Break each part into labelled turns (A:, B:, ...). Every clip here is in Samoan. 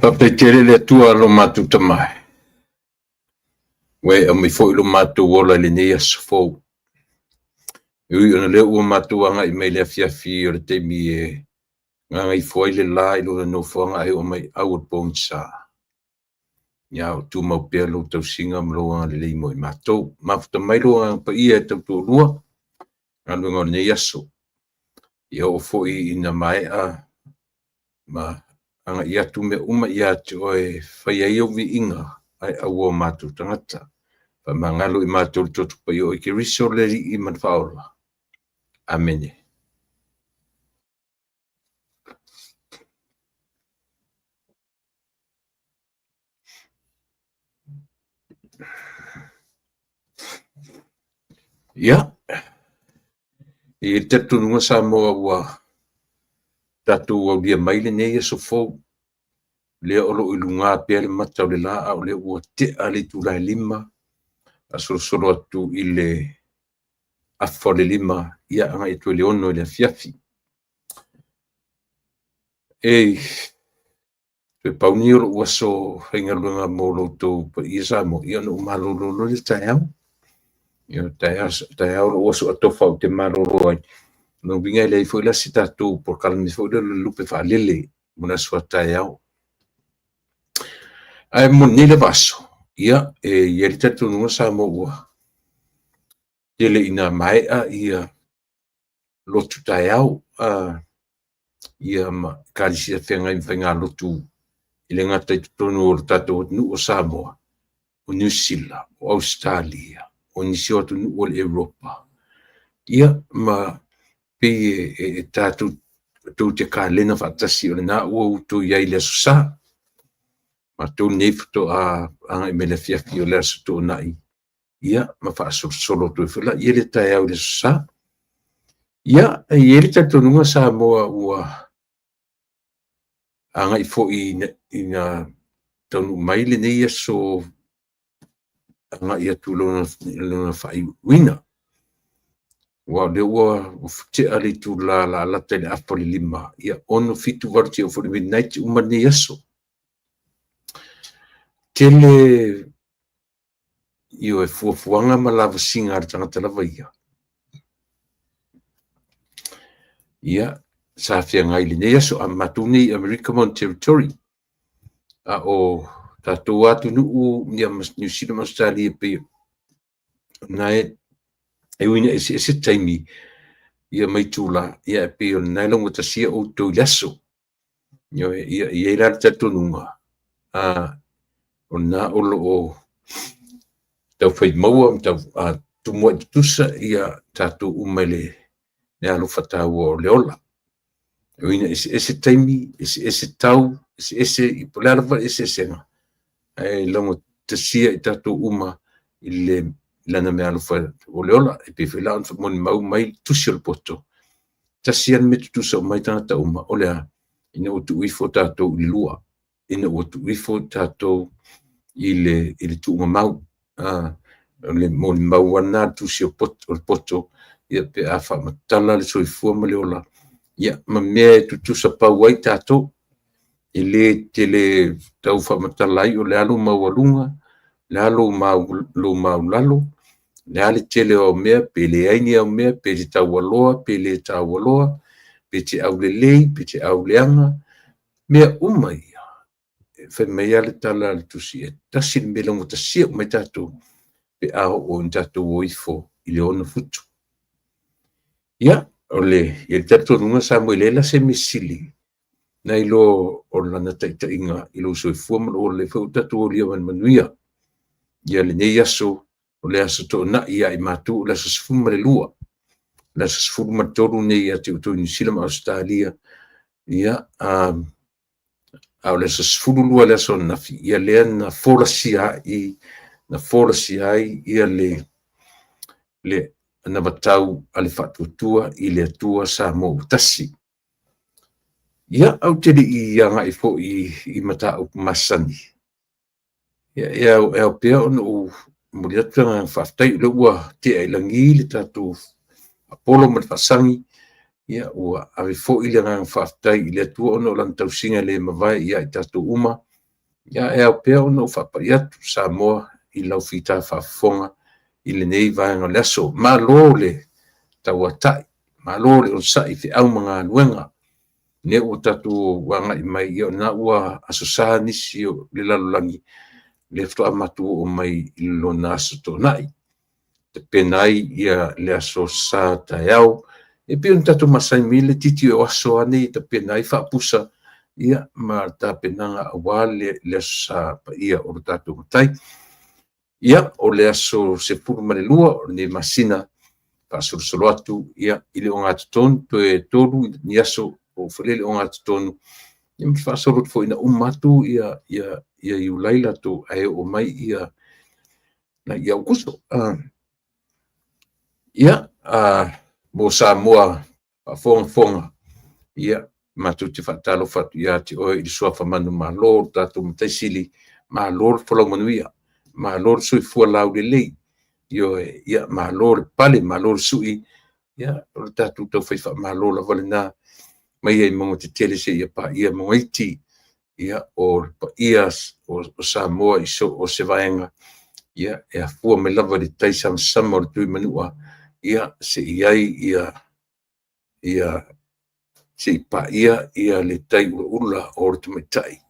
A: Faafetai tele le Atua lo matou Tama, ua e aumai foi lo matou ola i lenei aso fou. E ui ona lea ua matou agai mai le afiafi o le taimi e gagaifo ai le la i lona nofoaga ae oo mai au o le pogisa. Ia o tumau pea lou tausiga ma lou agalelei mo i matou. Mafuta mai lou agaga paia e tautoalua galuega o lenei aso. Ia oo foi ina maea ma agai atu mea uma ia te oe e fai ai ou viiga ae aua o matou tagata. Faamagalo i matou le toto paia o Keriso le Alii ma le Faaola. Amene. Ia, i le talitonuga Samoa ua tatou aulia mai lenei aso fou, lea o lo o i luga pea le mata o le la, a o lea ua tea le itula e 5, a solosolo atu i le afa o le 5, ia agai atu i le 6 i le afiafi. Ei, toe pau nei o lou aso faigaluega mo lo outou paia Samoa, ia ona ou malolo loa lea taeao. Ia taeao lou aso atofa ou te malolo ai. Lona uiga e leai foi la se tatou polokalame foi lea o le lupe faalele mo le aso a taeao. Ae mo lenei lava aso, ia e i ai le talitonuga Samoa ua tele ina maea ia lotu taeao ia ma Ekalesia feagai ma faigalotu e le gata i totonu o le tatou atunuu o Samoa, o Niu Sila, o Ausetalia, o nisi o atunuu o le Europa. Ia ma pei e tatou tou te kalena faatasi o lena ua outou i ai i le Aso Sa. Matou nei faatoa agai mai le afiafi o le Aso Toonai, ia ma faasolosolo atu ai foi la ia le taeao i le Aso Sa. Ia, e i ai le talitonuga Samoa ua agai foi ina taunuu mai lenei aso agai atu lona faaiuina. Aua o lea ua futea le itula laalata i le afa o le 5, ia 6, 7, 8, seia oo foi i le midnight uma lenei aso. Tele ioe fuafuaga ma lavasiga a le tagata lava ia. Ia, sa feagai i lenei aso, a matou nei i Amerika ma ona territory, a o tatou atunuu ia ma Niu Sila ma Ausetalia pei na e ui ina eseese taimi ia ma itula, ia e pei o lena e laugatasia outou i le aso. Ioe, ia e i ai la le talitonuga, o lena o lo o taufai maua ma tau tumuai tutusa ia tatou uma i le alofa taua o le ola. E ui ina eseese taimi, eseese tau, eseese po o le a lava le eseesega, ae laugatasia i tatou uma i le lana meaalofa o le ola. E pei foi la ona molimau mai le tusi o le poto, tasi lava le mea tutusa uma ai tagata uma, o le a? Ina ua tuu ifo tatou i le lua, ina ua tuu ifo tatou i le tuugamau. O le molimau lava lena a le tusi o le poto, ia pe a faamatala le soifua ma le ola, ia ma mea e tutusa pau ai tatou. E le tele tau faamatala ai o le a lou maualuga, o le a lou maualalo, o le a le tele o au mea, pe leai ni au mea, pe te taualoa pe le taualoa, pe te aulelei pe te auleaga, mea uma ia. E fai mai lava le tala a le tusi, e tasi le mea e laugatasia uma ai tatou pe a oo ina tatou o ifo i le 6 futu. Ia, o le i ai le talitonuga Samoa e leai la se mea sili nai lo o lana taitaiga i lou soifua ma lou ola, lea foi ua tatou aulia mai i le manuia lenei aso, o le aso Toonai ia i matou, o le aso 12, o le aso 13 nei ia te outou i Niu Sila ma Ausetalia, ia, a o le aso 12 le aso ananafi, ia lea na folasia ai ia le anavatau a le Faatuatua i le Atua Samoa ua tasi. Ia, ou te le i agai foi i mataupu masani, ia, e ao pea ona ou momoli atu le agaga faafetai, o lea ua tea i lagi le tatou faapolo ma le faasagi, ia, ua ave foi le agaga faafetai i le Atua ona o lana tausiga e le mavae ia i tatou uma. Ia, e ao pea ona ou faapai atu Samoa i lau fita faafofoga i lenei vaega o le aso. Malo le tauatai, malo le onosai i feau ma galuega. Lea ua tatou agai mai, ia o lena ua Aso Sa nisi o le lalolagi, lea faatoa matou oo mai i lona Aso Toonai. Tapena ai ia le Aso Sa taeao. E pei ona tatou masani mai le titi o aso lava nei e tapena ai faapusa, ia ma tapenaga aua le Aso Sa paia o le tatou Matai. Ia, o le aso 12 o lenei masina, faasolosolo atu ia i le ogatotonu, toe 3 ni aso o foi le ogatotonu, ia ma faasolo atu foi ina uma atu ia Iulai latou ae oo mai ia Aokuso. Ia, mo Samoa faafogafoga, ia, matou te faatalofa atu ia te oe i le suafa manumalo o le tatou Matai Sili, malo le folau manuia, malo le soifua laulelei, ioe, ia, malo le pale, malo le sui, ia, o le tatou taufai faamalo lava lena, mai ai mauga tetele seia paia mauga iti, ia, o le paia o Samoa i so o se vaega, ia, e afua mai lava i le tai samasama o le Tuimanua, ia, seia i ai ia se i paia ia le tai ulaula o le tamaitai,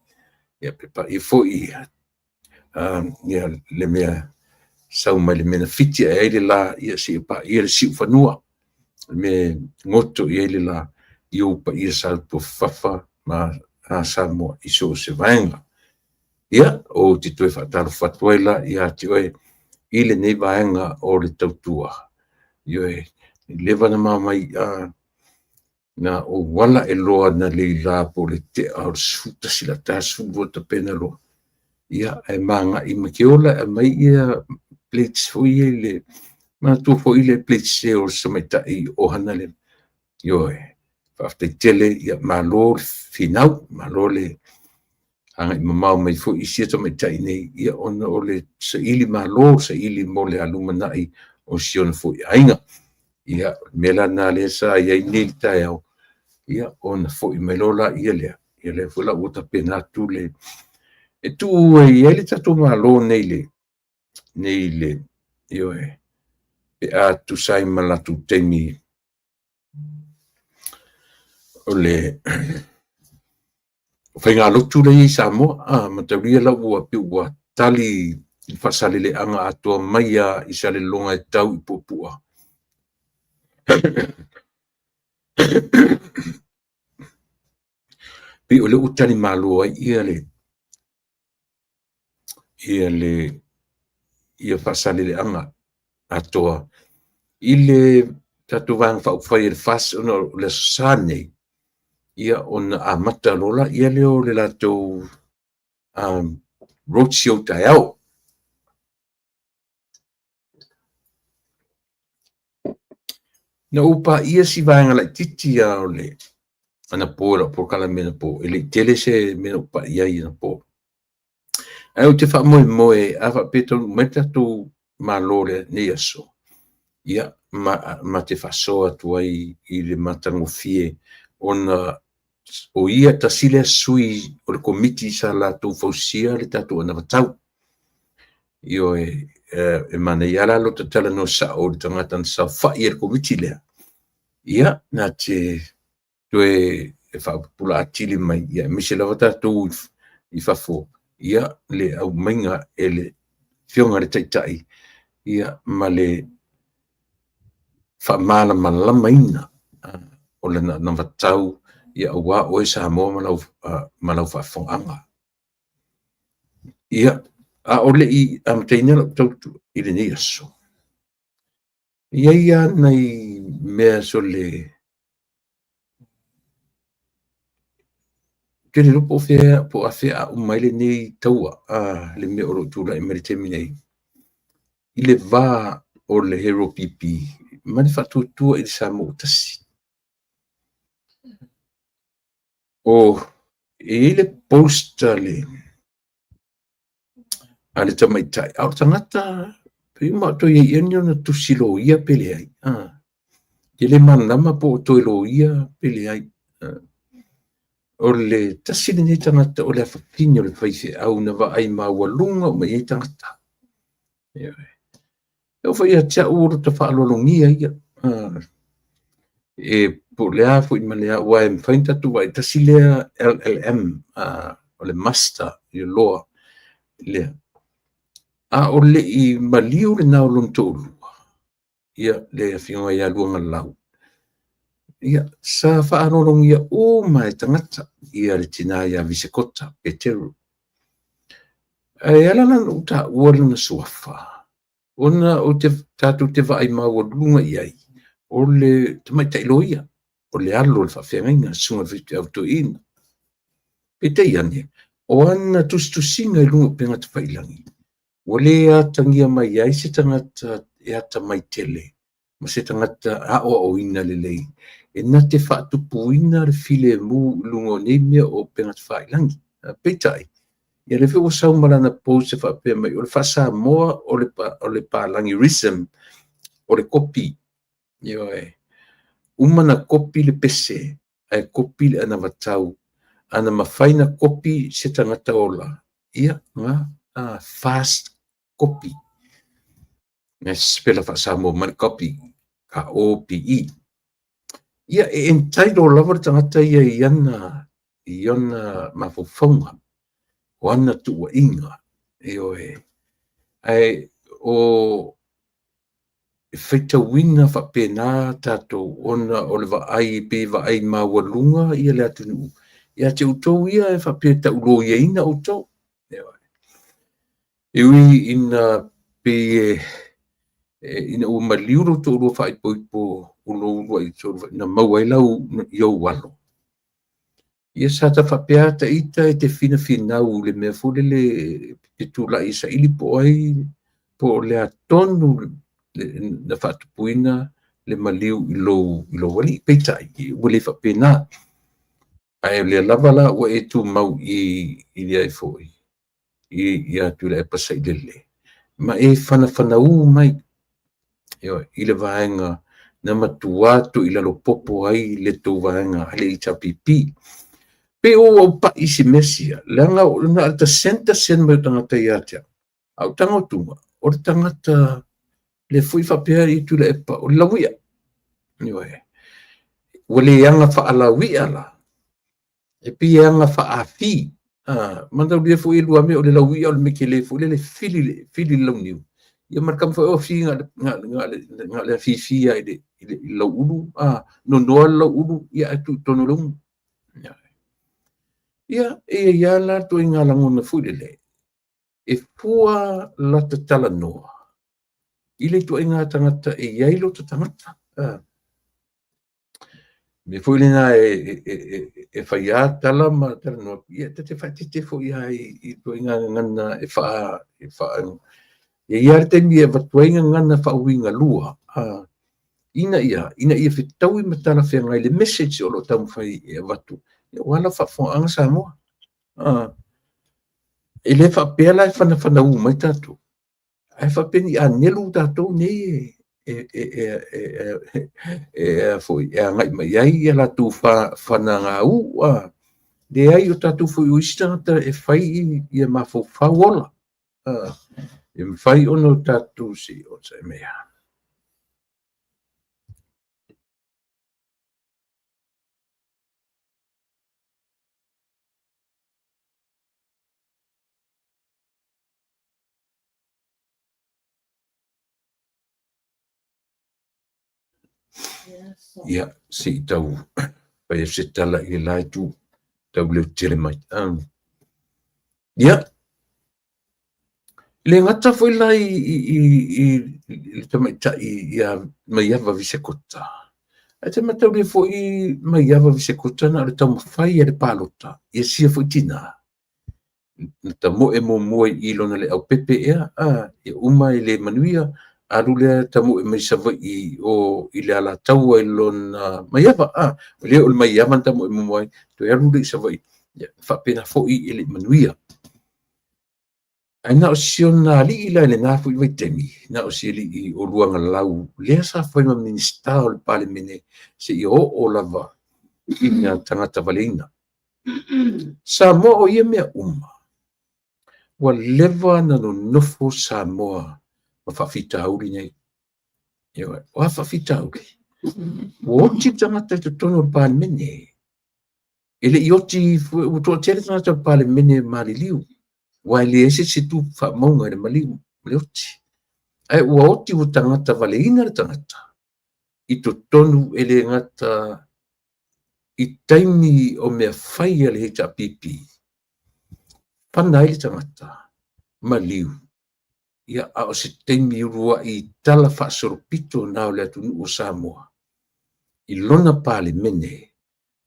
A: ia pe paia foi ia le mea sau mai le mea na fiti ae ai le la, ia se i paia le siufanua, le mea goto i ai le la, i ou paia salupefafa ma Samoa i so o se vaega. Ia, ou te toe faatalofa atu ai la ia te oe i lenei vaega o le tautua. Ioe, leva na mamai na ou ala e loa na leila po o le tea o le 11 la ta 12 tapena loa. Ia, ae magai ma ke ola e aumai ia plates foi ia i le manatua foi le plates e o se tamaitai o hana le. Ioe, faafetai tele, ia malo le finau, malo le agai mamao mai foi i sia tamaitai nei, ia ona o le saili malo, saili mo le alumanai o si ona foi aiga. Ia, mea la na lea sa i ai nei le taeao, ia ona foi mai loa la ia lea, ia lea foi la ua tapena atu le e tuu ai ai le tatou malo nei le ioe, pe a tusa ai ma latou taimi o le faigalotu lea i Samoa, mataulia la ua pei ua tali i le faasaleleaga atoa mai lava i Salelologa e tau i Puapua. Pei o lea ua tali malo ai ia faasaleleaga atoa i le tatou Vaega Faaupufai e le FAST, ona o le Aso Sa nei, ia ona amata loa la ia lea o le latou roadshow taeao. Na ou paia si vaega laitiiti lava o le anapo i lau polokalame anapo, e le i tele se mea na ou pai ai anapo. Ae ou te faamoemoe, a faapea e taunuu mai le tatou Malo o lenei aso, ia, ma te faasoa atu ai i le matagofie ona o ia tasi lea sui o le Komiti sa latou fausia le tatou anavatau. Ioe, e manaia la lota talanoa sao i le tagata na saofai ai i le Komiti lea, ia, na te toe faapupula atili mai, ia, aemaise lava tatou i fafo, ia, le aumaiga e le Afioga i le Taitai, ia, ma le faamalamalamaina o lana anavatau, ia, aua oe Samoa ma lau faafofogaaga. Ia, a o le i amataina lau tautua i lenei aso, e i ai lava nai mea sole ou te le iloa po o fea po o afea a uma ai lenei taua, le mea o lo o tulai mai i le taimi nei, i le va o le HRPP ma le Faatuatua i le Samoa ua Tasi. O, e i ai le post a le tamaitai, a o le tagata, pei uma o toe i ai ea ni ona tusi loia pe leai. E le malamalama po o toe loia pe leai. O le tasi lenei tagata o le afafine o le faifeau na vaai maualuga uma i ai tagata. E oo foi ia te au o lota faaaloalogia ia. E po o le a foi ma le a, aua e mafai ona tatou vaai, tasi lea LLM, o le Master i le Law lea. A o le i maliu lena o lona toalua, ia, le afioga ia Luagalau, ia, sa faaaloalogia uma e tagata ia le tina ia Visekota Peteru. Ae ala la ona ou taua lona suafa, ona ou te tatou te vaai maualuga i ai, o le tamaitai loia, o le alo o le faafeagaiga, le susuga i le faifeau toeaina. Peitai ane, o ana tusitusiga i luga o upega tafailagi, ua le atagia mai ai se tagata e atamai tele ma se tagata aoaoina lelei e na te faatupuina le filemu i luga o nei mea o upega tafailagi. Peitai, ia lea foi ua sau ma lana post e faapea mai o le faa-Samoa o le palagirism, o le kopi. Ioe. Uma na kopi le pese, ae kopi le anavatau. Ana mafai na kopi se tagata ola, ia, na, fast copy. Na sipela faa-Samoa mai le copy, K-O-P-I. Ia, e entitle lava le tagata ia i ona mafaufauga, o ana tuuaiga, ioe. Ae o e faitauina faapena tatou ona o le vaai pe vaai maualuga ia le atunuu ia te outou ia e faapea e tauloiaina outou. E ui ina pei e ina ua maliu lou toalua faaipoipo o lou uluai na maua ai lau i ou alo. Ia sa ta faapea ta ita e te finafinau i le mea foi lele e tulai e saili po o ai po o le a tonu na faatupuina le maliu i lou alii. Peitai, ua le faapena. Ae o lea lava la ua e tumau i le ai foi, ia Tuilaepa Sailele, ma e fanafanaū mai i le vaega na matua toilalo popo ai le tou vaega a le HRPP. Pe o au pai i si mea sia, leaga na o le taseni mai o tagata ia te au. A o tago atuga, o le tagata le foi faapea i Tuilaepa, o le lauia. Ioe. Ua le aga faalauia la, e pei e aga faafi. Manatua foi e lua mea o le lauia o le mea tele foi lele fili le launiu. Ia ma le tama foi o afi na o le afifi lava i le lauulu, nonoa le lauulu, ia ae tuu i totonu o le umu. Ia, e i ai lava la ituaiga lagona foi lele, e fua lata talanoa i le ituaiga tagata e i ai lota tagata. Mea foi lena e fai lava tala ma talanoa, ia ta te faaeteete foi lava i ituaiga gagana e faa... E i ai lava le taimi e avatu ai gagana faauiga lua, ina ia fetaui ma talafeagai le message o lo o taumafai e avatu, aua lau faafofogaaga Samoa. E le faapea la e fanafanaū mai tatou. Ae faapea ni anelu tatou nei e agai mai ai ia latou fanagau. Leai, o tatou foi o isi tagata e fai ia mafaufau ola. E mafai ona o tatou se i onosai mai lava. Ia, se i tau fai atu se tala i le la itu tau leotele mai. Ia, e le gata foi la i le tamaitai ia Maiava Visekota, ae te mataulia foi Maiava Visekota na o le taumafai a le palota ia sia foi tinā. Na tamoe muamua i lona leaupepe ea, ia uma e le manuia, alu lea tamoe mai Savaii o i le Alataua i lona Maiava, o lea o le Maiava na tamoe muamua ai, toe alu lea i Savaii, ia faapena foi e le i manuia. Ae na o si ona alii la i lena foi vaitaimi, na o si alii o Luagalau, lea sa fai ma Minisita o le Palemene seia oo lava ina tagata valeina. Samoa o ia mea uma, ua leva na nonofo Samoa ma faafitauli nei. Ioe, o a faafitauli? Ua oti le tagata i totonu o le Palemene. E le i oti, ua toatele tagata o le Palemene maliliu, aua e leai se isi e tu faamauga i le maliu ma le oti. Ae ua oti ua tagata valeina le tagata i totonu e le gata i taimi o mea fai a le HRPP, fana ai le tagata maliu, ia a o se taimi uluai tala faasolopito na o le atunuu o Samoa i lona Palemene,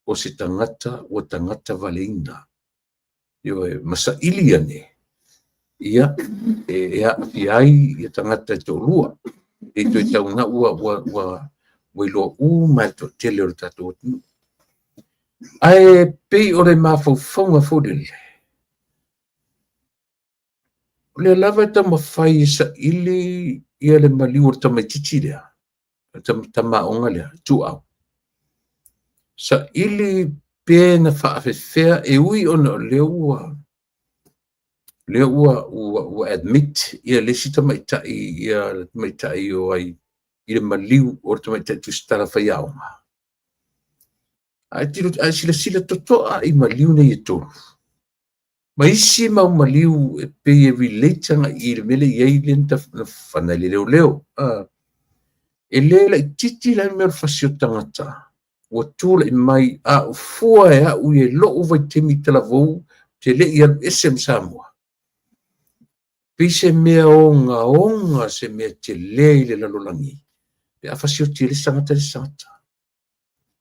A: o se tagata ua tagata valeina. Ioe, ma saili ane, ia, e aafia ai ia tagata e toalua. E toe tau ua iloa uma e le toatele o le tatou atunuu. Ae pei o le mafaufauga foi lele, o lea lava e taumafai e saili ia le maliu o le tamaitiiti lea, le tamaoga lea, ituau. Saili pe na faafefea e ui ona o lea ua admit ia le isi tamaitai, ia le tamaitai o ai i le maliu o le tamaitai tusitala faiaoga. Ae silasila totoa i maliu nei e tolu, ma isi mau maliu e pei e relate agai i le mea lea e i ai le na fana i le leoleo. E le laitiiti la le mea o le fasi o tagata ua tulai mai a o fua e au i lou vaitaimi talavou te le i alu ese ma Samoa. Pei se mea ogaoga, se mea tele i le lalolagi, pe a fasioti e le isi tagata le isi tagata.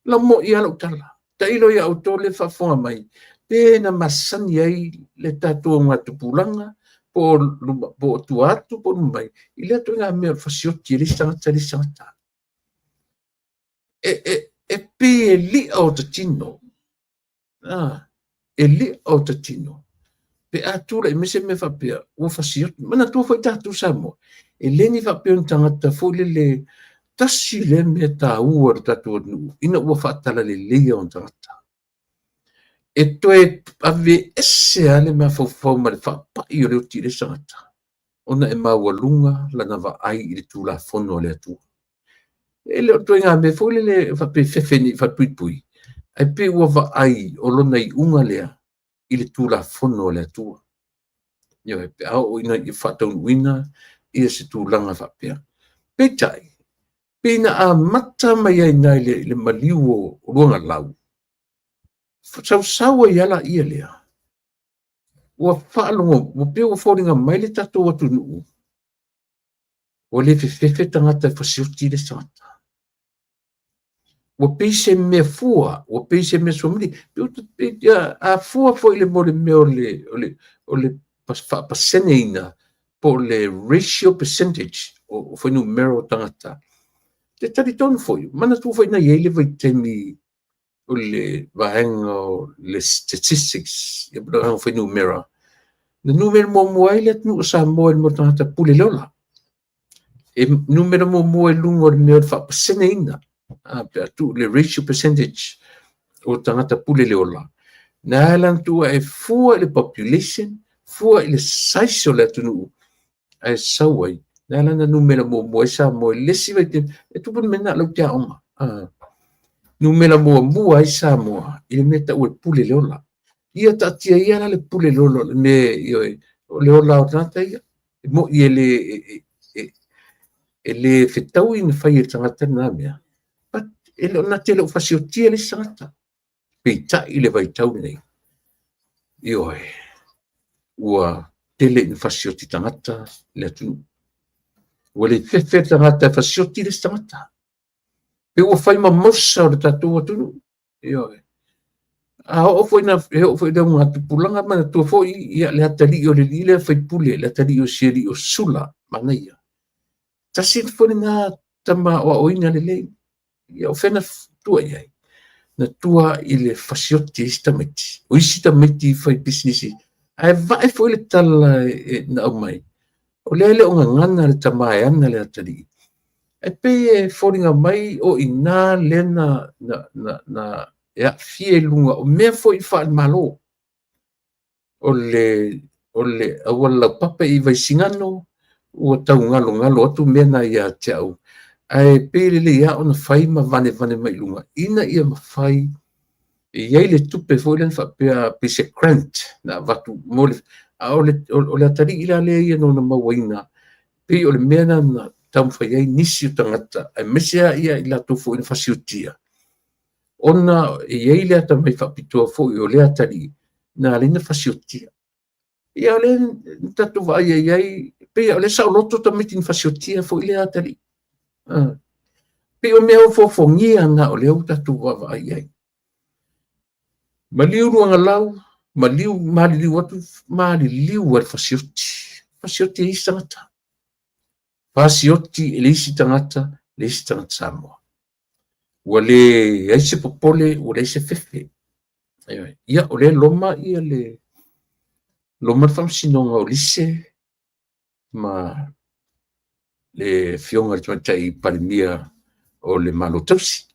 A: Lau mo'i lava lau tala. Tailo ia outou le faafofoga mai, pe na masani ai le tatou augatupulaga, po o tua atu, po o luma mai, i lea ituaiga mea o le fasioti e le isi tagata le isi tagata. E pei e li'a o ta tino. E li'a o ta tino. Pe a tulai mai se mea faapea, ua fasioti. Manatua foi tatou Samoa, e le ni faapea o ni tagata foi lele, tasi lea mea taua o le tatou atunuu, ina ua faatalaleia ona tagata. E toe aveese lava le mafaufau ma le faapai o le oti i le isi tagata, ona e maualuga lana vaai i le Tulafono a le Atua. E le o ituaiga mea foi lele faapea fefe nei falepuipui, ae pei ua vaai o lona iuga lea i le Tulafono a le Atua. Ioe, pe a oo ina ia faataunuuina ia se tulaga faapea. Peitai, pei na amata mai ai i le maliu o Luagalau, sausau ai lava laia lea, ua faalogo, ua pei ua foliga mai le tatou atunuu, ua le fefefe tagata e fasioti le isi tagata. Ua pei se mea fua, ua pei se mea suamili, a fua foi le mo le mea o le faapaseneina, po o le ratio percentage o fuainumera o tagata. Te talitonu foi, manatua foi na i ai le vaitaimi o le vaega o le statistics, ia po o le vaega o fuainumera, na numera muamua ai le atunuu o Samoa i le mea o tagata pule le ola. E numera muamua i luga o le mea o le faapaseneina, pe a tuu le ratio percentage o tagata pule le ola, na ala ona tuu e fua i le population, fua i le size o le atunuu, ae sau ai, na ala ona numera muamua ai Samoa i le isi vaitaimi, e tupu le mea lena o lau te aoga. Numera muamua ai Samoa i le mea tau e pule le ola. Ia taatia ia la le pule le ola, o le mea, ioe, o le ola o tagata ia. E moi e le fetaui na fai e le tagata lena mea. But e le o na te le o fasiotia le isi tagata. Peitai i le vaitau lenei, ioe, ua tele ina fasioti tagata le atunuu. Ua le fefe le tagata e fasioti le isi tagata. Pe ua fai ma mosa o le tatou atunuu. Ioe. A oo foi na e oo foi le augatupulaga, manatua foi ia le atalii o le alii lea faipule, le atalii o si alii o Sula, manaia. Tasi foi lena tama aoaoina lelei. Ia o fea na tua i ai? Na tua i le fasioti e isi tamaiti. O isi tamaiti fai pisinisi. Ae vae foi le tala e na aumai. O lea le o gagana le tama e ana le atalii. E pei e foliga mai o i nā lea na e aafia i luga o mea foi faale-Malo. O le auala laupapa i Vaisigano, ua tau galogalo atu mea na ia te au. Ae pei lelei lava ona fai ma vanevane mai luga, ina ia mafai e i ai le tupe foi lea na faapea pei se grant na avatu mo le, a o le atalii la lea ia na ona mauaina, pei o le mea lena na taumafai ai nisi o tagata, aemaise lava ia i latou foi na fasiotia, ona e i ai le atamai faapitoa foi o le atalii na ala ai na fasiotia. Ia o lea na tatou vaai ai ai, pei o lea saoloto tamaiti na fasiotia foi lea atalii. Pei o mea ofoofogia na o lea ua tatou vaavaai i ai. Maliu luagalau, maliu, maliliu atu, maliliu a le fasioti. Fasioti e isi tagata. Fasioti e le isi tagata, le isi tagata Samoa. Ua le ai se popole, ua leai se fefe. Ia, o lea loma ia le loma le faamasinoga o Lise ma le afioga i le Tamaitai Palemia o le Malo Tausi.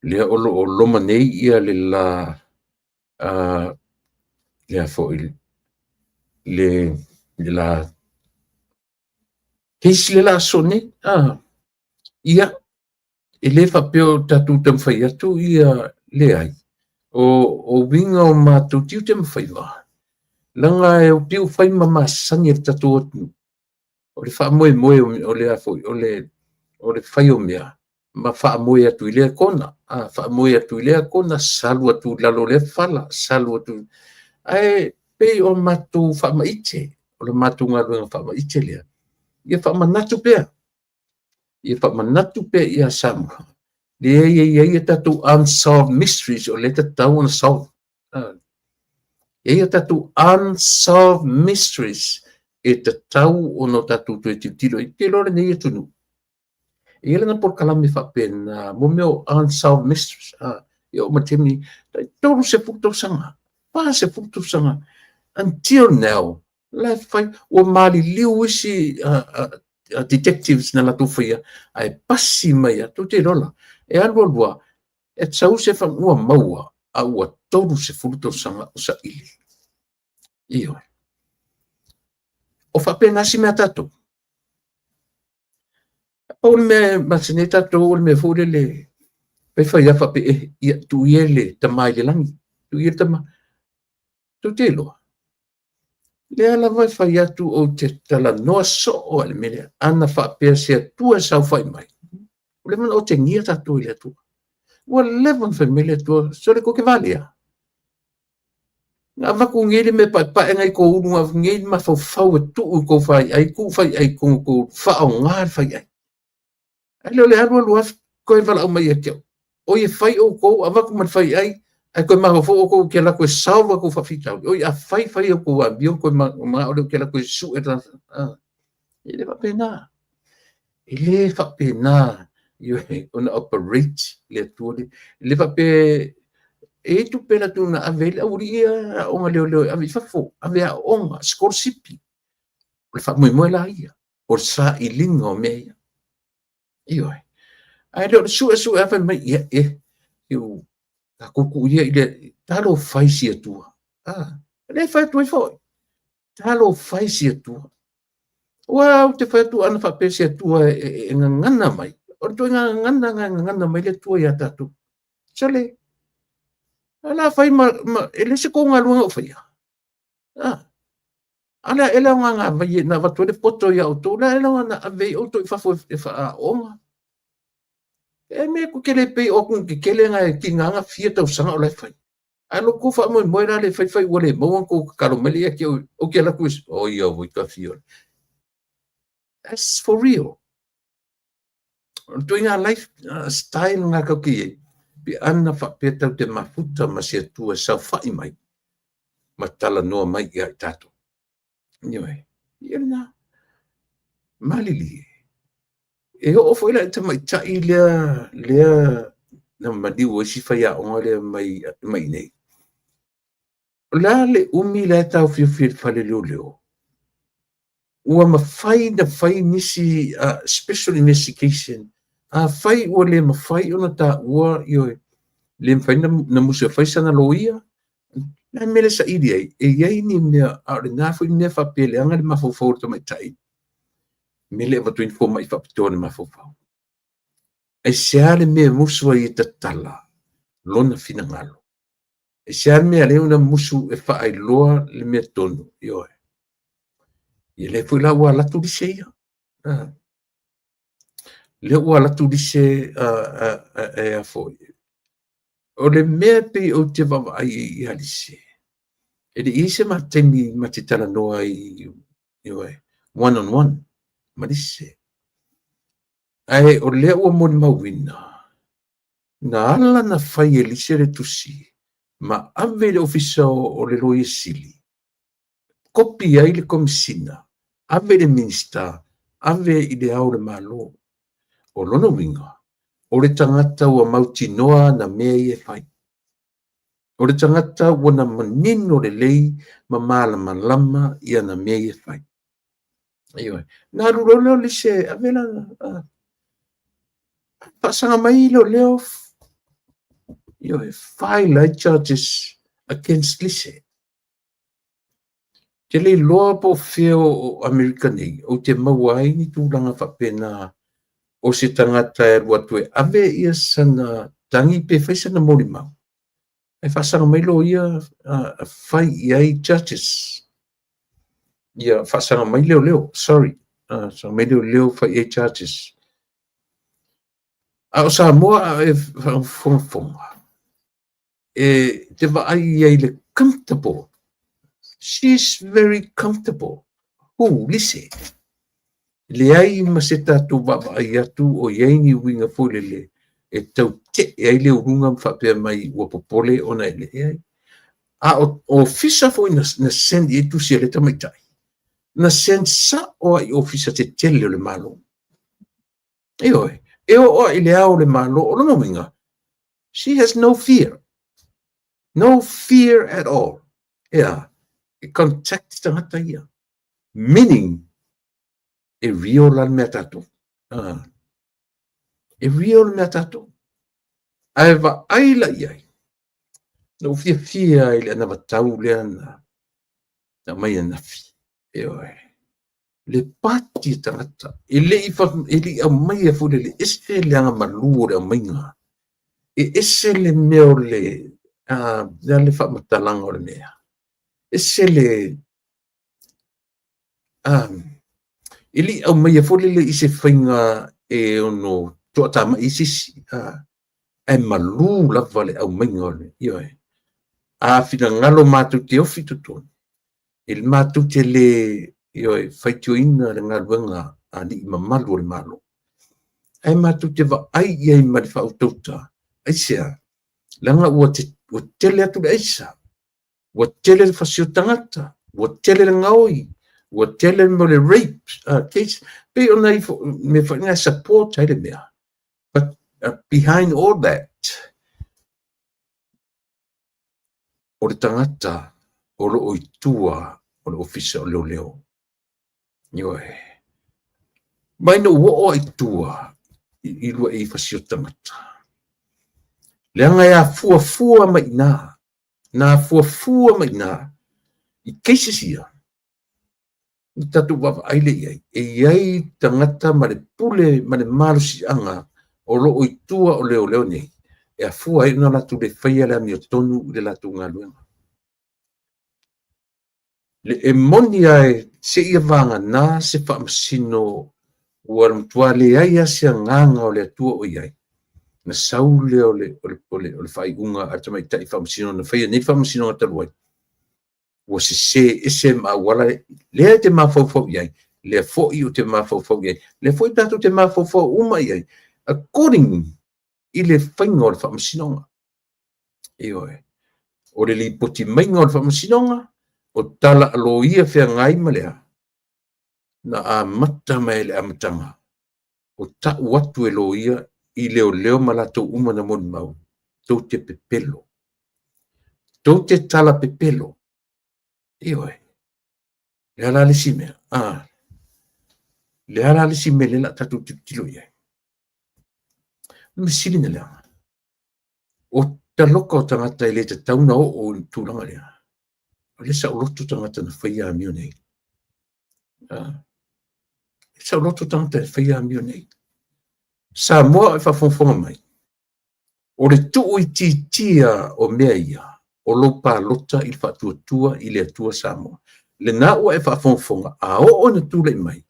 A: Lea o lo o loma nei ia le la lea foi le la case le la aso nei. Ia, e le faapea o tatou taumafai atu ia leai. O uiga o matou tiute ma faiva, leaga e pei fai ma masani e le tatou atunuu. O le faamoemoe o le a foi, o le fai o mea, ma faamoe atu i lea kona, faamoe atu i lea kona, salu atu i lalo o lea fala, salu atu. Ae pei o matou faamaite, o le matou galuega faamaite lea, ia faamanatu pea. Ia faamanatu pea ia Samoa. Lea e i ai ia tatou unsolved mysteries o lea tatau ona solve. E i ai tatou unsolved mysteries e tatau ona tatou toe tilotilo ai. Te iloa lenei atunuu. E i ai lana polokalame faapena, mo mea o unsolved mysteries. Ia o ma taimi, tai 30 tausaga, 40 tausaga. Until now, la e fai, ua maliliu isi detectives na latou faia, ae pasi mai a, tou te iloa la, e alu alu lava, e sau se ua maua, a ua 30 tausaga o saili. Ioe. O faapena si mea tatou. Pau le mea masani ai tatou o le mea foi lele, fai fai lava faapea, ia, tuu ia le tama i le lagi, tuu ia le tama. Tou te iloa. Lea lava e fai atu ou te talanoa soo a le mea lea. Ana faapea se Atua e saofai mai. Ua leva ona otegia tatou i le Atua. Ua leva ona fai mai le Atua, sole koke valea. Na avatu nei le mea paepae nai kou ulu, na avatu nei le mafaufau e tuu i kou faiai, tuu faiai i tonu kou faaaoga le faiai. Ae le o le alu alu afu koe valaau mai ia te au. O ia fai outou, avatu ma le faiai, ae toe mafaufau outou ou te alu atu e solve a outou faafitauli. Oi, a fai fai outou amio, toe manao lea ou te alu atu e sue. E le faapena. E le faapena ona operate le Atua le. E le faapea e i ai tupe latou na ave ai le aualii ia aoga leoleo e ave i fafo, ave aoga, sikolasipi. O le faamoemoe la ia. O le sailiga o mea ia. Ioe. Ae le o le suesue lava fai mai, ia e, eu, tatou tuu ia i le, talofa e i si Atua. Ah, lea e fai atu ai foi. Talofa e i si Atua. Aua ou te fai atu ana faapea se Atua e gagana mai, o le ituaiga gagana lena e gagana mai le Atua ia tatou. Sole, o le a fai ma, ma e le o se tou galuega o faia. Ah, a o le a ea le aoga na avai na avatu ai le poto ia outou, o le a ea le aoga na ave ai outou i fafo e faaaooga. E mea e le pei o atunuu tetele na e tiga lava ona fia tausaga o la e fai. Ae lo outou faamoemoe la le fai fai ua le maua ona outou tatalo mai lea ia te au, ou te alu atu e oi auoi ta fio. That's for real. O le ituaiga life style lena tatou te i ai, pe ana faapea tatou te mafuta ma se Atua e saofai mai ma talanoa mai ia i tatou. Ioe, ia lena. Malilie. E oo foi la i le tamaitai lea lea na maliu ai si faiaoga lea mai mai nei. O le a le umi la e taofiofi i le fale leoleo? Ua mafai ona fai nisi special investigation. Afai ua le mafai ona taua, ioe, le mafai na musu e fai sana loia, le mea le saili ai, e i ai ni mea, a o lena foi mea faapea leaga le mafaufau o le tamaitai, mea le avatu ai ni fomai faapitoa i le mafaufau. Aisea le mea e musu ai e tatala lona finagalo? Aisea le mea lea ona musu e faailoa le mea tonu? Ioe. Ia lea foi la ua alu atu lise ia. Lea ua alu atu lise e a foi. O le mea pei ou te vaavaai ai ia lise, e le i i ai se ma taimi ma te talanoa ai, ioe, one on one ma lise. Ae o lea ua molimauina, na ala na fai e lise le tusi ma ave i le ofisa o le Loia Sili, kopi ai le Komesina, ave i le Minisita, ave i le Ao o le Malo. O lona uiga, o le tagata ua mautinoa ana mea ia e fai. O le tagata ua na manino lelei ma malamalama i ana mea ia e fai. Ioe. Na alu loa lea o lise, ave la, faasaga mai leoleo, ioe, file ai charges against lise. Te le iloa po o fea o Amerika nei, ou te maua ai ni tulaga faapena o se tagata e alu atu e ave ia sana tagi pe fai sana molimau. E faasaga mai loia fai i ai charges. Ia faasaga mai leoleo, sorry, faasaga mai leoleo fai i ai charges. A o Samoa a e faafogafoga, e te vaai i ai le comfortable. She's very comfortable. Who? Lise. Leai ma se tatou vaavaai atu o i ai ni uiga foi lele e tau tee ai le uluga ma faapea mai ua popole ona e leai. A o ofisa foi na send i ai tusi a le tamaitai, na send sao ai ofisa tetele o le Malo. Ioe, e oo ai i le Ao o le Malo, o lona uiga, she has no fear. No fear at all. Ea, e contact tagata ia. Meaning, e real la le mea tatou. E real le mea tatou. Ae vaai la i ai, na ou fiafia i le anavatau lea na aumai ananafi. Ioe. Le pati e tagata, e le i aumaia foi lele, ese le agamalu o le aumaiga. E ese le mea o le, le faamatalaga o le mea. Ese le, e le i aumaia foi lele i se faiga e ono toatamai ai se isi, ae malu lava le aumaiga o le, ioe. A finagalo matou te ofi i totonu, e matou te le, ioe, faitioina le galuega a alii mamalu o le Malo. Ae matou te vaai i ai ma le faautauta, aisea? Leaga ua tele atu le aisa, ua tele le fasi o tagata, ua tele le gaoi, ua tele le mea o le rape case. Pei o nai mea foi na e support ai le mea. But behind all that, o le tagata o lo o i tua o le ofisa o leoleo. Ioe. Mai na ou oo i tua i luaʻi fasi o tagata. Leaga e afuafua mai i ina, na afuafua mai i ina i cases ia, na tatou vaavaai lea i ai, e i ai tagata ma le pule ma le malosiaga o lo o i tua o leoleo nei, e afua ai ona latou le faia le amiotonu i le latou galuega. E moni lava seia vagana se faamasino ua matua leai lava se agaga o le Atua o i ai, ona sau lea o le faaiuga a le tamaitai faamasino na faia nei le faamasinoga talu ai, ua sese ese ma auala lea e te mafaufau i ai, lea foi ou te mafaufau i ai, lea foi tatou te mafaufau uma i ai, according i le faiga o le faamasinoga. Ioe. O le lipoti maiga o le faamasinoga, o tala a loia feagai ma le a, na amata mai le amataga, o tau atu e loia i leoleo ma latou uma na molimau, tou te pepelo, tou te tala pepelo. Ioe. Le a la le isi mea? Le a la le isi mea lea o le a tatou tilotilo i ai? O le mea sili ona leaga, o taloka o tagata e le tatau ona oo i le tulaga lea, o lea saoloto tagata na faia amio nei. Saoloto tagata e faia amio nei. Samoa e faafogafoga mai, o le tuuitiitia o mea ia, o lou palota i le faatuatua i le Atua Samoa. Lena ua e faafogafoga, a oo ina tulai mai,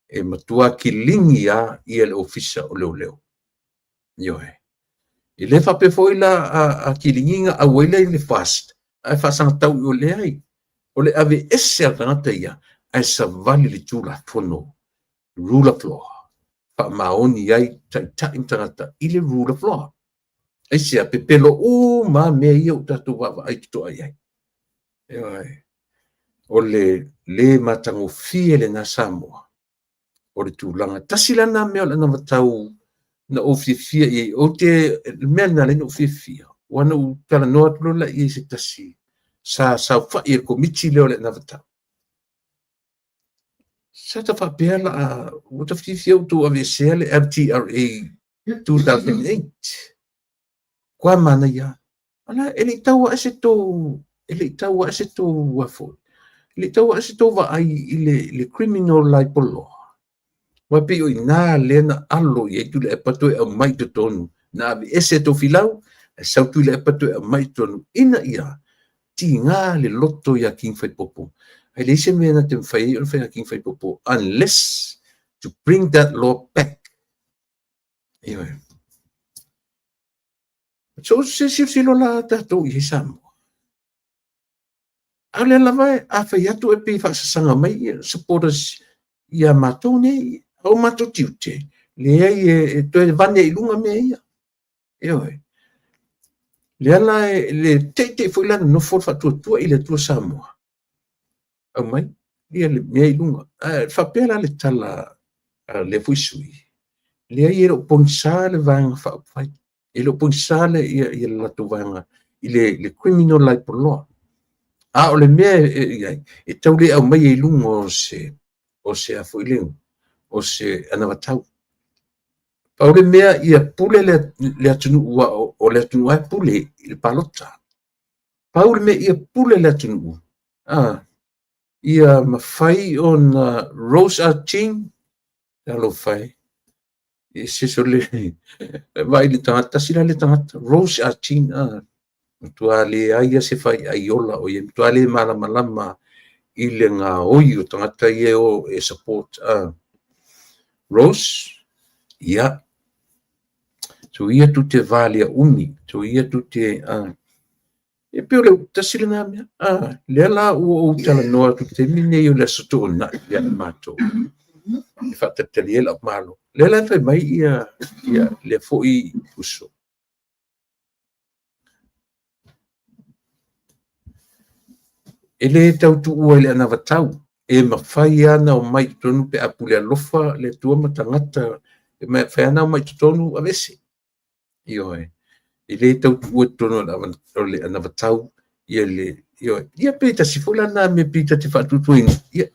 A: e matua kiligi lava ia le Ofisa o Leoleo. Ioe. E le faapea foi la a kiligiga auai lea i le FAST, ae faasagatau i o leai. O le aveese a le tagata ia, ae savali le Tulafono, rule of law, faamaoni ai taitai ma tagata i le rule of law. Aisea, pepelo uma mea ia ua tatou vaavaai totoa i ai. Ioe. O le le matagofie lena Samoa, o le tulaga. Tasi la lena mea o le anavatau na ou fiafia i ai. Ou te, le mea lena lea na ou fiafia, ua na ou talanoa atu loa i ai se tasi, sa saofai i le komiti lea o le anavatau. Sa ta faapea la, ua ta fiafia outou aveesea le LTRA 2008. Kua manaia. Ala, e le i tau ae se tou, e le i tau ae se tou afo, e le i tau ae se tou vaai i le criminal libel law. Aua pei o i ina lea na alo i ai Tuilaepa toe aumai i totonu, na aveese e Tofilau, ae sau Tuilaepa toe aumai i totonu, ina ia tiga le loto iā King Faipopo. Ae leai se mea na te mafai ai ona fai ia King Faipopo unless to bring that law back. Ioe. So se silasila la tatou i ai Samoa. A o lea lava a fai atu e pei faasasaga mai ia supporters ia matou nei, o matou tiute, leai e toe vane i luga mea ia. Ioe. Lea la le teitei foi la nonofo le faatuatua i le Atua Samoa. Aumai ia le mea i luga. Ae faapea la le tala a lea foi sui, leai e le o pogisa le Vaega Faaupufai. E le o pogisa le ia le latou vaega i le criminal libel law. A o le mea e i ai, e tau le aumaia i luga o se a foi le o se anavatau. Pau le mea ia pule le atunuu, aua o le atunuu lava e pule i le palota. Pau le mea ia pule le atunuu, ia mafai ona Rose Ah Ching, talofa e, e se sole vaai le tagata, tasi la le tagata, Rose Ah Ching, matua leai lava se faiaiola o ia, matua le malamalama i le gaoi o tagata ia o e support. Rose, ia, so ia tu te valia umi, so ia tu te, e pei o le tasi lena mea, lea la ua ou talanoa atu i le taimi lenei o le Aso Toonai ia matou, e faatalitali ai lau Malo. Lea la e fai mai ia lea foi uso. E le tau tuua i le anavatau, e mafai lava ona omai i totonu pe a pule alofa le Atua ma tagata, e mafai lava ona omai i totonu aveese. Ioe. E le tau tuua i totonu o le anavatau ia le, ioe. Ia pe tasi foi la lena mea pei ta te faatuatuaina, ia,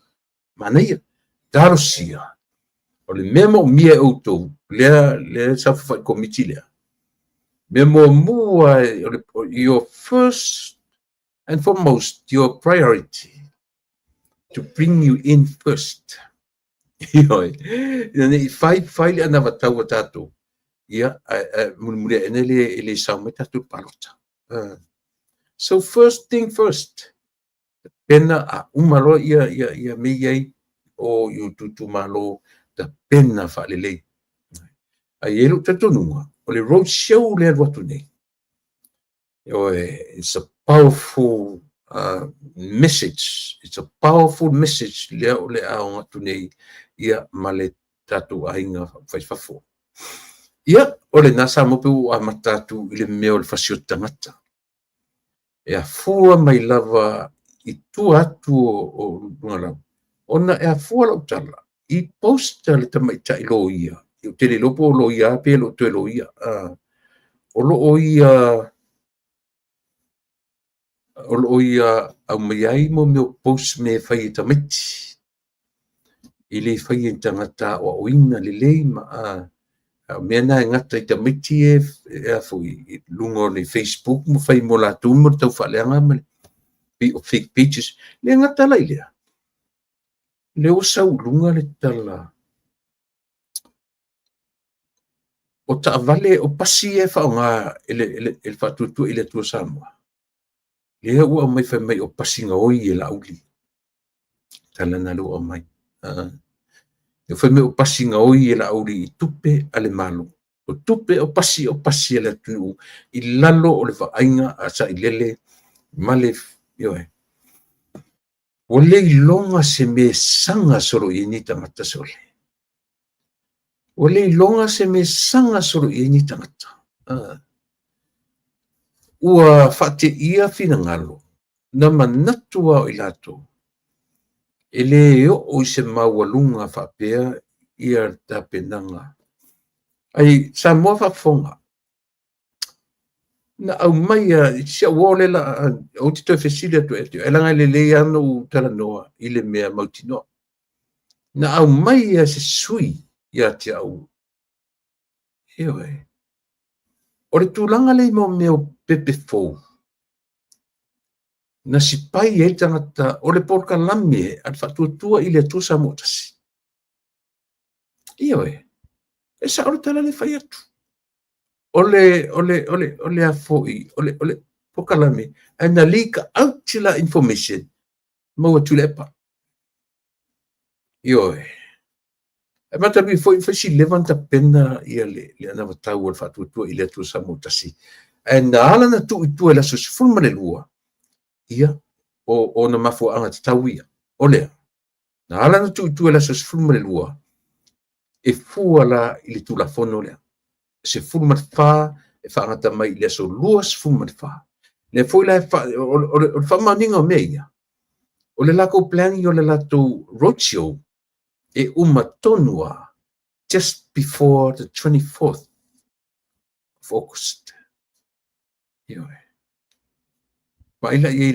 A: manaia. Talosia. O le mea moomia e outou, lea saofafai komiti lea, mea muamua, your first and foremost, your priority, to bring you in first. Ioe, ina ne i fai le anavatau a tatou, ia, mulimuli ae e le sao mai tatou palota. So first thing first, pena a uma loa ia mea i ai o i itumalo, tapena faalelei. Ae i ai lou talitonuga, o le road show lea alu atu nei, it's a powerful message. It's a powerful message lea o le aoga atu nei ia ma le tatou aiga faifafo. Ia, o lena sa mo pe ua amata atu i le mea o le fasioti tagata. E afua mai lava i tua atu o luga lau. Ona e afua lau tala, i posta le tamaitai loia. I te le lopo o loia pe lo toe loia. O loo ia au mai ai mo mea post me fai e tamaiti. E le fai e tagata o aoina lelei ma a mea na e gata i tamaiti e a foi i luga o le Facebook ma fai mo latou mo le tau faaleaga ma le o fake pages. Le gata la i lea. Le ua sau i luga le tala o taavale o pasi e faaaoga e le Faatuatua i le Atua Samoa. Lea ua aumai fai mai o pasi gaoi e Laauli. Tala na lea ua aumai. E fai mai o pasi gaoi e Laauli i tupe a le Malo. O tupe o pasi a le atunuu i lalo o le vaaiga a sailele ma le ioe. Ua le iloga se mea saga solo i ai nei tagata sole. Ua le iloga se mea saga solo i ai nei tagata. Ua faateia finagalo na manatu a o i latou e le oo i se maualuga faapea ia tapenaga. Ai Samoa faafofoga, na aumai si au uo le la ou te toe fesili atu e laga lelei lava ona ou talanoa i le mea mautinoa. Na aumai se sui ia te au. Ioe. O le tulaga lea i mea o pepe fou, na sipai ai le tagata o le polokalame a le Faatuatua i le Atua Samoa tasi. Ioe. E sao le tala le fai atu. O le a foi, o le polokalame, ae na leak out la information, maua Tuilaepa. Ioe. E matalui foi fai si leva na tapena ia le anavatau o le Faatuatua i le Atua Samoa tasi. Ae na ala na tuu i tua i le aso 12, ia, o na mafuaaga tatau ia. O lea, na ala na tuu i tua i le aso 12, e fua la i le Tulafono lea. 14 e faagata mai i le aso 24. Lea foi la o le faamaoniga o mea ia, o le latou planning o le latou roadshow e uma tonu a just before the 24th of August. Ioe. Vaai la i ai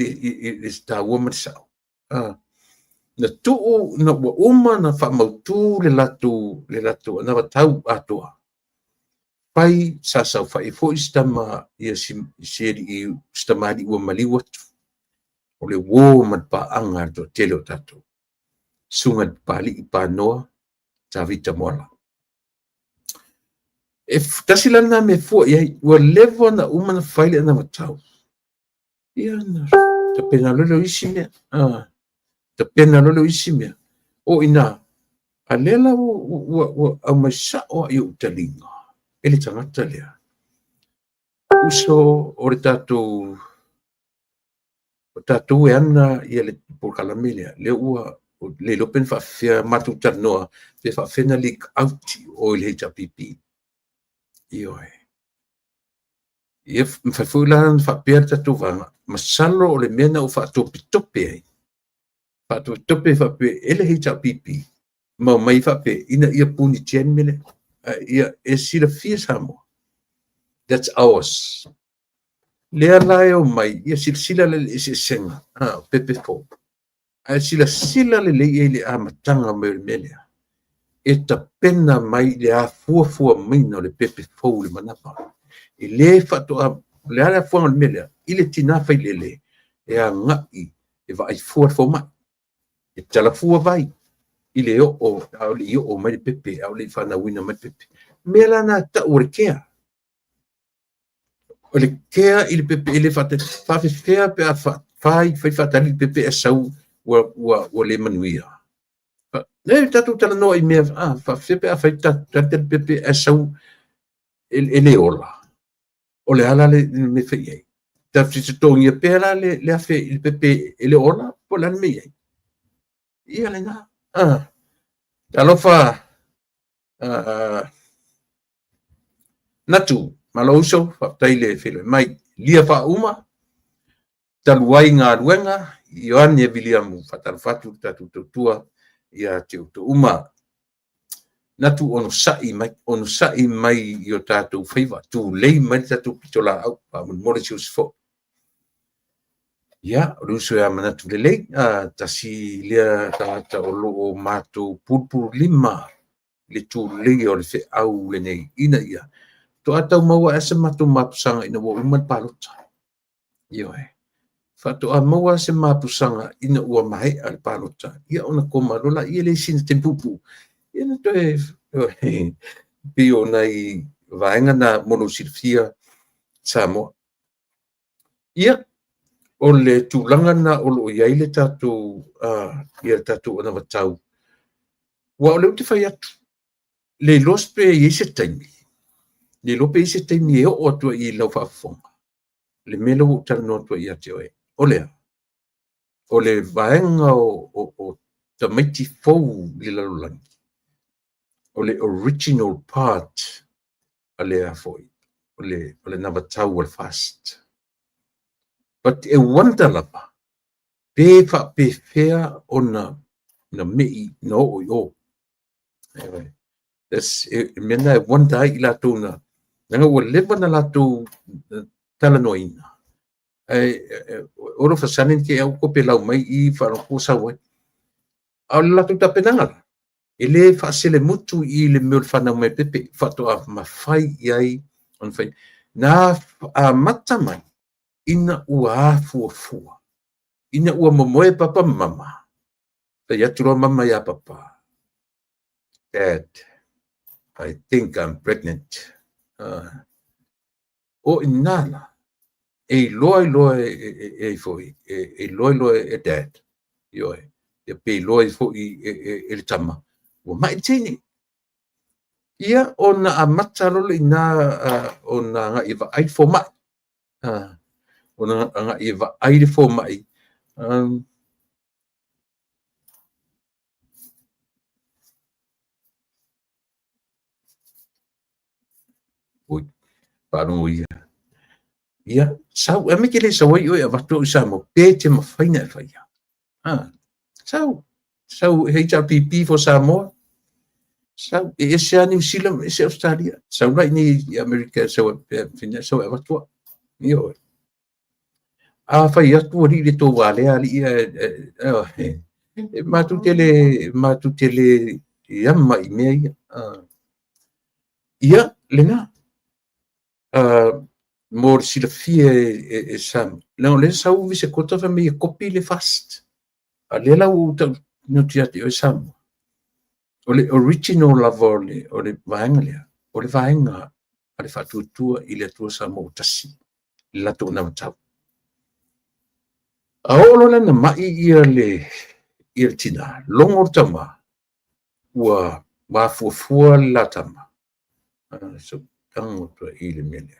A: le taua ma le sao. Na tuu, na ua uma na faamautu le latou anavatau atoa. Fai sa saofai foi si tama ia si alii si tamalii ua maliu atu. O le uo ma le paaga a le toatele o tatou. Susuga i le Papalii Panoa Tavita Moala. E tasi la lena mea fua i ai, ua leva ona uma na fai le anavatau. Ia na tapena loa lea o isi mea. Tapena loa lea o isi mea. O ina, a lea la ua aumai sao i ou taliga e le tagata lea. Uso o le tatou o tatou e ana ia le polokalame lea, lea ua le iloa pe na faafefea matou talanoa pe faafefea na leak out o i le HRPP. Ioe. Ia, mafai foi la ona faapea le tatou vaega, masalo o le mea na ou faatopetope ai. Faatopetope faapea e le HRPP, ma omai faapea ina ia punitia le mea lea. Ia e silafia Samoa. That's ours. Lea la e omai, ia silasila le eseesega, pepe fou. Ae silasila lelei i ai le amataga mai o le mea lea. E tapena mai le afuafua maina o le pepe fou i le manava. E le faatoa, o le a le afuaga o le mea lea? I le tinā failele e agai e vaai fua le fomai, e talafua vai i le oo, a o le i oo mai le pepe, a o le i fanauina mai le pepe. O mea la na tau o le care. O le care i le pepe e le faafefea pe a fai fai faatali le pepe ae sau ua le manuia. E tatou talanoa i mea, faafefea pe a fai tali pepe ae sau e le ola. O le a la le mea fai i ai? Tatou te totogia pea la le afe i le pepe e le ola, po o le a le mea i ai? Ia lena. Talofa, Natu, malo uso, faafetai le feiloai mai. Lia faauma, talu ai galuega, Ioane Viliamu, faatalofa atu le tatou tautua ia te outou uma. Natu onosai mai, onosai mai i o tatou faiva, tulei mai le tatou pitolaau, faamolemole se uso. Ia, o le uso ia manatu lelei, tasi lea tagata o lo o matou pulupululima le tuleia o le feau lenei, ina ia faatoa tau maua ai se matou mapusaga ina ua uma le palota. Ioe. Faatoa maua se mapusaga ina ua maea le palota, ia ona koma loa laia le sina taimi puupuu, ia na toe pei o nai vaega na mo lou silafia Samoa. Ia, o le tulaga na o lo o i ai le tatou, ia le tatou anavatau, ua o lea ou te fai atu, le iloa pe i ai se taimi, le iloa pe i ai se taimi e oo atu ai i lau faafofoga, le mea lea ua ou talanoa atu ai ia te oe, o le a? O le vaega o tamaiti fou i le lalolagi, o le original part a le a foi, o le anavatau a le FAST. But e wonder lava, pe faapefea ona na mei na oo i o. E mea na e wonder ai i latou na, leaga ua leva na latou talanoaina. All of a sudden ke au kope lau mai i whaalogo sau ai. A o le latou tapenaga la, e le faaselemutu i le mea o le fanau mai pepe, faatoa mafai i ai ona fai. Na amata mai ina ua afuafua, ina ua momoe papa ma mama. Fai atu loa mama ia papa, Dad, I think I'm pregnant. O ina la, e iloa iloa e foi, e iloa iloa e Dad, ioe, ia pe iloa foi e le tama, ua mai le teine. Ia ona amata loa ina ona agai e vaai le fomai. Ona agai e vaai le fomai. Ui, faalogo ia. Ia, sau, e me ke le sau ai oe avatu au i Samoa, pe te mafai na e faia. Sau, sau HRPP for Samoa. Sau, e ese a New Zealand, ese Australia. Sau la i nei i Amerika, sau e sau e avatu au. Ia oe. A fai atu ali le tō wālea ali ia, e mātou te le iama i mea ia. Ia, lena. Mo le silafia e Sam. Leaga o lea sau vise kota fai mai e kopi le FAST. A lea la ua ou tau atu ia te oe Samoa. O le original lava o le vaega lea, o le vaega a le faatuatua i le Atua Samoa ua tasi, le latou anavatau. A oo loa la na mai ia le tina, logo le tama, ua afuafua le la tama. So, tango atu ai i le mea lea.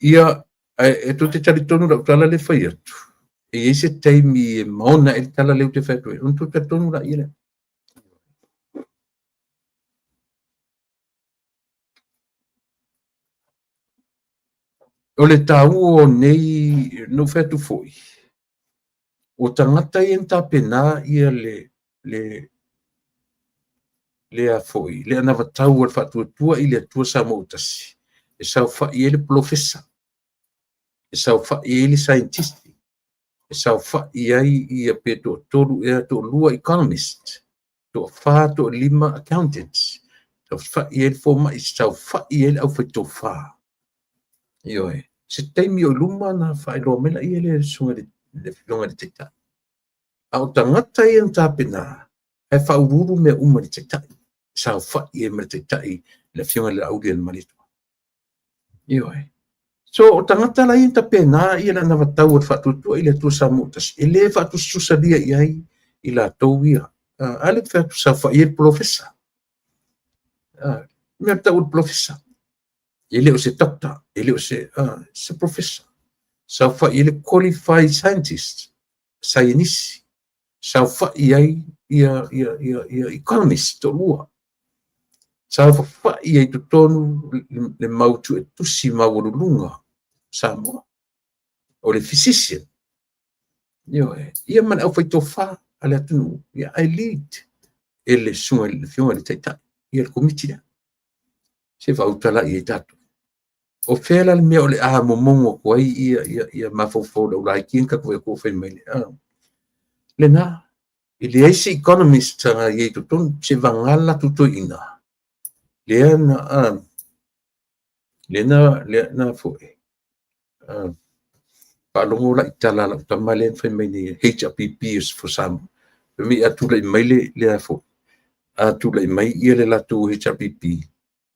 A: Ia, e tou te talitonu lau tala le fai atu. E i ai se taimi e maona e le tala lea ou te fai atu ai. Ona tou talitonu laia lea. O le taua o nei, na ou fai atu foi, O tagata ia na tapena ia le a foi, le anavatau a le Faatuatua i le Atua Samoa ua Tasi, e saofai ai le polofesa, e saofai ai le saienitisi, e saofai ai ia pe toatolu ea toalua economist, toafa toalima accountants, saofai ai le fomai, saofai ai le aufaitofa. Ioe, se taimi o i luma ona faailoa mai laia lea e le susuga i le Afioga i le Taitai. A o tagata ia na tapena, ae faauluulu mea uma i le Taitai, saofai ai ma le Taitai, le Afioga i le Laaulialemalietoa. Ioe. So, o tagata la ia na tapena ia le anavatau a le Faatuatua i le Atua Samoa ua Tasi, e le faatusatusalia i ai i latou ia. A lea ou te fai atu, saofai ai le polofesa. Mea tau o le polofesa. E le o se doctor, e le o se, se professor. Saofai ai le qualified scientist, saienisi. Saofai ai ia economist toalua. Saofafai ai totonu le mau suetusi maualuluga Samoa. O le physician. Ioe. Ia ma le aufaitofa a le atunuu, ia ae lead e le susuga i le Afioga i le Taitai, ia le komiti lea. Se faauta la i ai tatou. O fea la le mea o le a momono atu ai ia mafaufau o le aulaiti ia na tatou vaai atu o fai mai le lena. E leai se economist sa i ai i totonu, se vagana le latou toeaina, lea na, lea na foi, faalogo la i tala a lau tama lea na fai mai nei, HRPP is for Samoa. Fai mai a tulai mai le foi, a tulai mai ia le latou HRPP,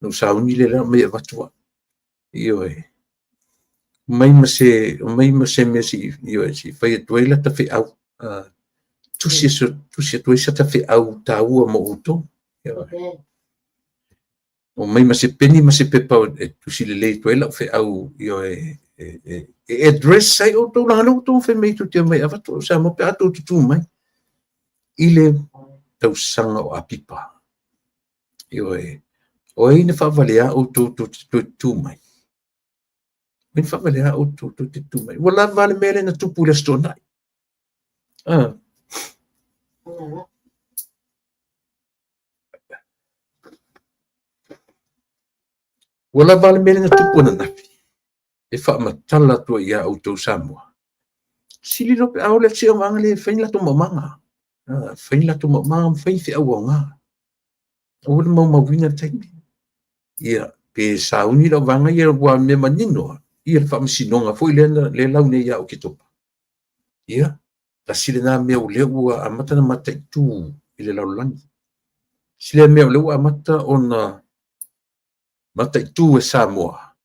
A: na ou sauni lea la mai e avatu au. Ioe. Mai ma se, mai ma se mea si, ioe, si fai atu ai lata feau. Tusi, tusi atu ai sata feau tāua mo outou. Ioe. O mai ma se peni ma se pepa e tusi lelei atu ai lau feau, ioe, e address ai outou leaga lea ua outou fai mai tou te omai e avatu au Samoa pe a outou tutū mai i le tausaga o Apipa. Ioe, o ai na faavalea outou tou te toe tutū mai? O ai na faavalea outou tou te tutū mai? Ua lava le mea lea na tupu i le Aso Toonai. Ua lava le mea lea na tupu ananafi e faamatala atu ai ia outou Samoa. Sili loa pe a o le siomaga lea e fai ni latou maumaga. Fai ni latou maumaga ma fai ni feau aoga. Aua le maumauina le taimi. Ia, pe sauni lau vaega ia ua mea manino ia le faamasinoga foi lea lea lau nei ia Oketopa. Ia, tasi lena mea o lea ua amata ona mataitu i le lalolagi. Tasi lea mea o lea ua amata ona mataitu e Samoa,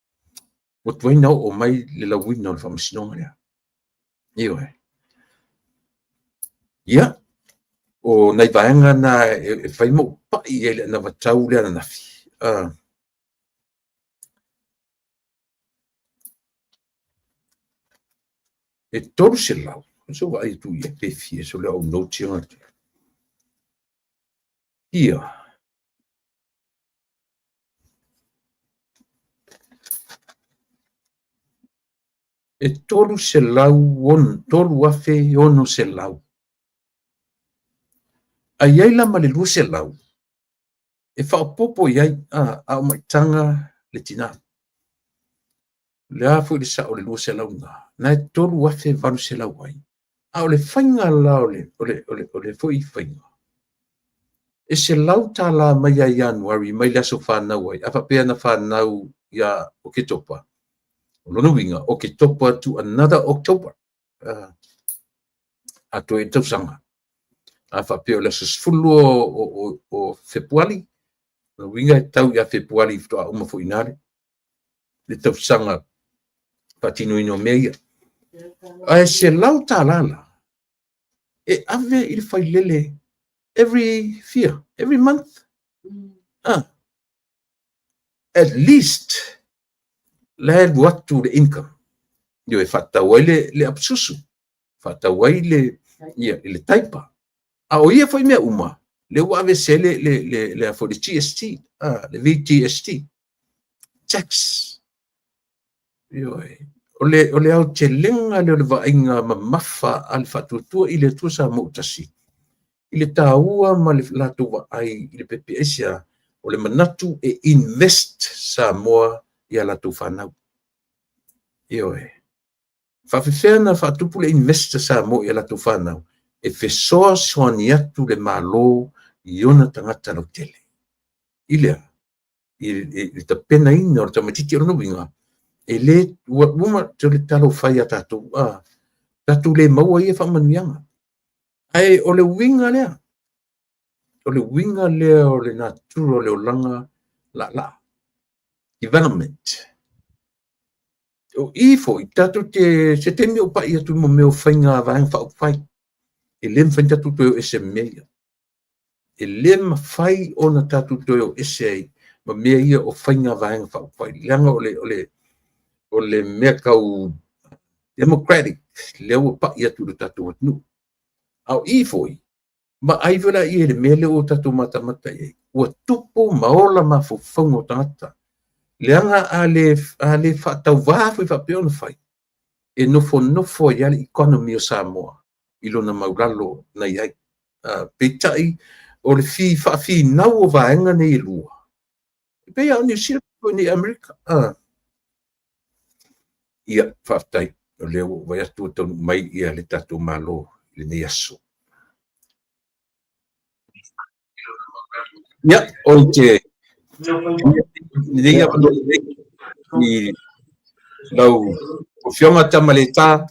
A: ua tuai na oo mai le lauina o le faamasinoga lea. Ioe. Ia, o nai vaega na e fai ma ou pai ai i le anavatau lea ananafi. E 300, se i ou vaai atu i ai pe fia, se o le au notes ia gata. Ia. E 3,600. A i ai la ma le 200 e faaopoopo i ai a o maitaga le tinā. O le a foi le sao o le 200 lena, na e 3,800 ai. A o le faiga la o le foi faiga, e $100 mai ia Ianuari mai le aso fanau ai, a faapea na fanau ia Oketopa, o lona uiga, Oketopa to another October, atoa ai le tausaga. A faapea o le aso 12 o Fepuali, o lona uiga e tau ia Fepuali faatoa uma foi i ina le tausaga faatinoina o mea ia. Ae $100 la e ave i le failele every fia, every month. At least la e alu atu le income. Ioe, e faatatau ai le apasusu, faatatau ai le taipa. A o ia foi mea uma, lea ua aveese ai le GST, le VGST, tax. Ioe. O le aotelega lea o le vaaiga mamafa a le Faatuatua i le Atua Samoa ua Tasi, i le taua ma le latou vaai i le pepe aisea, o le manatu e invest Samoa ia latou fanau. Ioe. Faafefea na faatupu le invest Samoa ia latou fanau? E fesoasoani atu le Malo i ona tagata lautele. I lea, i le tapenaina o le tamaitiiti. O lona uiga, e le ua uma le talo fai a tatou, tatou le maua ia faamanuiaga. Ae o le uiga lea, o le uiga lea o le natura o le olaga laalaa, development. O i foi, tatou te, se taimi o pai atu mo mea o faiga vaega faaupufai, e le mafai ona tatou toe o ese ma mea ia. E le mafai ona tatou toe o ese ai ma mea ia o faiga vaega faaupufai, leaga o le mea tau democratic lea ua pai atu i le tatou atunuu. A o i foi, vaai foi la i le mea lea ua tatou matamata i ai, ua tupu ma ola mafaufauga o tagata, leaga a le faatauvā foi faapea ona fai, e nofonofo ai lava le economy o Samoa i lona maulalo na i ai. Peitai, o le faafinau o vaega nei e lua, e pei lava o Niu Sila foi nei Amerika. Ia, faafetai, o lea ua ou vaai atu ua taunuu mai ia le tatou Malo i lenei aso. Ia, o te lenei avanoa i lau Afioga Tamaleta,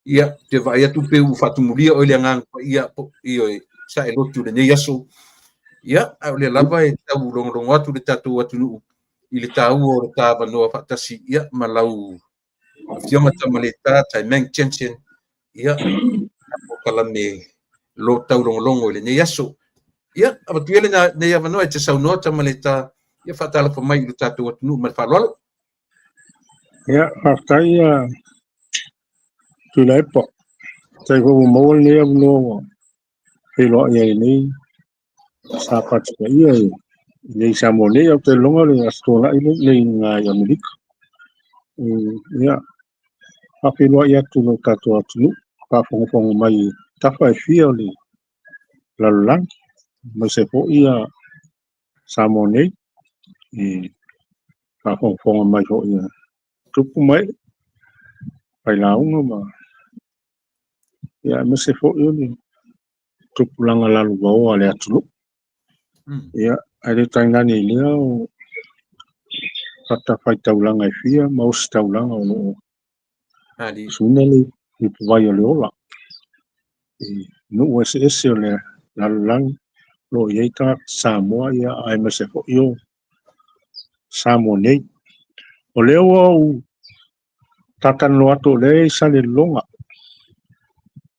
A: ia, te vaai atu pe ua faatumulia oe le Agaga Paia, ioe, sa e lotu lenei aso. Ia, a o lea lava e tau logologo atu le tatou atunuu i le taua o le ta avanoa faatasi, ia, ma lau Afioga Tamaleta Taimang Jensen, ia, polokalame lo taulogologo i lenei aso. Ia, avatu ia lenei avanoa e te saunoa Tamaleta, ia faatalofa mai i le tatou atunuu ma le faaaloalo.
B: Ia, faafetai ia Tuilaepa. Faafetai foi ua maua lenei avanoa ua feiloai ai nei sa patikaia i nei Samoa nei, ou te lagona le Aso Toonai lenei i Amerika. Ia, faafeiloai atu i lo tatou atunuu, faafogafoga mai i tafa e fia o le lalolagi, aemaise foi ia Samoa nei, i faafogafoga mai foi ia tupu ma ee, failauga ma ia aemaise foi o le tupulaga lalovaoa a le atunuu. Ia, ae le tainane i lea o fatafaitaulaga e fia ma ositaulaga o lo o suina le ipuvai o le ola i nuu eseese o le lalolagi o lo o i ai tagata Samoa, ia, aemaise foi o Samoa nei. O lea ua ou talatalanoa atu o lea e i Salelologa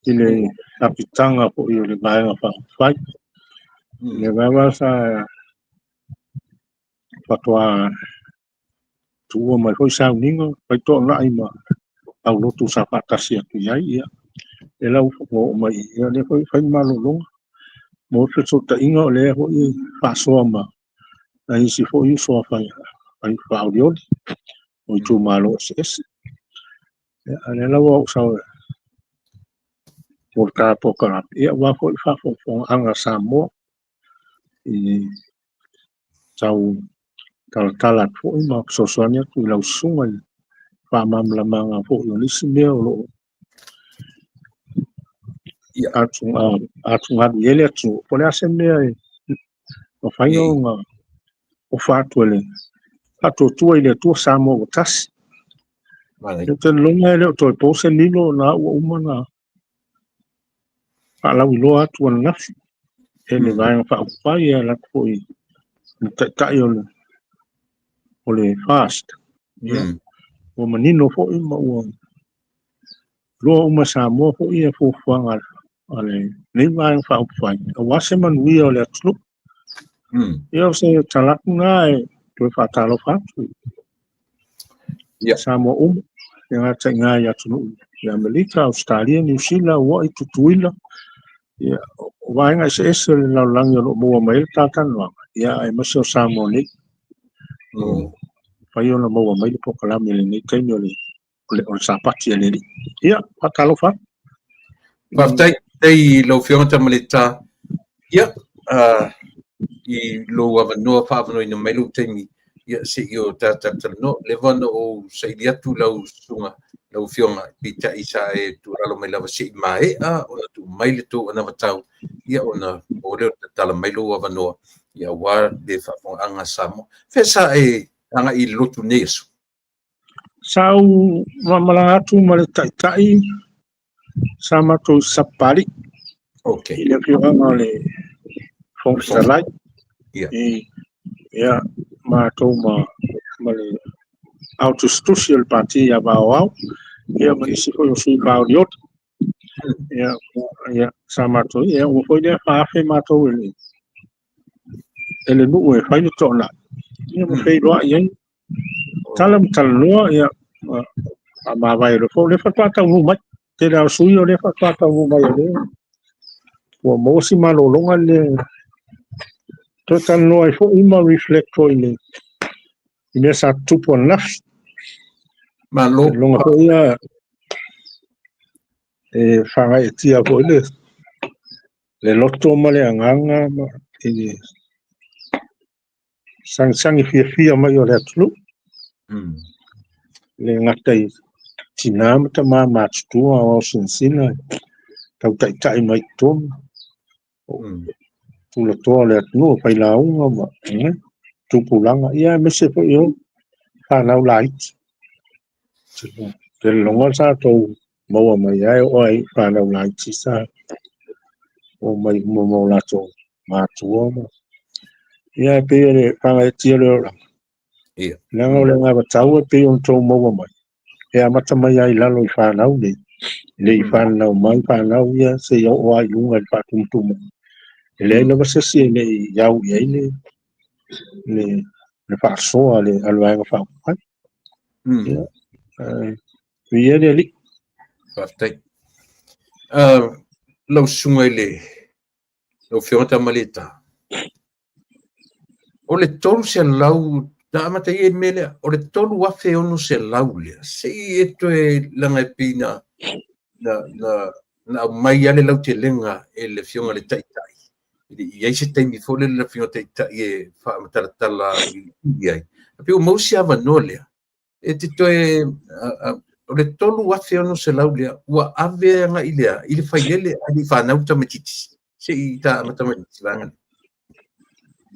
B: i le apitaga foi o le Vaega Faaupufai. Le vaega sa faatoa tuua mai foi sauniga, faitoonai ma aulotu sa faatasi atu i ai, ia, e lau ua oo mai ia, lea foi fai malologa mo le fesootaiga, o lea foi faasoa ma nai isi foi uso a fai faaolioli o itumalo eseese. Ia, a lea lava ou sau mo le polokalame, ia, aua foi le faafogafogaaga a Samoa i tau talatala atu foi ma fesoasoani atu i lau susuga i faamalamalamaga foi o nisi mea o lo o atugalu i ai le atunuu. Po o le a se mea e mafai ona ofa atu e le Faatuatua i le Atua Samoa ua Tasi. Ou te lagona e le o toe po se lilo na ua uma na faalauiloa atu ananafi e le Vaega Faaupufai e ala atu foi i le taitai o le FAST. Ia, ua manino foi ma ua iloa uma Samoa foi ia fuafuaga a lenei Vaega Faaupufai aua se manuia o le atunuu. Ia, o se talaatu na e toe faatalofa atu Samoa uma, e gata i i atunuu i Amerika, Ausetalia, Niu Sila, Ua'i, Tutuila, ia, o vaega eseese o le lalolagi o lo o maua mai ai le talatalanoaga, ia, aemaise o Samoa nei. O mafai ona maua mai le polokalame i lenei taimi o le o le sapati a le Alii. Ia, faatalofa atu.
A: Faafetai i lau Afioga Tamaleta. Ia, i lou avanoa faaavanoaina mai lou taimi, ia se i o ta talatalanoa. Leva ona ou saili atu lau susuga, lau Afioga, peitai sa e tuualalo mai lava se i maea ona tuu mai le tou anavatau, ia ona maua lea o le tatala mai lou avanoa, ia aua le faafofogaaga a Samoa. Fea sa e agai i le lotu nei aso?
B: Sa ou malaga atu ma le taitai sa matou i Sapapalii.
A: Okay.
B: I le afioaga o le Fofoga Fetalai.
A: Ia.
B: Ia, matou ma le autusitusi o le pati ia Vaoao, ia ma nisi foi o sui faaolioli. Ia, ia, sa matou, ia, ua foi lea faafe matou e le nuu e fai le toonai. Ia, ma feiloai ai. Tala ma talanoa, ia, faamavae loa foi. O lea faatoa taunuu mai. Tele lava o sui o lea faatoa taunuu mai o lea. Ua maua si malologa le toe talanoa ai foi ma reflect foi i mea sa tutupu ananafi.
A: Malo.
B: Loga foi ia e fagaetia foi le loto ma le agaga ma i le sagisagi fiafia mai o le atunuu. Le gata i tina ma tama matutua o sinasina tautaitai mai totonu. Tulatoa o le atunuu, failauga ma tupulaga, ia aemaise foi o fanau laiti. Te loga sa tou maua mai ai o ai fanau laiti sa o mai uma ma o latou matua ma ia e pei o le fagaetia le olaga.
A: Ia.
B: Leaga o le anavatau e pei ona tou maua mai, e amata mai ai i lalo i fanau nei, le i fanau mai fanau ia seia oo lava i luga i le faatumutumuga. E leai lava se isi e le i au i ai le faasoa a le Vaega Faaupufai. Ia, viia le Alii.
A: Faafetai. Lau susuga i le lau Afioga Tamaleta, o le 300 na amata ia i le mea lea, o le 3,600 lea, se i e toe laga e pei na aumai lava le lautelega e le Afioga i le Taitai, e le i ai se taimi foi lele le Afioga Taitai e faamatalatala i ai. E pei ua maua se avanoa lea, e te toe, o le 3,600 lea, ua ave agai lea i le failele ae le i fanau le tamaitiiti. Se i ta amata mai i se vaega lea.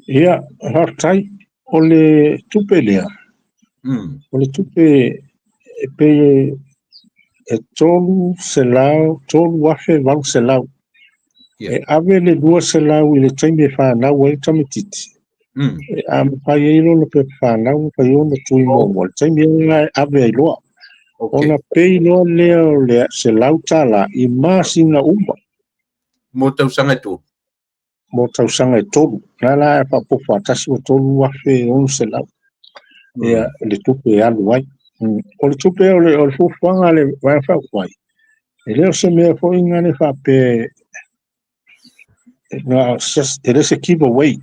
B: Ia, faafetai. O le tupe lea, o le tupe e pei e 3,800. E ave le 200 i le taimi e fanau ai le tamaitiiti. E mafai ai lona pepa fanau, mafai ona tui muamua. Le taimi lena e ave ai loa. Ona pay loa lea o le $100 i masina uma.
A: Mo tausaga e 3.
B: Mo tausaga e 3. La la e faaopoopo faatasi ua 3,600. Ia, le tupe e alu ai. O le tupe o le fuafuaga a le Vaega Faaupufai, e le o se mea foi na le faapea e le se giveaway.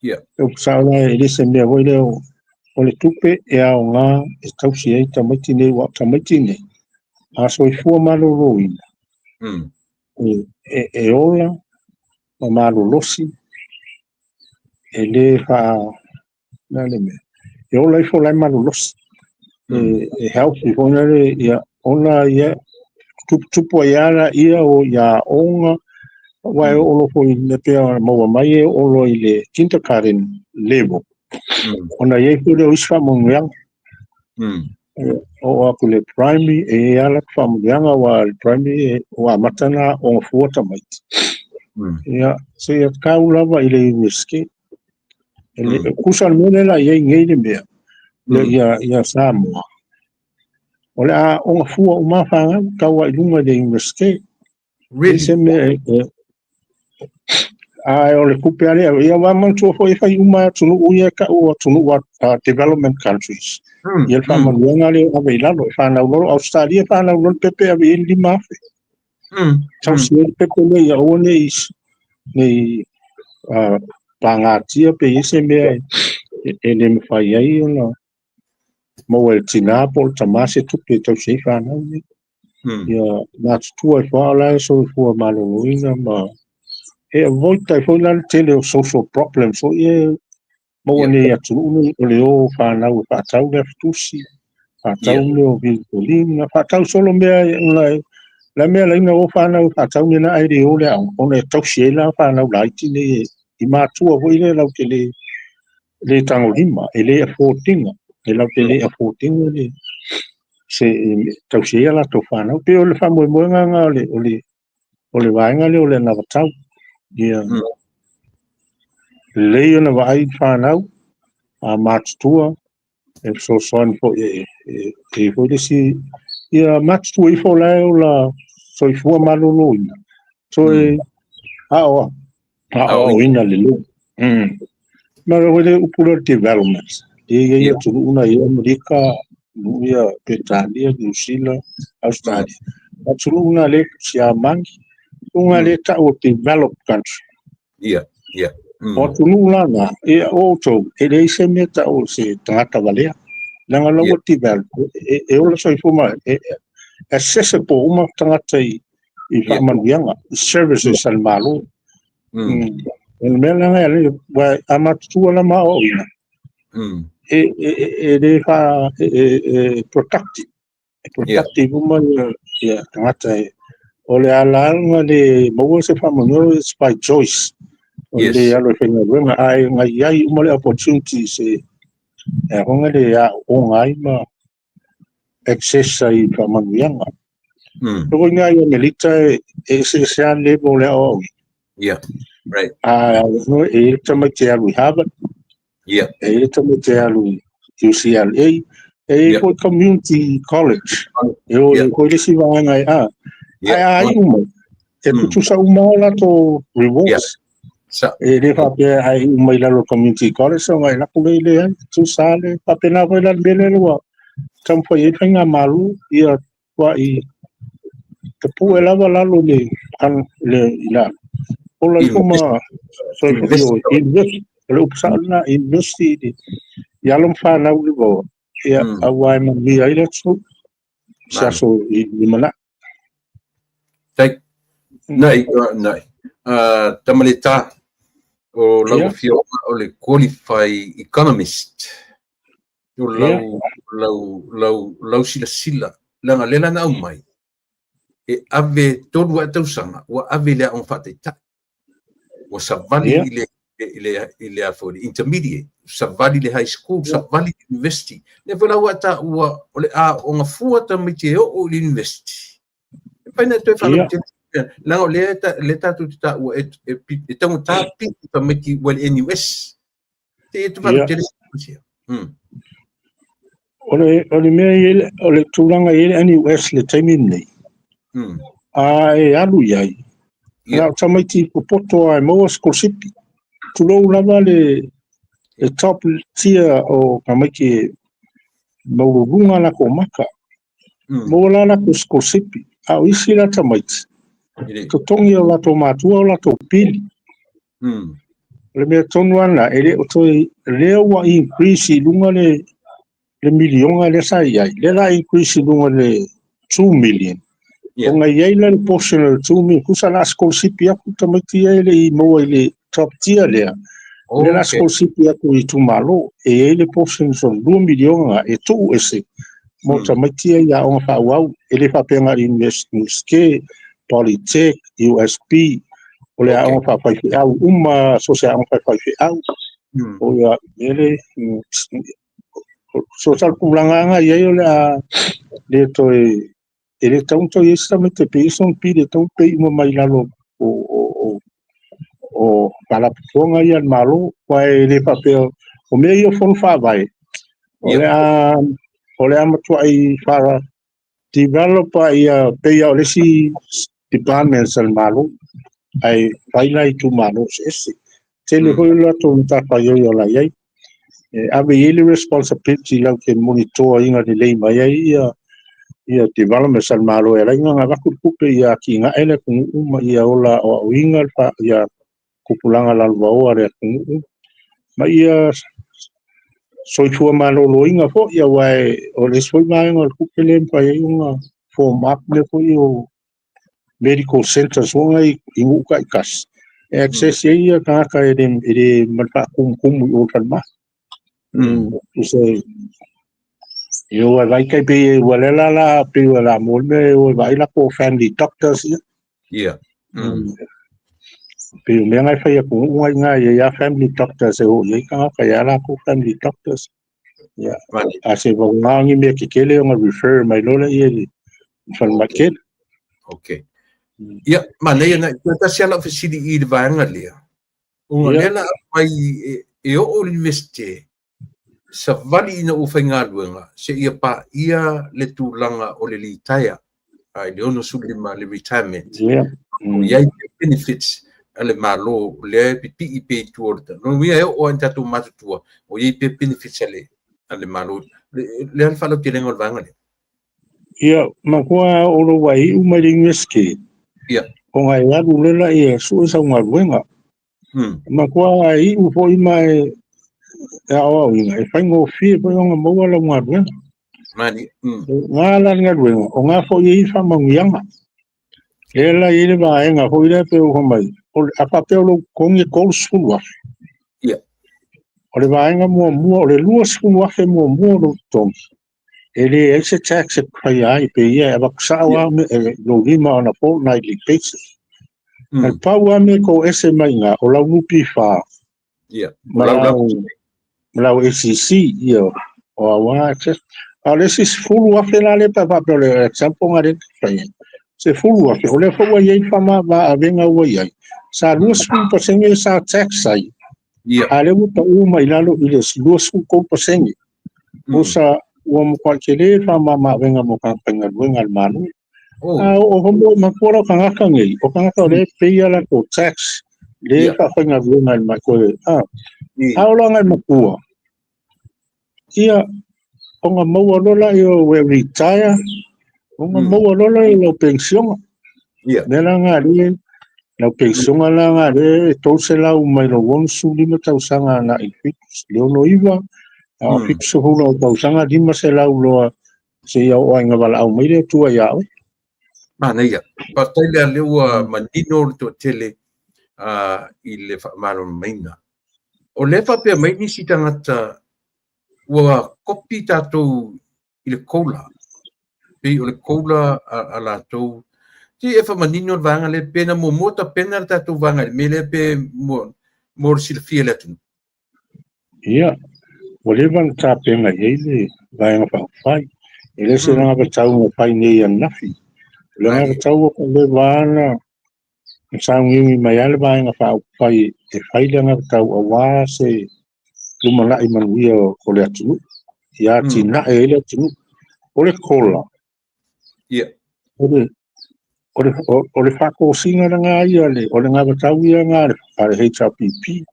B: E sao la e le se mea foi lea o le tupe e aoga e tausi ai tamaiti nei, ua tamaiti nei a soifua maloloina, e ola ma malolosi, e le faa na le mea e ola ifo la e malolosi, e healthy foi na le ia ona ia tuputupu ai ala ia o ia aoga ua e oo loa foi le pea maua mai e oo loa i le kindergarten level. Ona i ai foi lea o isi faamanuiaga. Oo atu le primary e i ai lava faamanuiaga aua le primary ua amata ona aoga fua tamaiti. Ia, seia tau lava i le university. E tusa le mea lea la i ai nei le mea, ia Samoa. O le aoga fua uma fanau tau ai i luga i le university.
A: Really?
B: Se mea a o le tupe a lea, ia ua manatua foi e fai uma atunuu ia e tau atunuu development countries. Ia le faamanuiaga lea ave i lalo, e fanau loa Australia, fanau loa le pepe ave i ai le 5,000. Tausi ai le pepe lea ia aua ne i pagatia pe i ai se mea e le mafai ai ona maua e le tinā po o le tamā se tupe e tausi ai fanau nei. Ia matutua ai foi a o la e soifua maloloina ma e avoid ai foi la le tele o social problems foi ia e maua nei i atunuu nei, o le o fanau e faatau le afitusi, faatau mea o vilitolina, faatau solo mea ona la mea laina o fanau e faatau mea na ae le o le aoga, ona e tausi ai la fanau laiti nei i matua foi lea latou te le tagolima, e le afford ina, e latou te le afford ina le se tausi ai a latou fanau. Pei o le faamoemoega lena o le vaega lea o le anavatau. Ia lelei ona vaai fanau a matutua e fesoasoani foi e foi le isi ia matutua ifo la e ola soifua maloloina toe aoaoina lelei. Ma o le upu lea o le development e i ai atunuu na i Amerika, atunuu ia Peretania, Niu Sila, Australia, atunuu na le Siamani, atunuu lea e tau o developed country.
A: Ia, ia.
B: O atunuu la na, ia o outou, e leai se mea tau o se tagata valea. Leaga la ua develop, e ola soifua ma e accessible uma tagata i faamanuiaga, i services a le Malo. O le mea lena e ua a matutua la ma aoaoina, e le fa e productive. E productive uma ia tagata e o le ala le maua se faamanuiaga, it's by choice. O le alo e faigaluega, ae nai ai uma le opportunities e aoga le aooga ai ma access ai i faamanuiaga. O i ngai Amerika e eseese lava level o le aoaoina.
A: Yeah, right.
B: A no e le tamaiti e alu i Harvard, e le tamaiti e alu i UCLA, e foi community college. E o e foi le isi vaega e a. Ae a ai uma, e tutusa uma o latou rewards. E le faapea ai uma i lalo community college o e lako le le ai, tutusa le faapena foi la le mea lea ua taumafai ai faigamalo ia tuai tapue lava lalo le le i lalo. Ola ifo ma
A: Invest.
B: Invest, o le upu sao lena, invest i alo ma fanau le vaoa. Ia, aua e manuia ai le atunuu se aso i lumanai.
A: Tai. Nai, nai. Tamaleta, o lau afioga o le qualified economist. O lau silasila, leaga lea la na aumai, e ave 3 ae tausaga, ua ave i le aoga faataitai. Ua savali i le a foi, le intermediate, savali le high school, savali le university. Lea foi la ua taua o le aoga fua tamaiti e oo i le university. E fai na toe faalautele. Leaga o lea le tatou te taua e taugata pili tamaiti ua le NUS. Te e te faalautele.
B: O le mea i ai o le tulaga i ai le NUS le taimi lenei, a e alu i ai, na o tamaiti popoto a e maua sikolasipi. Tulou lava le top tier o tamaiti e maualuluga latou maka. Maua la latou sikolasipi. A o isi la tamaiti, totogi o latou matua o latou pili. O le mea tonu lava e le o toe lea ua increase i luga le miliona lea sa i ai. Lea la increase i luga le 2 million. Ona i ai la le portion o le 2 million, tusa la sikolasipi atu tamaiti ia e le i maua i le top tier lea. Lea la sikolasipi atu i itumalo. E i ai le portion o le 2 miliona e tuu ese mo tamaiti ia i aoga faaauau. E le faapea na o le University, Polytech, USP, o le aoga faafaifeau uma, so se aoga faafaifeau. O ia, ele, so sa tulaga aga i ai o le a le toe e le tau toe i ai se tamaiti e pei sona pili e tau pei uma mai lalo o faalapotopotoga ia a le Malo, aua e le faapea o mea ia o fono faavae o le a matuai fa develop ia pei o le isi departments a le Malo ae fai la itumalo eseese. Tele foi o latou matafaioi o la i ai. E ave i ai le responsibility lau te monitor ina lelei mai ai ia developments a le Malo e ala ai ona avatu le tupe ia atinae le atunuu ma ia ola aoaoina ia tupulaga lalovaoa a le atunuu ma ia Soifua maloloina foi, aua o le isi foi vaega o le tupe lea e mafai ai ona form up mea foi o medical centers foi i nuu taitasi e access ai ia tagata e le ma le faatumutumu i o i falemai. E o e vai tai pei ua le la la pei ua la mo le mea e o e vaai latou family doctors ia. Pei o mea na e fai atunuu na i ina e i ai lava family doctors e o i ai tagata e i ai latou family doctors. Ia, a se vagana ni mea tetele ona refer mai loa lea i le falemai tele.
A: Okay. Ia, manaia na toe tasi lava lau fesili i le vaega lea. Ona lea la aumai e oo i le Iunivesite, savali ina ua faigaluega seia paia le tulaga o le litaea i le 65 le retirement. O i ai benefits a le Malo lea e pipii pea i tua o le lona uiga e oo lava i tatou matutua o i ai pea benefits a le Malo. Le a le faalautelega o le vaega lea?
B: Ia, matua oo lou vaiu mai le Iunivesite, ona e alu loa lea e sue sau galuega. Matua iu foi ma e aoaoina, e faigofie foi ona maua lau galuega. Nga la le galuega, o nga foi e i ai faamanuiaga. Lea la e i ai le vaega foi lea pe ua mai, a faapea o lou totogi e 30,000. O le vaega muamua, o le 20,000 muamua o lou totogi, e leai se tax e faia ai, pe ia e avatu sao lava lou lima on a fortnightly basis. Na pau lava mea e toese mai i ina, o lau NPF ma lau ACC, ia, o aua access. A o le isi 10,000 la lea pe a faapea o le example na lea e fai ai. 10,000, o lea foi ua i ai le faamavaavega ua i ai. Sa 20% sa tax ai, a lea ua pau mai lalo i le 23%. Osa ua matuai tele le faamamaavega mo tagata faigaluega a le Malo. A o homo matua lau tagata nei, o tagata o lea e pay a latou tax, lea e faafaigaluega i le mai a. A o la ngai matua, ia, ona maua loa la i o e retire, ona maua loa la i lau pensiona. Mea la nga le, lau pensiona la nga le e 300 mai lou 65 tausaga na i 69, a o 70 o tausaga 500 loa seia oo ai ina valaau mai le Atua ia oe.
A: Manaia. Faafetai lea lea ua manino le toatele i le faamalamalamaina. O lea faapea mai nisi tagata ua kopi tatou i le COLA, pei o le COLA a latou. Ti e faamanino le vaega lea, pe na muamua tapena le tatou vaega i le mea lea pe mo le silafia e le atunuu.
B: Ia, ua leva ona tapena i ai le Vaega Faaupufai. E le o se anavatau na fai nei ananafi. O le anavatau ua leva ona sauniuni mai lava le Vaega Faaupufai e fai le anavatau aua se lumanai manuia o le atunuu, ia atinae ai le atunuu. O le COLA, o le faatosina lena ia, o le anavatau ia na a le HRPP.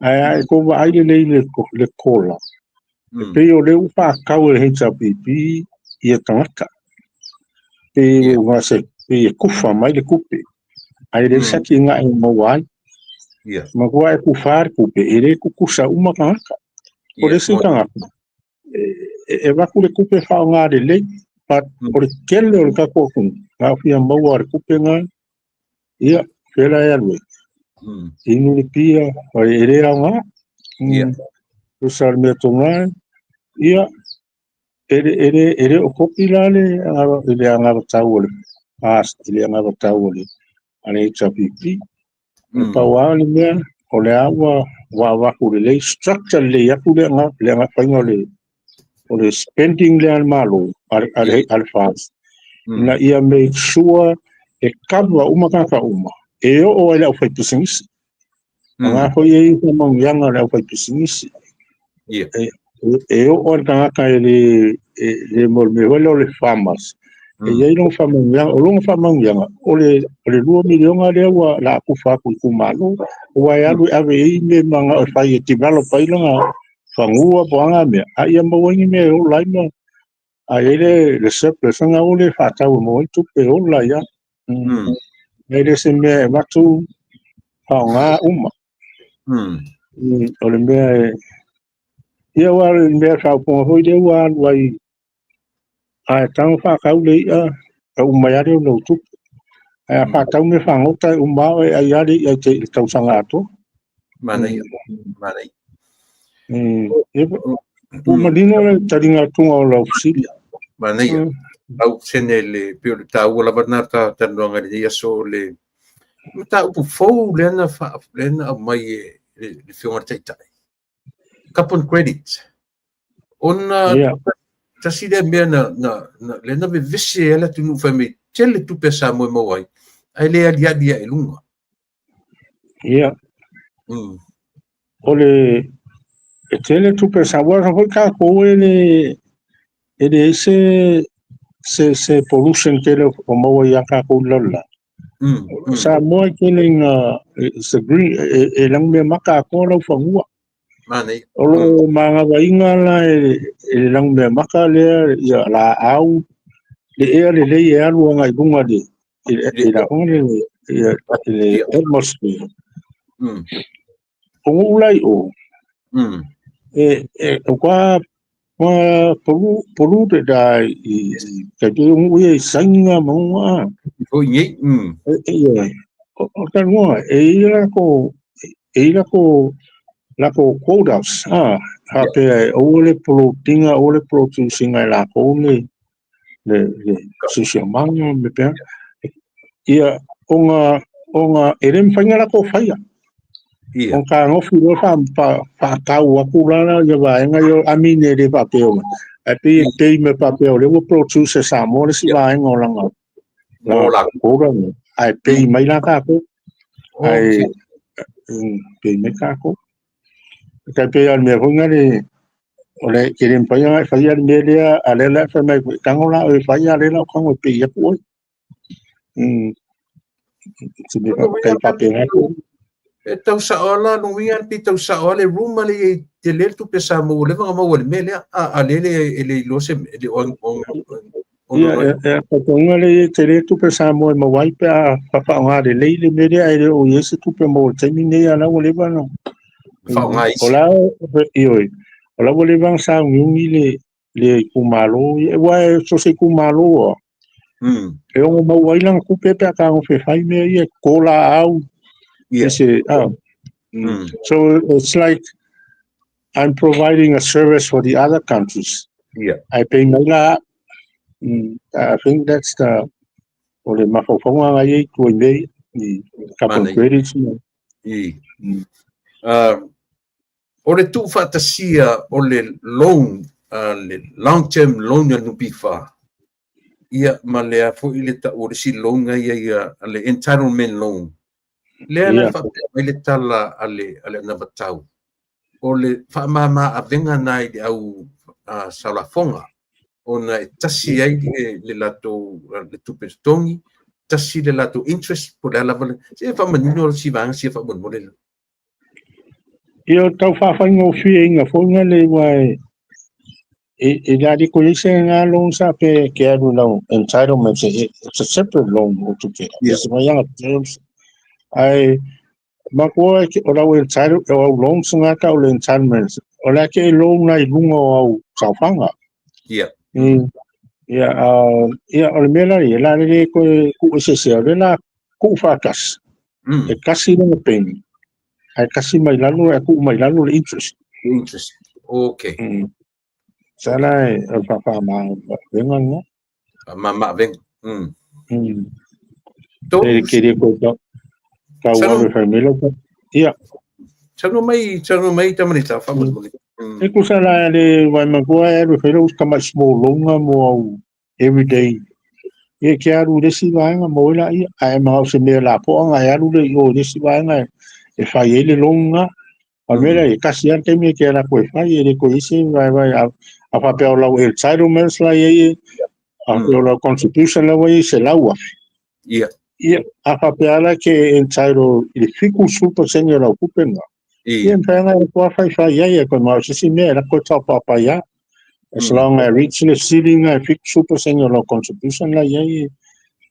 B: Ae a e tou vaai lelei le COLA, e pei o lea ua faatau e le HRPP ia tagata. Pei ua se pei e kufa mai le tupe, ae leai se atinae e maua ai. Matua e kufa le tupe, e le tutusa uma tagata. O le isi tagata, e avatu le tupe faaaoga lelei, but o le tele o le tatou atunuu, na o fia maua le tupe na, ia, fela e alu ai. Inu le pia, e le aoga. Tusa o le mea tonu lava, ia, e le o kopi la le i le anavatau o le FAST, i le anavatau o le a le HRPP. E pau lava le mea, o lea ua avatu lelei, structure lelei atu le faiga o le spending lea a le Malo, a le FAST, ina ia make sure e cover uma tagata uma, e oo ai le aufaipisinisi. Nga foi e i faamanuiaga o le aufaipisinisi. E oo ai le tagata e le mo le mea foi lea o le farmers. E i ai lona faamanuiaga, o lona faamanuiaga, o le 2 miliona lea ua la kufa atu i itumalo, ua e alu e ave i ai mea manao e fai e develop ai lona fanua po o a mea, a ia maua ai ni mea e ola ai ma a i ai le surplus na o le faatau e maua ai tupe e ola ai lava. E le se mea e avatu faaaoga uma. O le mea e Ia ua le mea faaupuga foi lea ua alu ai, a e tago faatau le i'a, e uma ai lava lea o lau tupe. Ae a faatau mea fagota e uma lava oe e ai lava le i'a i le tausaga atoa.
A: Manaia, manaia.
B: Ia, ua manino le taliga atuga o lau fesili.
A: Manaia. Lau sene le pei o le taua lava lena talanoaga i lenei aso o le mataupu fou lea na lea na aumai e le Afioga i le Taitai. Carbon credit. Ona tasi lea mea lea na vevese ai le atunuu fai mai tele tupe a Samoa e maua ai, ae le aliali ae i luga.
B: Ia. O le e tele tupe a Samoa foi tatou e leai se pollution tele o maua ia tatou i le lalolagi. Samoa e tele ina it's a green, e lanumeamata atoa lau fanua.
A: Manaia.
B: O lo o magavaina la e le lanumeamata lea ia laau le ea lelei e alu agai i luga le i le atmosphere. O nuu la i o, e ua polluted a i tai pei o nuu ia i Saina ma nuu a.
A: Foi nei.
B: Ia, o talanoa, e i lako quotas, faapea e aua le pollutinga, aua le producinga e lakou le siosiomaga me pea. Ia, ona e le mafai ona latou faia.
A: Ia.
B: O ka gofi loa faatau atu la ia vaega ia amine le faapea ona. Ae pei e pei me faapea o lea ua produce e Samoa le isi vaega o lana
A: Mo la.
B: quota, ae pei mai la tatou. Ae pei mai tatou. E tai pei o le mea foi lea o le ke le mafai ona e faia le mea lea, a lea la e fai mai foi, tago la oe fai, a lea la o tago e pei atu oe. Se mea tai faapena.
A: E tau sao la no ia pe tau sao le room le i te le tupe Samoa ua leva ona maua i le mea lea. A le le e le iloa se le o
B: Ia, e faatonuga le e tele tupe Samoa e maua ai pe a faaaoga lelei le mea lea, ae le o i ai se tupe maua i le taimi nei, a la ua leva ona
A: faaaoga isi.
B: O la, ioe, o la ua leva ona sauniuni le itumalo, aua e so o se itumalo lava, e ono maua ai lana tupe pe a tagofe e fai mea ia, toto laau, ese, So it's like I'm providing a service for the other countries. I pay mai la. I think that's the o le mafaufauga na ia i tua i mea i carbon
A: Manaia.
B: credits.
A: I. O le tuufaatasia o le loan, le long term loan a NPF. Ia, ma le a foi le tau o le isi loan nga ia ia le entitlement loan. Lea la faapea mai le tala a le anavatau. O le faamama avega na i le au saolafoga, ona e tasi ai le latou le tupe totogi, tasi le latou interest, po le a lava le se faamanino si vaega sia faamolemole la.
B: Ia, o tau faafaigofieina foi na le ua e le ali ko ise nga loan sa pe ke alu lau entitlement, it's a separate loan altogether. It's my younger terms. Ai makoa o lau entitled o au loans nga ka o le entitlement. O la ke loan na i lunga o au saofaga. Ia, ia, o le mea la ia, la le ko ku ese se o le la ku faatasi. E kasi lona payment. Ae kasi mai lalo, e ku mai lalo le interest.
A: Interest. Okay.
B: Sa la e o fafa ma venga nga.
A: Mama avega.
B: E ke le ko ta ka wa le family. Ia.
A: Tano mai tamalita faamolemole.
B: E kusa la le wai makoa e alu whaila us kama small loan mo au everyday. Ia ke alu le si vaega mo ila ia. Ae ma au se mea la poanga e alu le i o le si vaega e fai ai le loan nga. O le mea lea, e kasi lava le taimi e ke ala koe fai, e le koe isi vai vai a faapea o lau entitlements la ia, a faapea o lau contribution la ua i se lau afe. Ia, a faapea la ke entitle i le 70% o lau tupe nga. Ia, mawhai nga e kua fai fai ai, e koe mau sisi mea e la koe tau papa ia. As long as reach le ceiling e 70% o lau contribution la ia,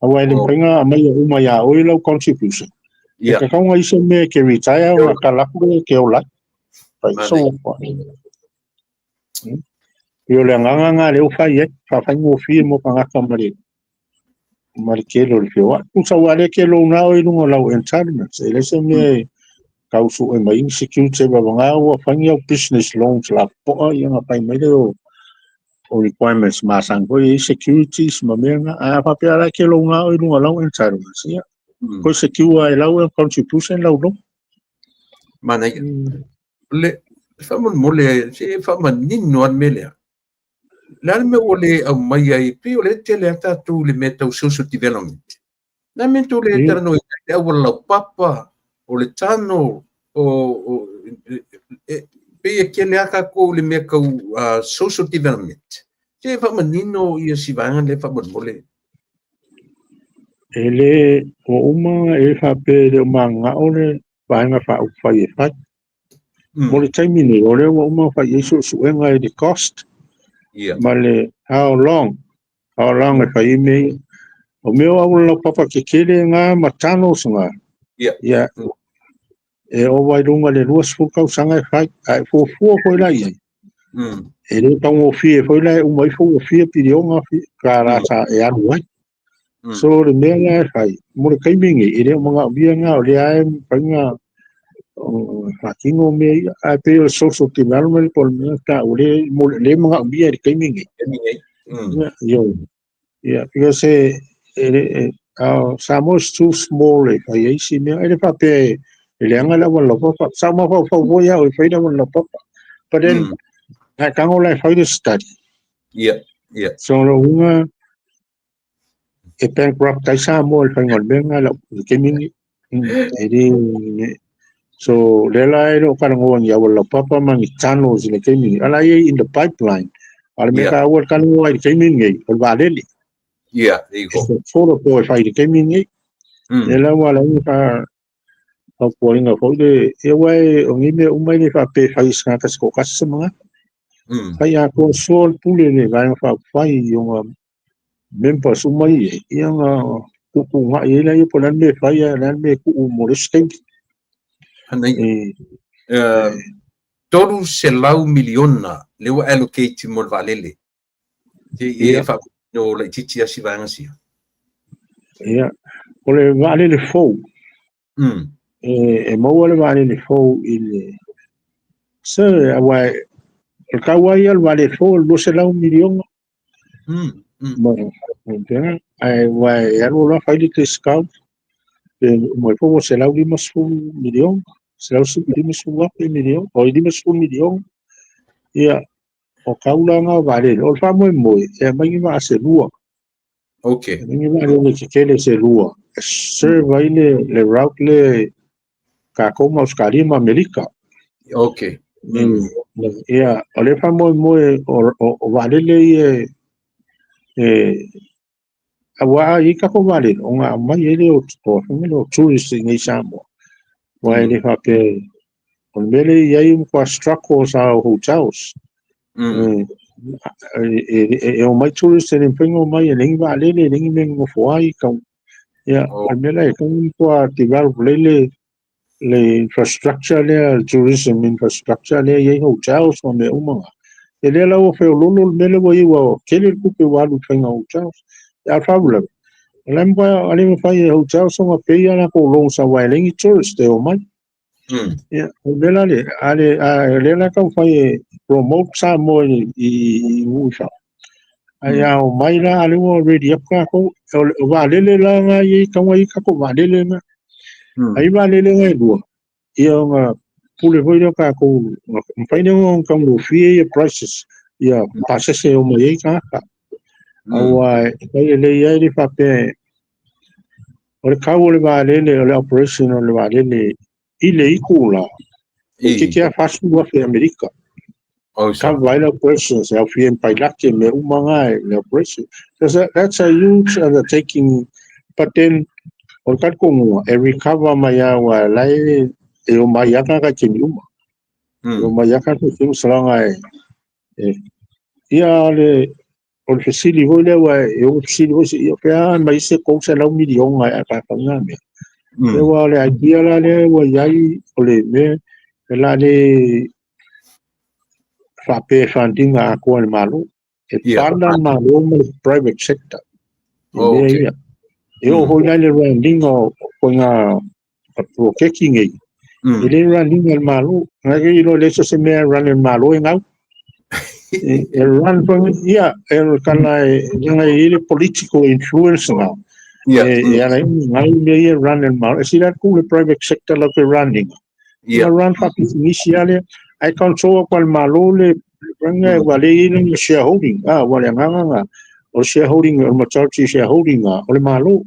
B: aua e le mawhai nga mai e uma ia oi lau contribution. E kakaunga ise mea ke retire o ka laku le ke o lai. Pai so. Pei o le agaga lena lea ua fai ai, faafaigofie mo tagata ma le tele o le feoai. Tusa aua o lea e te loan lava oe i luga o lau entitlements, e leai se mea e tau sue mai ai ni security vavana ua fai ni au business loans lapopoa ia ona fai mai lea o requirements masani foi e i ai securities ma mea na. Ae a faapea la e te loan lava oe i luga o lau entitlements, ia, toe secure ai lau contribution lau loan.
A: Manaia. Le faamolemole se faamanino lava le mea lea. Le a le mea ua le aumai ai, pei o lea e tele lava tatou i le mea tau social development. O le a le mea tou le talanoaina ai le auala laupapa, o le tano, o pei e tele lava tatou i le mea tau social development. Se faamanino ia si vaega lea faamolemole.
B: E le ua uma e faapea e le o mananao le vaega faaupufai e fai. Mo le taimi nei, o lea ua uma ona fai i ai suesuega i le cost ma le how long e fai ai mea ia. O mea o auala laupapa tetele na ma tunnels na, ia, e ova i luga i le 20 tausaga e fai. Ae fuafua foi la i ai, e le taugofie foi la e uma ifo ua fia piliona tala sa e alu ai. So le mea la e fai, mo le taimi nei, e le o manaomia na o lea e mafai ona faatino mea ia. Ae pei o le social development po o le mea taua mo le manaomia i le taimi nei.
A: Taimi nei.
B: Yeah, yo. Yeah, because Samoa is too small e fai ai si mea. E le faapea e leaga le auala laupapa. Sa mafaufau foi au e fai le auala laupapa. But then, ae tago la e fai le study. So lo uiga e bankrupt ai Samoa i le faiga o le mea lena le taimi nei. E le so lea la e le o talanoa ni auala laupapa ma ni tunnels i le taimi nei. Ala ia in the pipeline. A o le mea taua le talanoa i le taimi nei, o le vaalele.
A: Yeah, there you go.
B: E affordable e fai i le taimi nei. Lea la ua ala ai ona fautuaina foi le ia aua o nei mea uma e le faapea e fai e se tagata se toatasi se manatu. Fai atoa soa le pule le Vaega Faaupufai i ona members uma ia, ia ona tuutuugai ai laia po o le a le mea e fai a o le a le mea e tuu mo le isi taimi.
A: Manaia. 300 miliona lea ua allocate mo le vaalele. Te e no laitiiti a si vaega sia.
B: Ia, o le vaalele fou, e maua le vaalele fou i le se aua o le tau ai o le vaalele fou o le 200 miliona. Ma pena ae ua e alu loa fai le discount pe mai fou ua 150 miliona, 150 afe miliona, o 50 miliona. Ia, o tau la na o vaalele. O le faamoemoe e aumai ni vaa se lua. E aumai ni vaalele tetele se lua. E serve ai le route le tatou ma Ausetalia ma Amerika. Ia, o le faamoemoe o vaalele ia e aua a i ai tatou vaalele, ona aumai ai lea o tourist i nei Samoa. Aua e le faapea o le mea lea e i ai matua struggles a o hotels. E omai tourist e le mafai ona omai e leai ni vaalele, e leai ni mea e nonofo ai. Ia, o le mea la e tatau ona matua develop lelei le infrastructure lea, tourism infrastructure lea e i ai hotels ma mea uma na. E lea la ua feoloolo le mea lea ua i ai ua tele le tupe ua alu i le faiga o hotels. A o le faalavelave, o la e matua le mafai e hotels ona pay a latou loans aua e leai ni tourist e omai. Ia, o le mea la lea, a lea la taumafai e promote Samoa i nuu i fafo. Ae a omai la, a lea ua ready atu tatou, o vaalele la na i ai, tatau ona i ai tatou vaalele na. Ai vaalele na e lua, ia ona pule foi lea o tatou, mafai lea ona taugofie ia prices, ia pasese e omai ai tagata. Aua e fai lelei ai le faapea o le tau o le vaalele, o le operation o le vaalele i le itula, e toeitiiti lava 40,000 Amerika.
A: Oh, sa.
B: Cover ai le operations, e aofia ai ma pailate, mea uma na e le operation. That's a huge undertaking, but then o le talitonuga e recover mai lava aua la e omai lava tagata i taimi uma. E omai lava tagata i taimi salaga e ia le o le fesili foi lea ua e ono fesili foi se ia fea mai se 300 miliona e faafai na mea. Ia ua o le idea la lea ua i ai o le mea e la le Faapea e fund ina atoa e le Malo. E partner le Malo ma le private sector i mea ia. E oo foi la i le run ina o ituaiga poloketi nei, e le run ina e le Malo. Na te iloa leai se mea e run e le Malo e gau. E run foi, ia, e kana e leaga e i ai le political influence na. E ala ai ona gau mea ia e run e le Malo. E sili atu le private sector latou te run ina. Ia run faapisinisi lava lea, ae control atu e le Malo le vaega ua le i ai lana shareholding. A, ua le agaga lena, o le shareholding, o le majority shareholding o le Malo.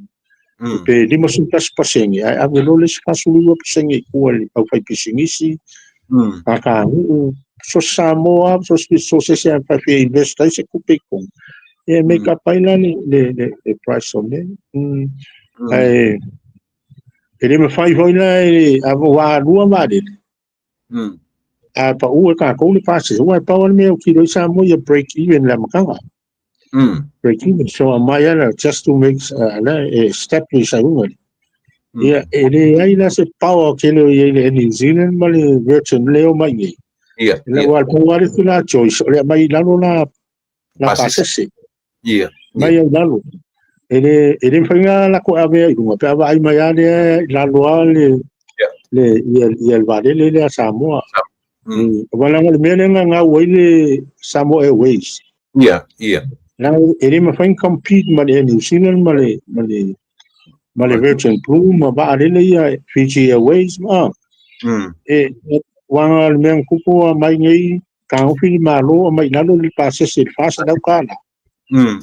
B: Pe 51%, ae ave loa le isi 49% i tua i le aufaipisinisi, kakanuu, so se Samoa lava, so se isi lava e fia invest ai se tupe i totonu, ia e make up ai la le price o mea ia. Ae e le mafai foi la e ua alua vaalele, a pau e tatou le pasese, aua e pau lava le mea e autilo ai Samoa ia break even i le amataga. Break even, so aumai lava just to make la e establish ai luga. Ia, e leai la se power tele o i ai i le Air New Zealand ma le Virgin lea e omai nei. Aua e pau lava le isi la choice o le aumai i lalo la pasese. Mai ai i lalo. E le e le mafai ona latou avea i luga pe a vaai mai lava lea i lalo lava le le ia ia le vaalele lea a Samoa. Aua leaga o le mea lea na gau ai le Samoa Airways. Leaga e le mafai ona compete ma le Air New Zealand ma le Virgin Blue ma vaalele ia Fiji Airways ma e aua o le mea na tupu mai nei taofi le Malo aumai i lalo le pasese i le $400.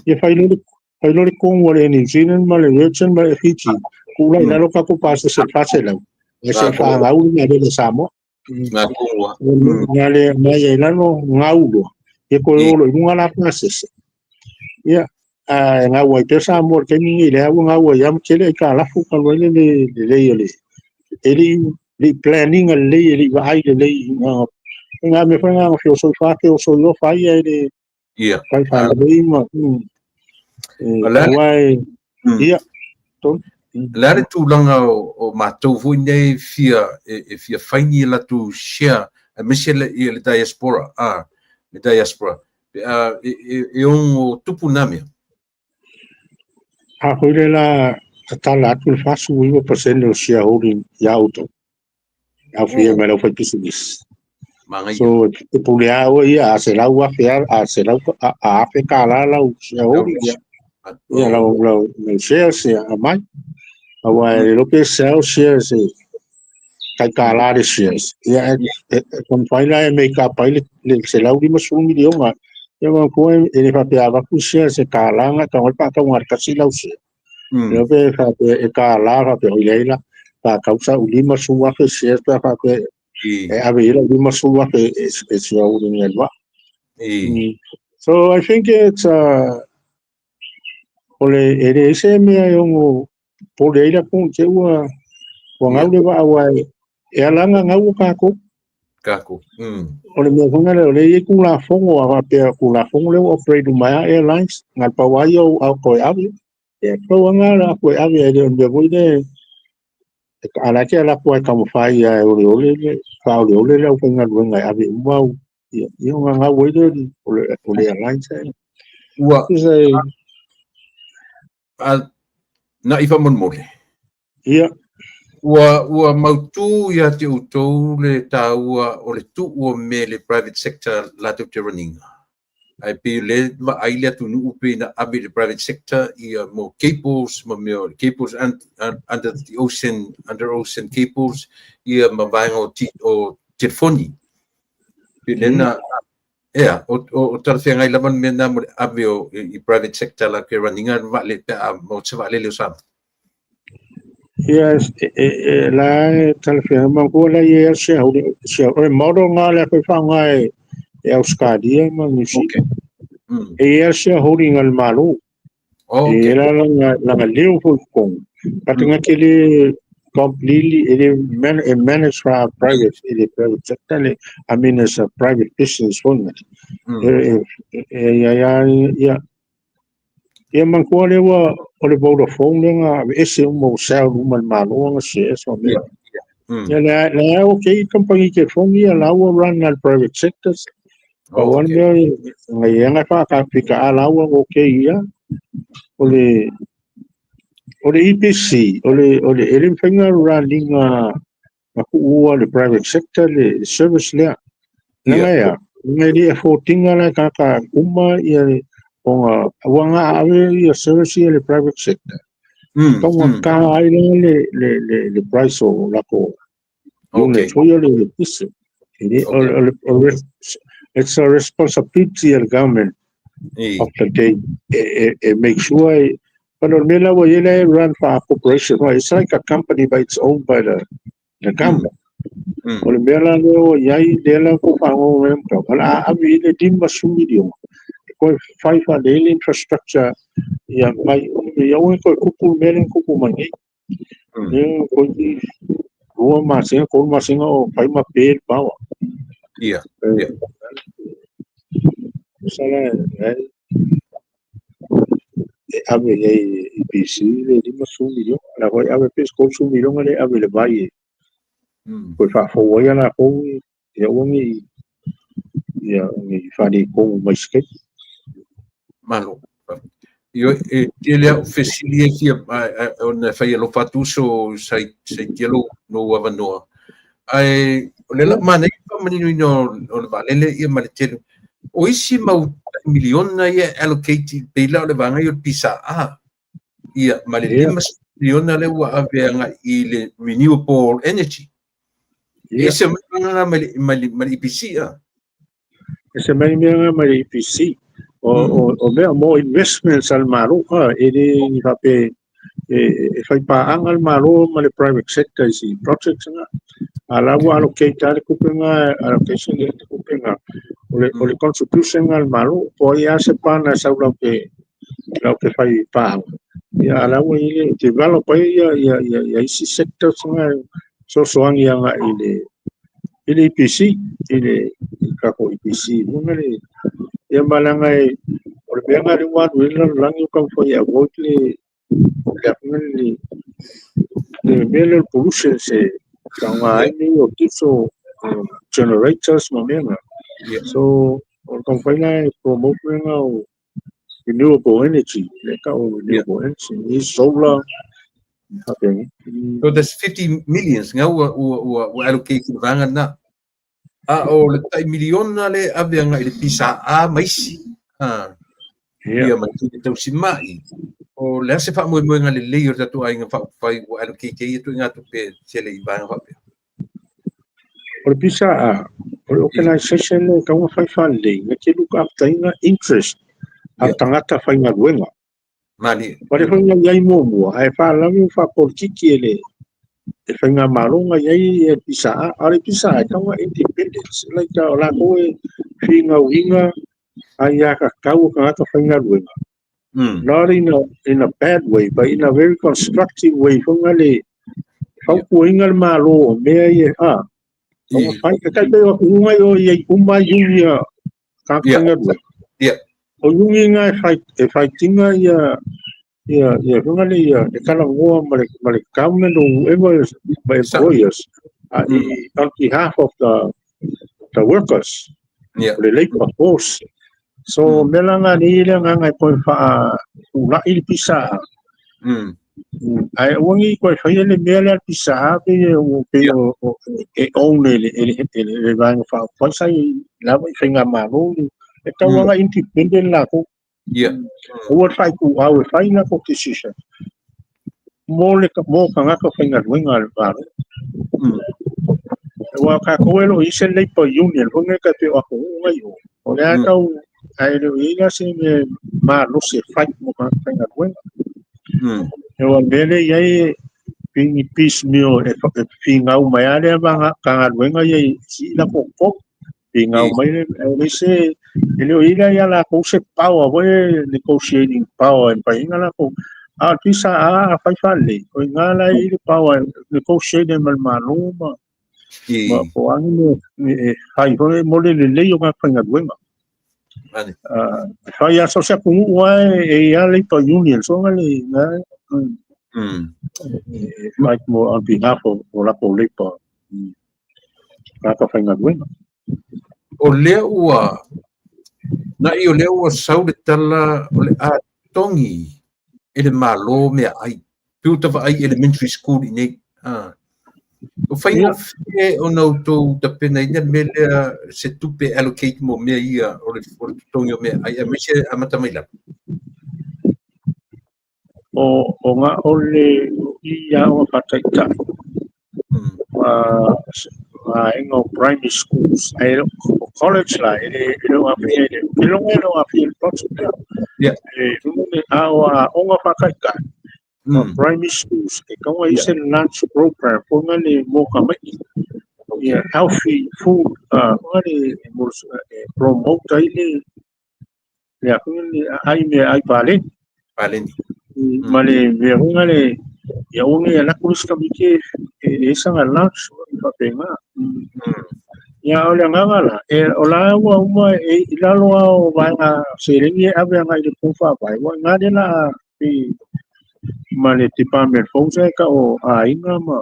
B: Ia fai loa le tonu a le Air New Zealand ma le Virgin ma le Fiji, tuu la i lalo tatou pasese i le 400, ae se i faagau le vaalele a Samoa. Nga le aumai ai i lalo, gau loa, ia toe o loa i luga la pasese. Ia, ae gau ai pea Samoa i le taimi lenei, lea ua gau ai lava ma tele aitalafu talu ai le lelei o le, e le i plan ina lelei, e le i vaai lelei. O nga mea foi na feosoi feosoi ofa ai e le fai faalelei ma aua e ia
A: O le a le tulaga o matou foi nei fia e fia fai ni latou share aemaise le le diaspora le diaspora pe a e ono tupu na mea.
B: A foi le la tatala atu le 49% o shareholding ia outou. Aofia mai le aufaipisinisi. So e pule lava oe ia, a $100,000 a selau a $1,000 lau shareholding ia. Ia lau shares ia aumai. Aua e le iloa pe sell shares e tai $1 le shares. Ia e taumafai la e make up ai le $150 miliona. Ia manatua e le faapea a avatu shares e $1 na tago ai le faatauga a le tasi lau share. Lea pe faapea e $1 faapea oi leai la faatau sau 50,000 shares pe a faapea e ave i ai lau 50,000 e shareholding ai le vaa. So I think it's o le e leai se mea e ono popole ai latou i te i ua gau le vaa aua e ala ona gau o tatou.
A: Tatou.
B: O le mea foi lea o lea e i ai Tulafono a faapea o Tulafono lea ua operate uma ai lava airlines, na o le pau lava ia o au toe ave. Ia pau lava lena o le a toe ave e le o le mea foi lea a la e te alu atu lava e taumafai lava e oleole le faaoleole le aufaigaluega e ave uma au ia ona gau ai lea o le airlines.
A: Ua na i faamolemole.
B: Ia.
A: Ua mautu ia te outou le taua o le tuu o mea i le private sector latou te run ina. Ae pei o lea vaai le atunuu pei na ave i le private sector ia mo cables ma mea o cables under the ocean, under ocean cables ia ma vaega o telefoni. Pei lea na ea o talafeagai lava le mea na mo le ave o i private sector latou te run ina vaalele pe a maua se vaalele o Samoa.
B: Ia, e la e talafeagai manatua la e i ai lava shareholder, o le model lena lea foi e faaaoga e Ausetalia ma Niu Sila. E i ai lava shareholding a le Malo. E i ai la lana leo foi i totonu. But na te le completely, e le e manage fa private, e le private sector, le, I mean as a private business foi na. E i ai lava ia, Ia manatua lea ua o le Vodafone lea na aveese uma ua sell uma e le Malo ana shares ma mea. Ia lea okay kamupani telefoni ia la ua run na le private sectors. Pau lava le mea ngai aga faakafika a laua okay ia o le EPC o le e le mafai ona run ina na tuua le private sector le service lea. Leaga ea, leaga e le afford ina la e tagata uma ia ona ua na ave ia service ia le private sector. Taugata ai la le price o latou units foi o le eletise. E le o le it's a responsibility of the government of the day e make sure e but o le mea la ua i ai la e run for a corporation. Well, it's like a company, but it's owned by the government. O le mea la lea ua i ai lea la ua faalogo mai ai o le a ave i le $50 miliona e toe fai faalelei le infrastructure ia mai ia aua ne toe tupu le mea lea na tupu mai nei. Lea toe 2 masina, 3 masina o fai ma pe le power. Masala e ave i ai EPC le $50 miliona. La foi ave pe $30 miliona le ave i le vai e toe faafou ai a latou ia aua ne i ia ne i faaletonu mai se taimi.
A: Malo. Io e tele au fesili e fia ona e fai alofa atu uso sai tia lou avanoa. Ae o le la manaia faamaninoina o le vaalele ia ma le tele. O isi mau miliona ia allocate pei la o le vaega ia o le PSA. Ia ma le $50 miliona lea ua ave agai i le renewable energy. E ese mai vaega mai le EPC a.
B: E se mai mea nga mai le EPC. O mea mo investments al Malo a e le ni faapea e fai paaga le Malo ma le private sector i si projects nga. A la ua allocate a le tupe nga allocation le tupe nga o le contribution nga le Malo po ai a se pana sau lau ke fai paaga. Ia a la ua i le develop ai ia isi sectors nga sosoagi anga i le EPC i le kako EPC lunga le ia malaga e o le mea nga le ua alu ai le lalolagi o taumafai e avoid le afuga le mea lea o le pollution se faaaoga ai mea ia o diesel generators ma mea na. So o le taumafai la e promote mea nga o renewable energy le tau o renewable energy ni solar faapena.
A: So there's 50 millions nga ua allocate i le vaega lena. A o le tai miliona le ave agai i le PSA ma isi. Ha. Ia ma le tausimai. O le a se faamoemoega lelei o le tatou aiga faaupufai ua allocate ai ia ituaiga tupe tele i vaega faapea?
B: O le PSA, o le organisation le tatau ona fai faalelei na te look after ina interest a tagata faigaluega.
A: Malie.
B: Ma le faiga i ai muamua, ae faalavelave ua faapolitiki e le faigamalo na i ai e PSA. A o le PSA e tatau ona independence, like o latou e finauina ai tatau o tagata faigaluega. Not in a bad way, but in a very constructive way. Fonga le fautuaina le Malo o mea ia a. Fai e tai pei o kuunga i o i uma union tagata faigaluega. O union nga e fightinga ia fonga le ia e talanoa ma le government or whoever is my employers on behalf of the workers. O le labor force. So mea la nga ni le agaga e toe faatulai le PSA. Ae aua ni toe faia le mea lea le PSA pe pe e own e le vaega faaupufai sa i lava i faigamalo e tau aga independent latou. Aua le faituau e fai latou decision mo tagata faigaluega a le Malo. Aua tatou e le o i ai se labor union foi nei tai pei o atunuu na i o. O lea tau ae le o i ai la se mea malosi e fai mo tagata faigaluega. E ua mea lea i ai pei ni piecemeal e finau mai lava lea Matagaluega ia i sii latou totogi. Finau mai le e se e le o i ai la ia latou se power foi e negotiating power e mafai ai ona latou a o le PSA a fai faalelei o i ina la e i ai le power e negotiate ma le Malo ma po o a ni mea e fai foi mo le lelei o tagata faigaluega. E fai lava so o se atunuu lava e i ai lava labor union so le e fight mo on behalf of o latou labor tagata faigaluega.
A: O lea ua na'i o lea ua sau le tala o le a totogi e le Malo meaai. Pe ua tavaai elementary school i nei. O faigofie ona outou tapenaina le mea lea se tupe allocate mo mea ia o le totogi o meaai aemaise amata mai lalo.
B: O ngā ole i aoga faataitai vaega o primary schools ai o college la e le o afia i le ke longa e le o afia i le budget lea. E luga le a o aoga faataitai o primary schools e taoga i se lunch program fo nga le mo ka mai ia healthy food nga le promote ai le a le ai mea ai paleni.
A: Paleni.
B: Ma le mea nga le ia onge ia laku le kamike e sanga lunch faapena. Ia o le agaga la e o la ua uma e i lalo a o vaega seleni e ave agai i le fono faavae ua iga le la i ma le department fou sa e ka o aiga ma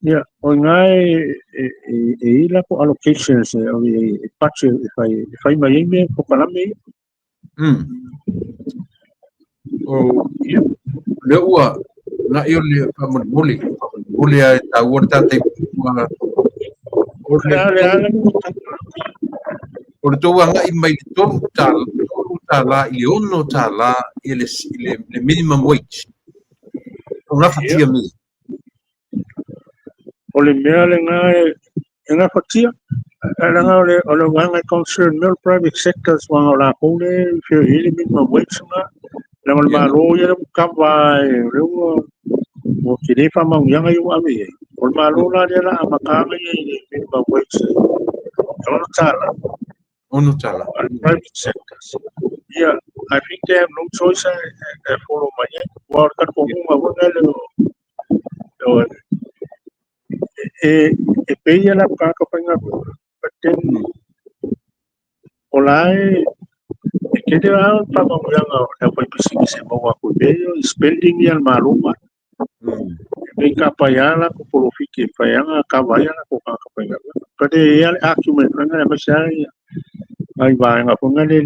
B: ia o iga e i lako allocations e o le budget e fai mai ai mea polokalame ia.
A: O ia lea ua na'i o le faamolemole faamolemole a e taua le tatai ua o le
B: Le ala
A: o le tou agai mai le $3 i le $6 i le minimum wage. O gafatia mea.
B: O le mea lena e gafatia. Leaga o le vaega e concern mea o le private sectors uaga o latou le feoai le minimum wage na. Leaga o le Malo ia ua kava e o lea ua tele faamanuiaga ia ua ave i ai. O le Malo la lea la amataga ia i le minimum wage e $6.
A: $6.
B: Private sectors. Yeah, I think they have no choice e follow mai ai. Ua o le talitonuga foi lea o e pay ia la tagata faigaluega. But then o la e tele lava le faamanuiaga o le aufaipisinisi e maua atu i mea ia i spending ia a le Malo ma. E pei kapai lava latou polofiti e mafai lava ona kava ai a latou tagata faigaluega. But e i ai lava le argument foi lea aemaise lava ia nai vaega foi lea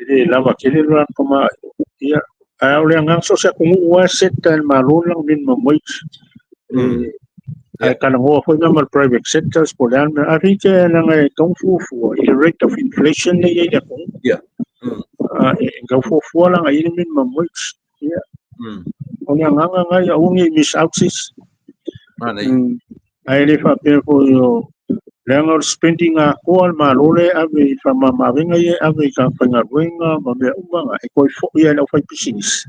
B: le lava tele lo latou tamaoaiga. Ia, ae o le agaga so o se atunuu lava e set e le Malo lana minimum wage. Ae talanoa foi la ma le private sectors po o le a le mea. I think leaga e tatau ona fuafua i le rate of inflation lea e i ai i le atunuu. E tau fuafua la i le minimum wage. Ia. O le agaga lena ia aua ne i miss out se isi.
A: Manaia.
B: Ae le faapea foi o leaga o le spending atoa a le Malo lea e ave i faamamaavega ia e ave i tagata faigaluega ma mea uma na e toe foi lava i le aufaipisinisi.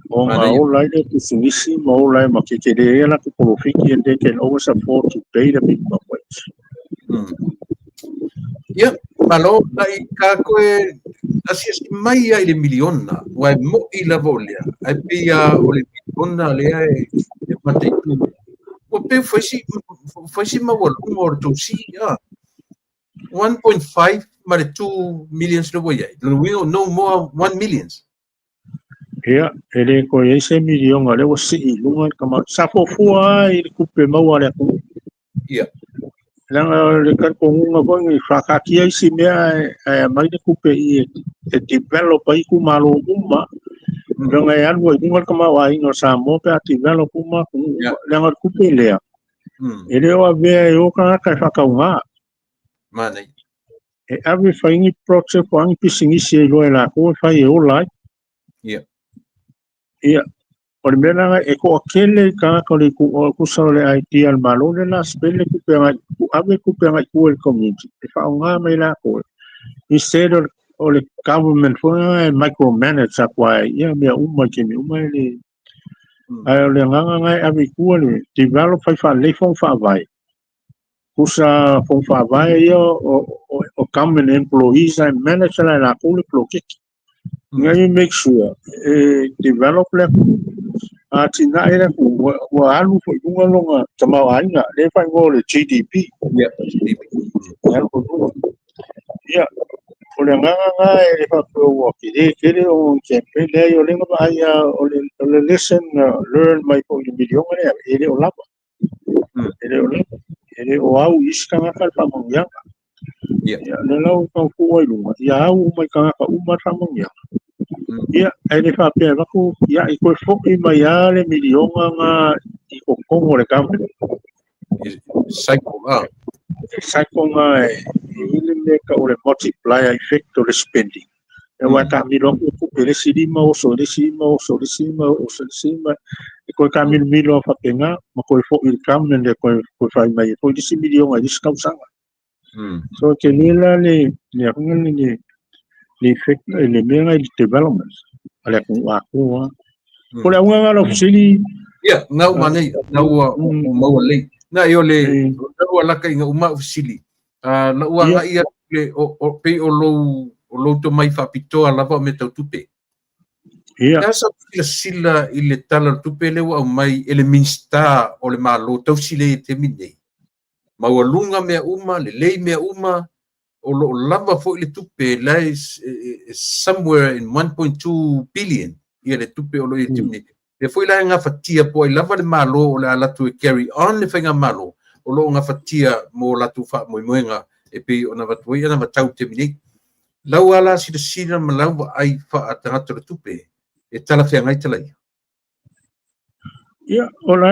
B: Ona
A: Manaia.
B: Ola ai le pisinisi ma ola ai ma tetele ai latou polofiti and they can always afford to pay the minimum wage.
A: Ia, malo na'i ka koe asiasi mai ai le miliona, ua e mo'i lava o lea, ae pei a o le miliona lea e mataitu. Ua peu faisi maualuga o le tou sii, a. 1.5 ma le 2 millions le ua i ai. Lona uiga no more 1 millions.
B: Ia, e le toe i ai se miliona lea ua sii i luga le tama. Sa fuafua lava i le tupe maua a le atunuu. Leaga o le talitonuga foi nei faataatia isi mea ae aumai le tupe i e develop ai itumalo uma. Leaga e alu ai i luga le tamaoaiga o Samoa pe a develop uma atunuu uma. Leaga o le tupe lea, e le o avea e o tagata e faatauga.
A: Manaia.
B: E ave fai ni project po o a ni pisinisi e iloa e latou e fai e ola ai. Ia, o le mea lena e toatele i tagata o le o tusa o le idea a le Malo lea la spend le tupe agai ave tupe agai tua i le community e faaaoga mai latou instead o le government foi lea e micromanage atu ai ia mea uma i taimi uma e le ae o le agaga lena e ave i tua le develop fai faalelei fono faavae tusa fono faavae ia o government employees ae manage la e latou le poloketi. Ina ia make sure e develop le atunuu atinae le atunuu ua alu foi i luga lona tamaoaiga lea e faaigoa o le GDP.
A: GDP.
B: E alu foi i luga. Ia, o le agaga lena e le faapea ua tele tele o campaign leai o lea na vaai lava o le lesson learn mai foi i le miliona lea e le o lava. E le o lava. E le o au i isi tagata le faamanuiaga. Ia, o lea la ua tau tuu ai i luga, ia au uma i tagata uma le faamanuiaga. Ia, ae le faapea e avatu, ia, e toe foi mai lava le miliona na i totonu o le government.
A: Cycle, ah.
B: Cycle na e i ai le mea e tau o le multiplier effect o le spending. Aua e taamilo atu le tupe i le isi 5 oso i le isi 5 oso i le isi 5 oso i le isi 5, e toe taamilomilo lava faapena ma toe foi i le government e toe fai mai ai foi le isi miliona i le isi tausaga. So e tele la le effect le mea lena i le development a le atunuu atoa. O le auga lena o lau fesili.
A: Ia, na uma nei, na ua maua lelei. Na i o le, na ua laka ina uma au fesili. Lau agai atu le, pei o lou tomai faapitoa lava o mea tau tupe.
B: Ia.
A: Sa silasila i le Tala o le Tupe lea ua aumai e le Minisita o le Malo tausi lea i le taimi nei. Maualuga mea uma, lelei mea uma, o lo o lava foi le tupe la e somewhere in 1.2 billion ia le tupe o lo o i le taimi nei. Lea foi la e gafatia po o ai lava le Malo o le a alu atu e carry on le faigamalo, o lo o gafatia mo latou faamoemoega e pei ona avatu ai anavatau i le taimi nei. Lau lava la silasila ma lau vaai faatagata o le tupe e talafeagai tala ia.
B: Ia, o la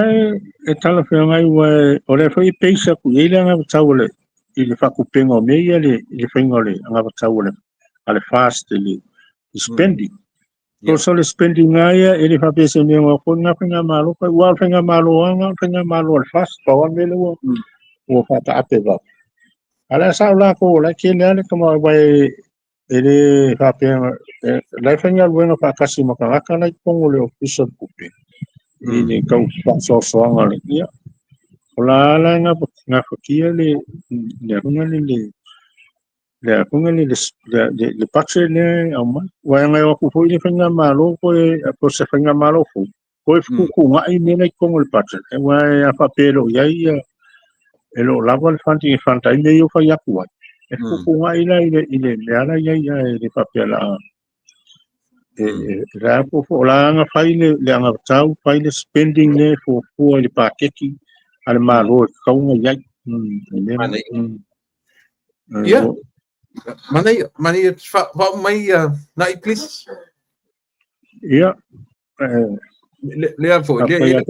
B: e talafeagai aua o lea foi e base atu i ai le anavatau o le i le faatupega o mea ia i le faiga o le anavatau a le FAST i le spending. So le spending lava ia e le faapea se mea o foi lena faigamalo, aua o le faigamalo lava lena o le faigamalo a le FAST, pau lava le mea lea ua faataape vave. A o le a sao latou o la e tele lava le tamaoaiga e le faapea la e faigaluega faatasi ma tagata la i totonu o le Ofisa o le Tupe i le tau faasoasoaga o le ia. O la la e gafatia le atunga le le atunga le le budget lea e aumai. Aua e agai atu foi le faigamalo po o se faigamalo fou, toe fetuutuunai mea la i totonu o le budget. Aua a faapea e le o i ai ia, e le o lava le funding e fund ai mea ia ua fai atu ai. E fetuutuunai la i le mea la i ai, ae le faapea la e la po o la na fai le anavatau, fai le spending le fuafua i le paketi a le Malo e tatau ona i ai.
A: Ia, manaia, manaia, faauma mai Na'i, please.
B: Ia.
A: Lea foi, lea,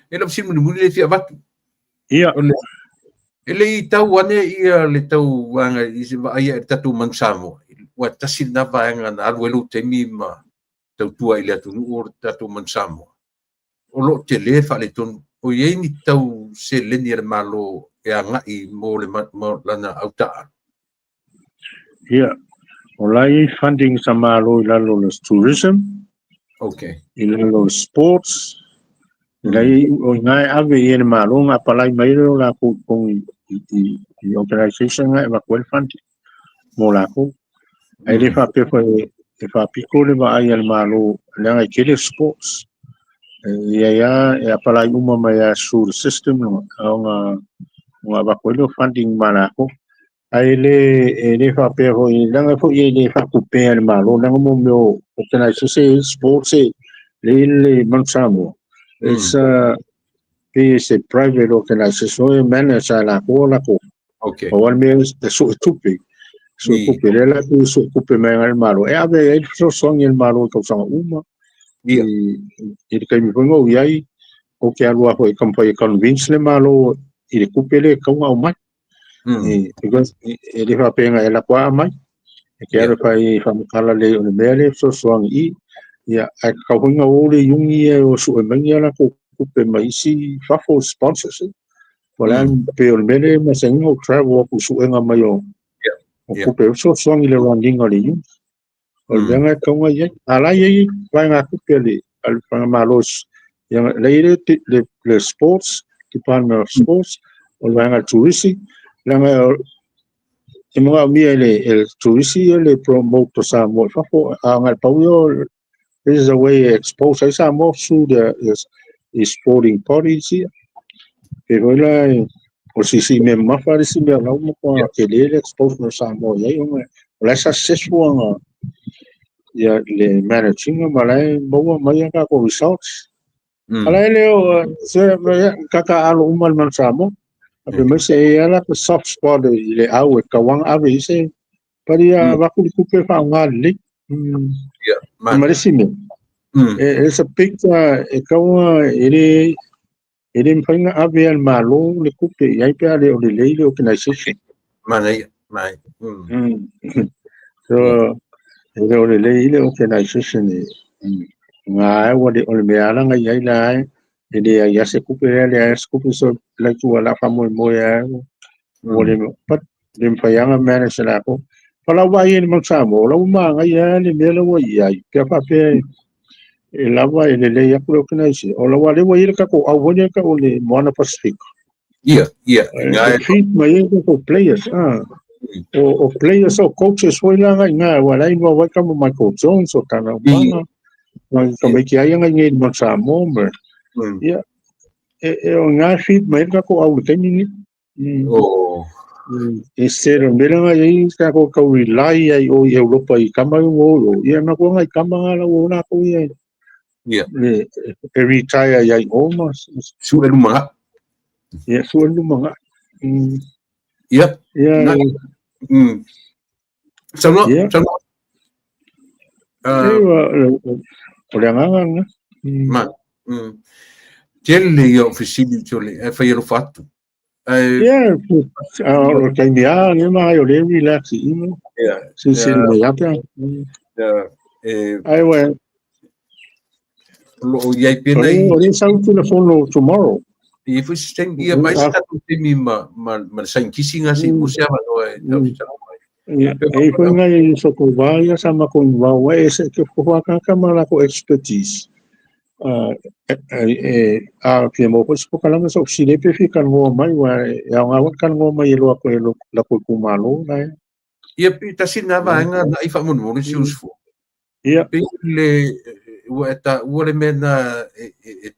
A: e lau fesili mulimuli le fia avatu.
B: Ia.
A: E le i tau ane ia le tau vaega i se vaaia i le tatou manu Samoa. Ua tasi lena vaega na alu ai lou taimi ma tautua i le atunuu o le tatou manu Samoa. O lo o tele faaletonu. O i ai ni tau seleni a le Malo e agai mo le mo lana autaaalo.
B: Ia, o la e i ai funding sa Malo i lalo o le tourism, i lalo o le sports, i la i o ina e ave i e le Malo nga apalai mai le o latou i totonu i organisation nga e avatu ai le funding mo latou. Ae le faapea foi e faapito le vaai a le Malo leaga e tele sports. E i ai lava e apalai uma mai lava through the system ona avatu ai lea o funding ma latou. Ae le faapea foi, leaga foi e le faatupea e le Malo, leaga mo mea o organisation sports e le le Manu Samoa. It's a pei se private organisation e manage a latou latou. O le mea e sue tupe. Sue tupe, lea la e sue tupe mai le Malo. E ave ai le fesoasoani a le Malo i tausaga uma. I le taimi foi na ou i ai, ou te alu lava foi e taumafai e convince le Malo i le tupe lea e tatau ona aumai. Because e le faapea e lako lava aumai. E te alu e fai faamatala lelei o le mea lea e fesoasoani i, ia, ae tatau foi ona o le iuni e o sue mai ni a latou tupe mai isi fafo sponsors. O le a pei o le mea lea e masani ona ou travel atu i suega mai o tupe e fesoasoani i le running o le iuni. O le mea lena e tatau ona i ai. A la e i ai vaega tupe a le Faigamalo, la e i ai le sports, Department of Sports, o le vaega turisi, leaga e manaomia e le turisi le promote o Samoa i fafo, a na o le pau ia o this is a way e expose ai Samoa through the sporting bodies ia. Pei foi la o se isi mea mamafa le isi mea o la ua matua tele le exposure o Samoa i ai ona o la e successful ona ia le managing ma la e maua mai a tatou results. A la e le o se kaka alo uma le Manu Samoa. A pe mai se e ala ka soft spot i le au e kauanga ave i se pari a vaku le tupe whaonga lelei.
A: Ia,
B: Ma le isi mea, e sa big e kaua e le mafai ona ave e le Malo le tupe i ai pe a le o lelei le organisation.
A: Manaia, mai.
B: So, e le o lelei le organisation e ngā ua le o le mea ala ngai ai la e le ai ase tupe lea le ai ase tupe so lai tua la whamoemoe a ua le pat le mafai ona manage la ko. Palau vai e le mau Samoa, lau magai a le mea la ua i ai. Pea faapea e lava e lelei aku le organization. O lau le ua i le kako au hoi le ka o le Moana Pacific.
A: Ia, ia.
B: E feed mai e ko players. Ah. O players o coaches foi la ngai ngā wa lai wa wai kama Michael Jones o tana umanga. Ngai ka mai ki ai ngai ngai mo Samoa. Ma. Ia. E o ngā feed mai le kako au le taimi ni.
A: O.
B: Instead of mea ngai ai ka ko ka rely ai o i Europa i kama i o o. Ia na ko ngai kama ngā la o na ko ia. Le e retire ai o ma.
A: Su e luma.
B: Ia su e luma nga.
A: Ia.
B: Ia.
A: Saunoa, saunoa.
B: O le agaga lena.
A: Ma. Tele ia o fesili tole e whai alofa atu. Ai
B: Ia, o le taimi a, le mai o le relax i imo. Si si mai apea.
A: Ia, e
B: Ai wa,
A: lo o iai pena i
B: o le sau telefono tomorrow.
A: I foi se taimi ia mai se tatou taimi ma le sainkisi nga se mo se avanoa e tau tau mai.
B: Ia, e foi ngai so ko va ia sa ma ko va wa e se ke ko ka ka ma la ko expertise. E a fia mo ko se kalama so si le pe fi kan ngo mai wa e a nga kan ngo mai lo ko lo la ko ku malo na.
A: Ia pe tasi na vaega na i whaamonemone se useful.
B: Ia.
A: Pe le ua e ta ua le mea na e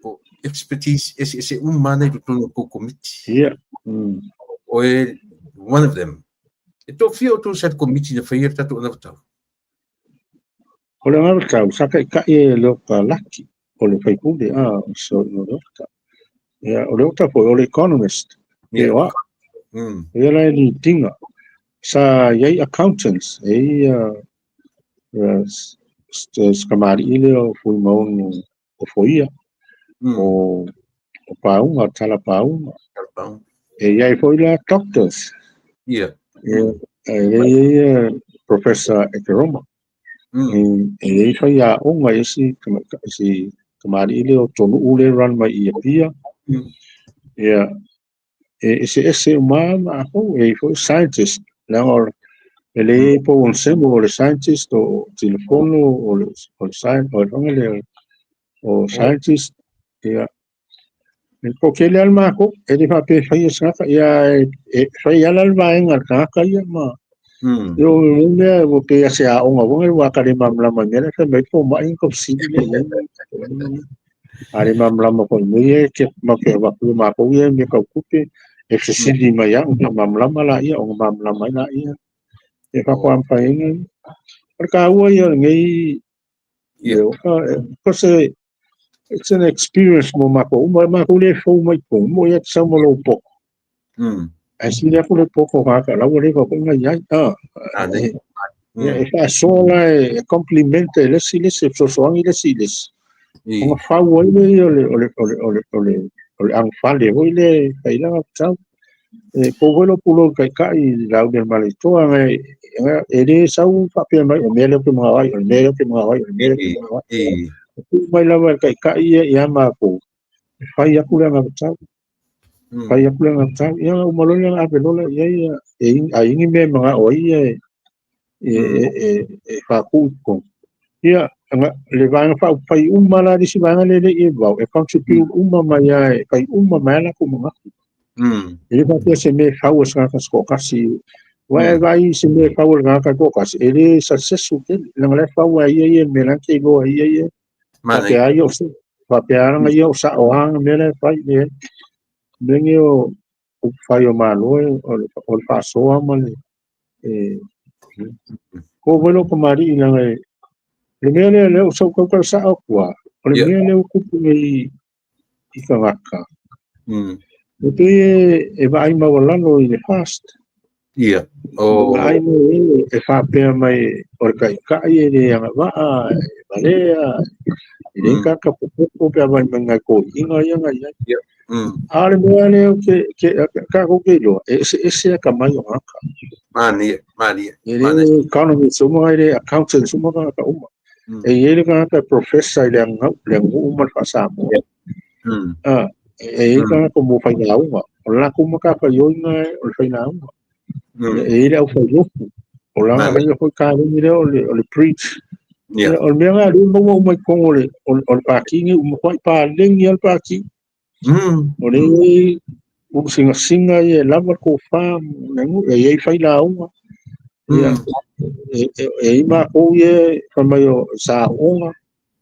A: o expertise ese ese uma nei totonu o kou komiti.
B: Ia.
A: O e one of them. E tō whia o tō sa komiti na whai e tatou ana tau.
B: O le ngā tau, sa kai kai e le ka laki, o le whaipule, a, so no le ota. Ia, o le ota foi, o le economist. Ia, oa. Ia la e li tinga. Sa iai accountants, e ia, skamari ile o fui maunu o foia, o paunga, tala paunga. E iai foi la doctors. Ia, e ia Professor Ekeroma. E iai whai a onga isi, isi kamari ile o tonu ule run mai ia pia. Ia, e ese ese o ma ma ho e foi scientist. Langa e le po un semo o le scientist o telefono o le science o le o scientist. Ia, e ko ke le alma ko e le fa pe fai sa ia e fai ala al vaenga ka ka ia ma. Yo me mea o pe se a onga wonga wa ka le mamlama me le me po ma in ko si le ia. Are mamlama ko me e ke ma ke wa ku ma ko ia me ka kupe e se sili ma ia o mamlama la ia o mamlama la ia. E fa ko am fa inga. Por ka ua ia ngai ko se it's an experience mo ma ko ma ko le fo mai ko mo ia sa mo lo po. Ai si le ko le poko ka ka la le ko ngai ai a.
A: A ne.
B: E fa sola e complimente le si le se so so angi le si le. O fa o le o le o le o le o le o le o le ang fa le o le kai la tau. E ko velo pulo kai kai la u del male to ngai e le sau fa pe mai o me le ko mai o me le ko mai o me le ko mai. Mai la wa kai kai ia ma ko. Fai aku le ngā tau. Fai aku le ngā tau. Ia o malole ngā ape lola ia ia e a ingi me mga o ia e whaku ko. Ia le vaenga fa fai uma la disi vaenga le le e vau e contribute uma mai ia e fai uma mai la ku mga. E le faapea se me fau o sanga sko kasi. Wa e vai se me fau o ngā ko kasi. E le successful ke le le fau a ia ia me la ke go ia ia. Faapea ai o se faapea nga ia o sa o hanga me le fai le me o fai o malo o le whaasoa ma le e ko welo ko mari i langa le mea lea lea o sau kau kau sa o kua o le mea lea o kupu i ka ngaka. E pei e vaai maualalo i le FAST.
A: Ia. O.
B: Vaai mai e faapea mai o le taitai e le agavaa, e valea, e le kaka popopo pe a vai mai ngai toeaiina ia na i ai.
A: Ia.
B: A o le mea lea tatou te iloa, e eseese atamai o tagata.
A: Manaia, manaia.
B: E le economist uma, e le accountants uma tagata uma. E i ai le tagata e professor i le aganuu ma le faa-Samoa. E i ai tagata mo failauga. O le latou matafaioi o le failauga. E i ai le aufailotu. O lana ia foi kaleni lea o le preach. O le mea lena lea e maua uma i totonu o le Pati nei, ua matuai paleni lava le Pati. O le ulu singasinga ia e lava le tofa, e i ai failauga. E i ai matou ia fai mai o sa aoga.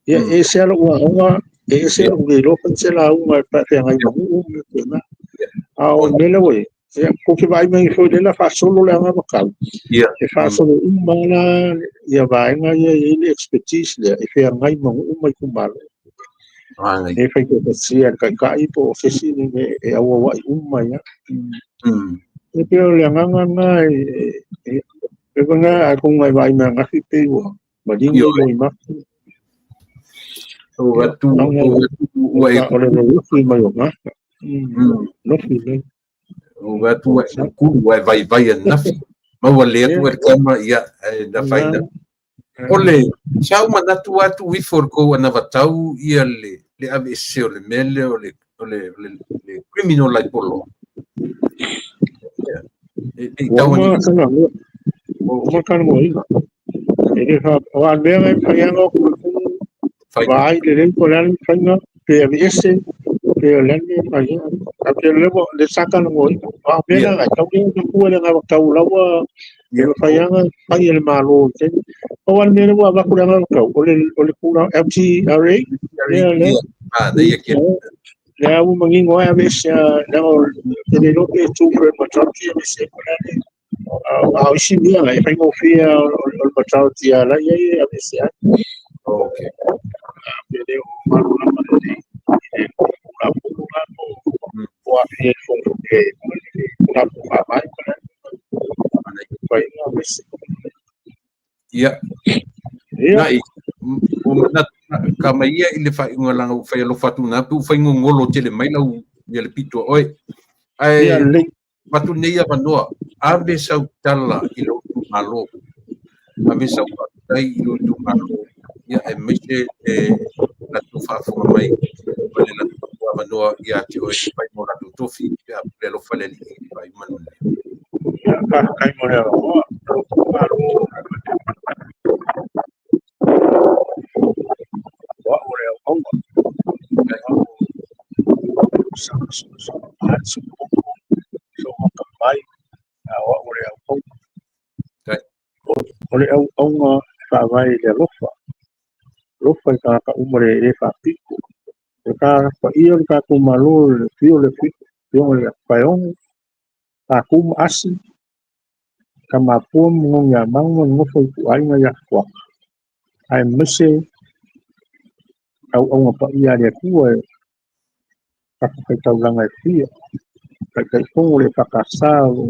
B: Ia e ese lava lou aoga, e ese lou le iloa fai se lauga e faafeagai ma nuu ma mea faapena. A o le mea lea ua i ai, ia tou te vaai mai foi lea o le a faasolo le anavatau. E faasolo uma la ia vaega ia e i ai le expertise lea e feagai ma nuu ma itumalo. E fai toatasia e le taitai po o se isi e auauai uma ai. E pei o le agaga lena e pei atonu e vaai mai ananafi pei ua maligi loimata.
A: O atu ua
B: e o le lofi mai o gata. Lofi mai.
A: O atu ua ku ua vaivai ananafi. Maua le atu e kama ia na faina. O le sa o manatu atu ifo le kou anavatau ia le ave ese o le mele o le criminal libel law. E tau ani.
B: O kana mo ina. E le fa o a mea e fai anga o ku vai le le ko le fainga pe ave ese pe o le le fai a pe le le saka no mo ina. O mea na tau le ku le nga tau lawa e fai anga fai le malo te. O a mea ua va ku le nga tau o le ku LTRA le
A: ah nei ke
B: le au mangingo a ave ese le o le lo pe tu per majority ave ese ko le a isi mea e fai ngofia o le majority a la ia ave ese.
A: Okay.
B: Pe le o malu la ma le la la o a fie fo e la fa mai ko le fai ave ese.
A: Ia. Nai o na ka mai ia i le faaiuga lana ua fai alofa atu na pe ua faigogolo tele mai lau ia le pito oe. Ae atu nei avanoa, ave sau tala i lou itumalo. Ave sau faafetai i lou itumalo. Ia aemaise le latou faafofoga mai ma le latou avanoa ia te oe e fai mo latou tofi pe a pule alofa le Alii i le faaiuga lenei.
B: Ia, faafetai mo le avanoa. Lou itumalo o au o le auauna. O au o le auauna. O le auauna e faavae i le alofa. Alofa i tagata uma le faapito. O le paia o le tatou malo, le afio o le afioga ia Paeogo, Patu ma Asi, Tamapua ma Nogiamanu ma le nofo a ituaiga ia Fuata. Aemaise auauna paia a le Atua e fatafaitaulaga e fia. Taitaifono le EFKS o lo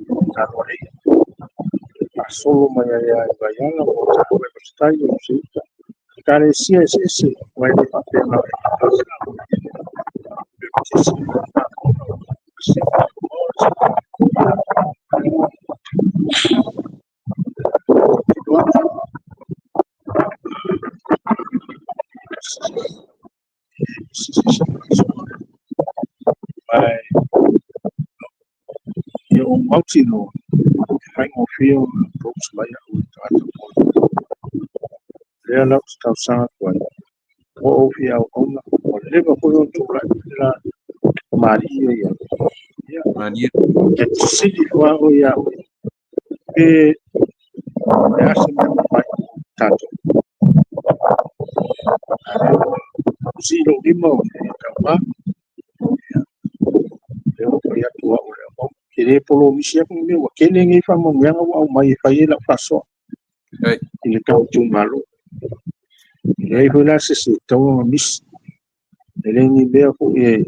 B: o taloa faasolo mai ai i Vaiala o taua e Vasetai o Seita. Ekalesia eseese mai le faapea na EFKS. Mai ia o mautinoa e faigofie ona approach mai au e tagata mo lea lau te talosaga atu ai. Ua ou fia auauna, ua leva foi ona tulai mai la tamalii ia.
A: Mania.
B: E fesili foi o ia oe pe o le a se mea mafai tatou. Sii lou lima o le tauma. Lea ua fai atu au le auauna. Ke le polomisi atu ni mea ua tele nei faamanuiaga ua aumai e fai ai lau faasoa i le tau itumalo. E leai foi la se se tatau ona misi. E le ni mea foi e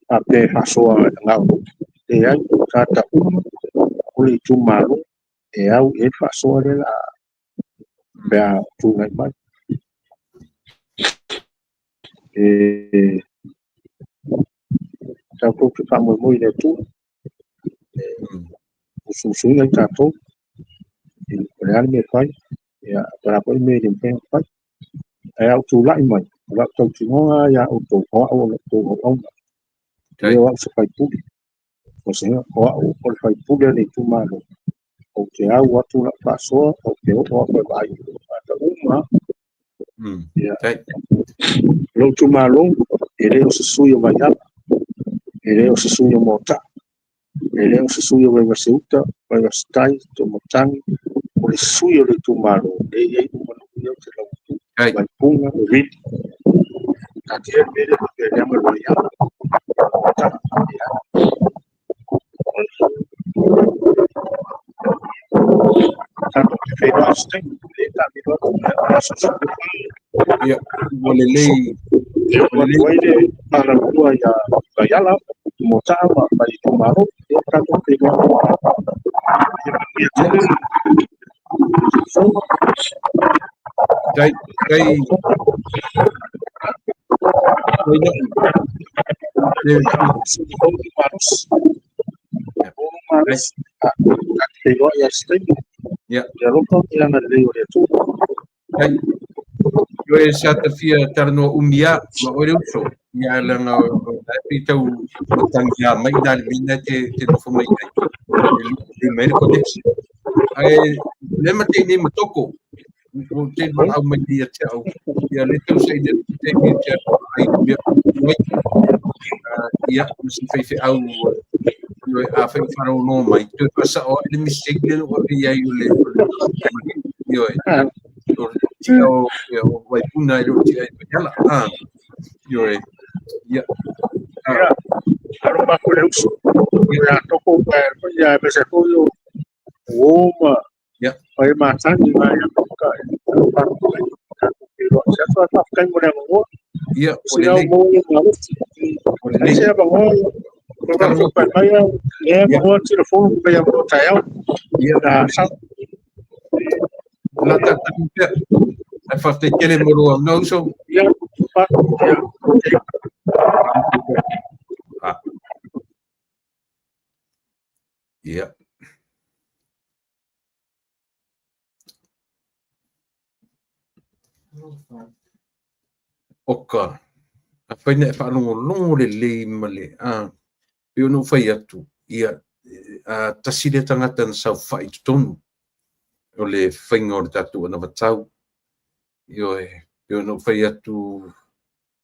B: faapea e faasoa na o nuu. Leai, o tagata uma o le itumalo e au i ai le faasoa lea o le a pe a tulai mai. E tatou te faamoemoe i le Atua e usuusuina ai tatou, o le a le mea e fai, ia, po o le a foi le mea e le mafai ona fai. Ae a ou tulai mai, o lau tautinoga ia outou, o au o la outou auauna. E le o au se faipule. O se o au o le faipule o le itumalo. Ou te au atu lau faasoa, ou te oo atu e vaai i tagata uma. Ia. Lou itumalo, e le o se sui o Vaiala, e le o se sui o Moataa, e le o se sui o Vaivase-uta, Vaivase-tai, Tuimatagi, o le sui o le itumalo, e i ai uma nuu ia ou te lau atu, Vaipuga, Vili. Taatia le mea lea faapea e leaga le Vaiala, Moataa, ia. Tatou te feiloai i se taimi, o lea e taamilo atu, aso 14.
A: Ia, ua lelei.
B: E oo atu ai le faalalua ia Vaiala, Moataa ma le itumalo, ia tatou feiloai. Ia manuia tele.
A: Tai, tai, tai na'i. Ia. Tai, Ioe sa ta fia talanoa umi lava ma oe le uso. Ia leaga o la e pei tau matagia mai i na le mea lena e te nofo mai ai. E luma ai le connection. Ae le ma te nei ma toko. O te valaau mai nei ia te au. Ia le tau saili atu se taimi e te alu ai i le mea o tu ai. Ia, ma si faifeau ioe, afai o faalogologo mai, toe faasao ae le mistake lea na ou ave i ai o le ioe, o le tia o, o Vaipuna e le o tia i Vaiala. Ioe, ia.
B: Ia, alo maku le uso. Ia toko ia me se ko yo o ma
A: Ia.
B: Pai matagi ma ia ka pa ka ko se fa fa kai mo le mo.
A: Ia, o le
B: Sina
A: lei.
B: mo le mo.
A: O le
B: Ai
A: lei.
B: se ba mo. Ko ka ko pa mai ya
A: Ia.
B: mo telefonu pa ya mo ta ya.
A: Ia,
B: Na sa
A: la ta ta pea. Ai whawhai tele mo roa no uso.
B: ia pa ia.
A: Ah. Ia. Oka, afai na e faalogologo lelei ma le a pei ona ou fai atu, ia, a tasi lea tagata na saofai i totonu o le faiga o le tatou anavatau. Ioe, pei ona ou fai atu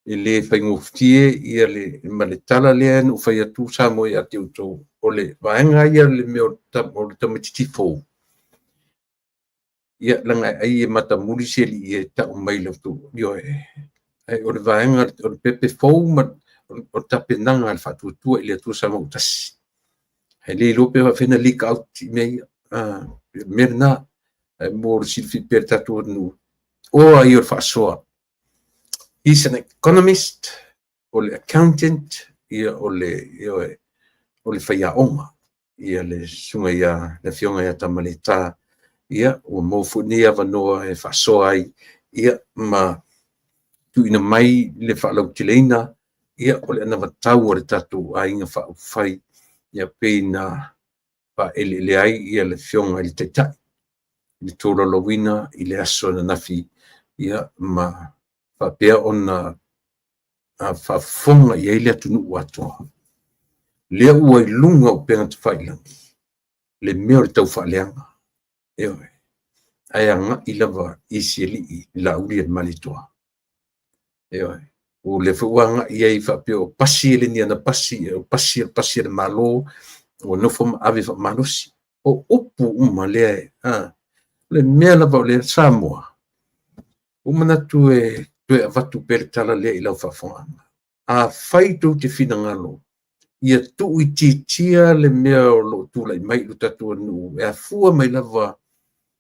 A: e le faigofie ia le ma le tala lea na ou fai atu Samoa ia te outou, o le vaega ia le mea o le tamaitiiti fou. Ia, leaga ai e matamuli se alii e tau mai i la outou, ioe. Ae o le vaega o le pepe fou ma o le tapenaga a le faatuatua i le Atua Samoa ua tasi. Ae le iloa pe faapefea ona leak out i mea ia. O le mea lena, ae mo le silafia pea e le tatou atunuu, o ai o le faasoa. He's an economist, o le accountant, ia o le, ioe, o le faiaoga. Ia le susuga ia le Afioga ia Tamaleta, ia ua maua foi lenei avanoa e faasoa ai, ia ma tuuina mai le faalauteleina, ia o le anavatau a le tatou aiga faaupufai, ia pei na faaeleele ai ia le Afioga i le Taitai i le tolaulauina i le aso ananafi, ia ma faapea ona faafofoga i ai le atunuu atoa. Lea ua i luga o upega tafailagi le mea o le taufaaleaga. Ioe. Ae agai lava i isi alii i Laauli a le Malietoa. Ioe. O lea foi ua agai i ai faapea o pasi e le ni ana pasi, o pasi o le pasi a le Malo, ua nofo ma ave faamalosi. O upu uma lea e, o le mea lava o lea Samoa, ua manatu e toe avatu pea le tala lea i lau faafofogaaga. Afai tou te finagalo ia tuuitiitia le mea o lo o tulai mai i lo tatou atunuu e afua mai lava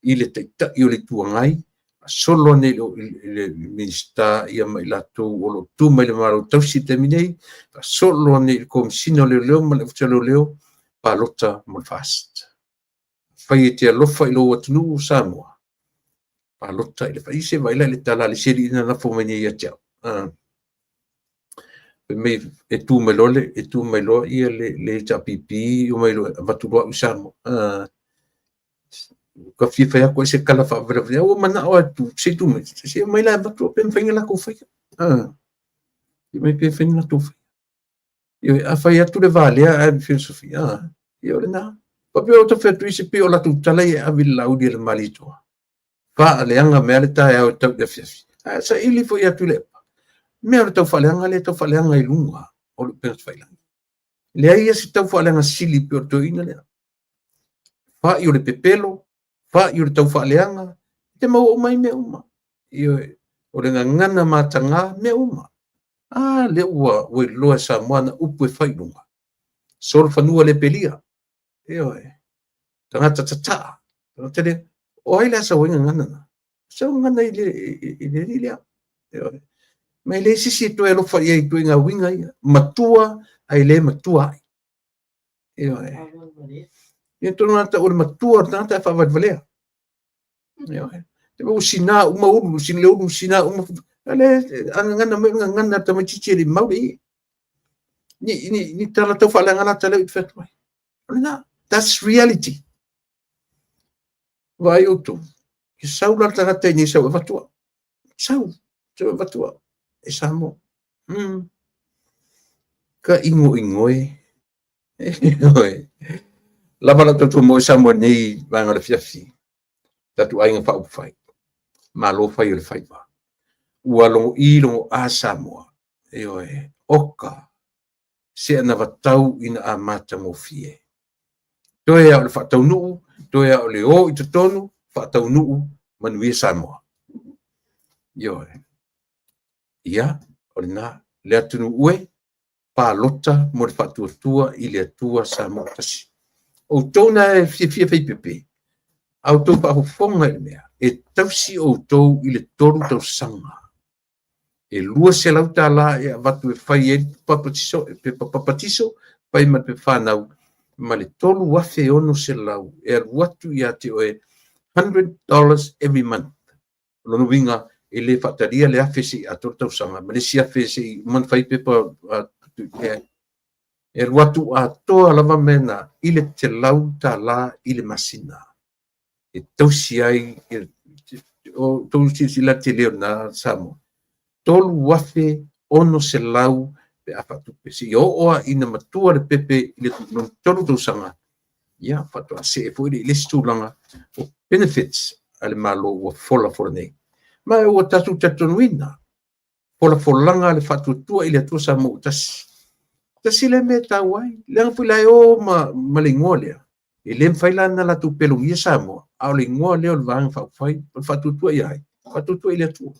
A: i le Taitai o le Itu Agai Faasolo ane i le Minisita ia ma i latou o lo o tu mai le Malo tausi i le taimi nei, faasolo ane i le Komesina o Leoleo ma le Ofisa o Leoleo, palota mo le FAST. Afai e te alofa i lou atunuu o Samoa, palota i le FAST. Se vaai la i le tala a le isi alii na lafo mai nei ia te au. Fai mai e tu mai loa le, e tu mai loa ia le HRPP omai loa e avatu loa au i Samoa. Ka fia fai atu ai se tala faavelavelea, ua manao lava e se i tu mai, se i omai la e avatu pe mafai ona latou faia. Se mai pe mafai ona latou faia. Ioe, a fai atu le va lea ae filosofia, ia o lena. Faapea o tau fai atu i se pei o latou tala ia e ave i le Laauli a le Malietoa. Faaleaga mai lava le taeao e tau i le afiafi. Ae saili foi atu i le mea o le tau faaleaga lea e tau faaleaga i luga o le upega tafailagi. Leai lava se tau faaleaga sili pei o le toeaina lea. Fa'i o le pepelo, fa'i o le tau faaleaga, e te maua uma ai mea uma. Ioe, o le gagana mataga, mea uma. A lea ua iloa e Samoa ana upu e fai i luga. Solofanua le pelia. Ioe, tagata tataa, tagata le, o ai la e sau ai gagana na? Sau gagana i le alii lea. Ioe. Ma e leai se isi e toe alofa i ai i ituaiga uiga ia. Matua ae le matua ai. Ioe. Ia tonu lava tau o le matua o le tagata ae faavalevalea. Ioe. Te ua sina uma ulu, sin le ulu sina uma. Ale a gagana mai o le gagana a le tamaitiiti e le i mau le ie. Ni, ni, ni tala tau faaleaga la tala i te fai atu ai. O lena, that's reality. Vaai outou, e sau la le tagata i nei sau e avatua. Sau, sau e avatua e Samoa. Ka ingoingoe. Lava lau tautua mo Samoa nei vaega o le afiafi. Tatou aiga faaupufai. Malo fai o le faiva. Ua logo'i logo'a Samoa. Ioe, oka se anavatau ina a matagofie. Toe lava o le faataunuu, toe lava o le o i totonu, faataunuu, manuia Samoa. Ioe. Ia, o lena, le atunuu e, palota mo le faatuatua i le Atua Samoa tasi. Outou na e fiafia faipepe, a outou faafofoga i le mea, e tausi outou i le 3 tausaga. E $200 e avatu e fai ai papatiso, pepa papatiso, fai ma le pepa fanau, ma le $3,600 e alu atu ia te oe $100 every month. O lona uiga, e le faatalia le 1,000 seia atoa le tausaga, ma le isi 1,000 seia uma ona fai pepa leai. E alu atu atoa lava mea na i le $100 i le masina. E tausi ai, o tou silasila tele o lena Samoa. 3,600 pe a faatupe. Seia oo lava ina matua le pepe i le lona 3 tausaga, ia faatoa see foi le i le isi tulaga o benefits a le Malo ua folafola nei. Ma ua tatou talitonuina, folafolaga a le faatuatua i le Atua Samoa ua tasi. Tasi lea mea e taua ai. Leaga foi la e o ma le igoa lea. E le mafai la ona latou pelogia Samoa, a o le igoa lea o le Vaega Faaupufai, o le faatuatua ia ai, faatuatua i le Atua.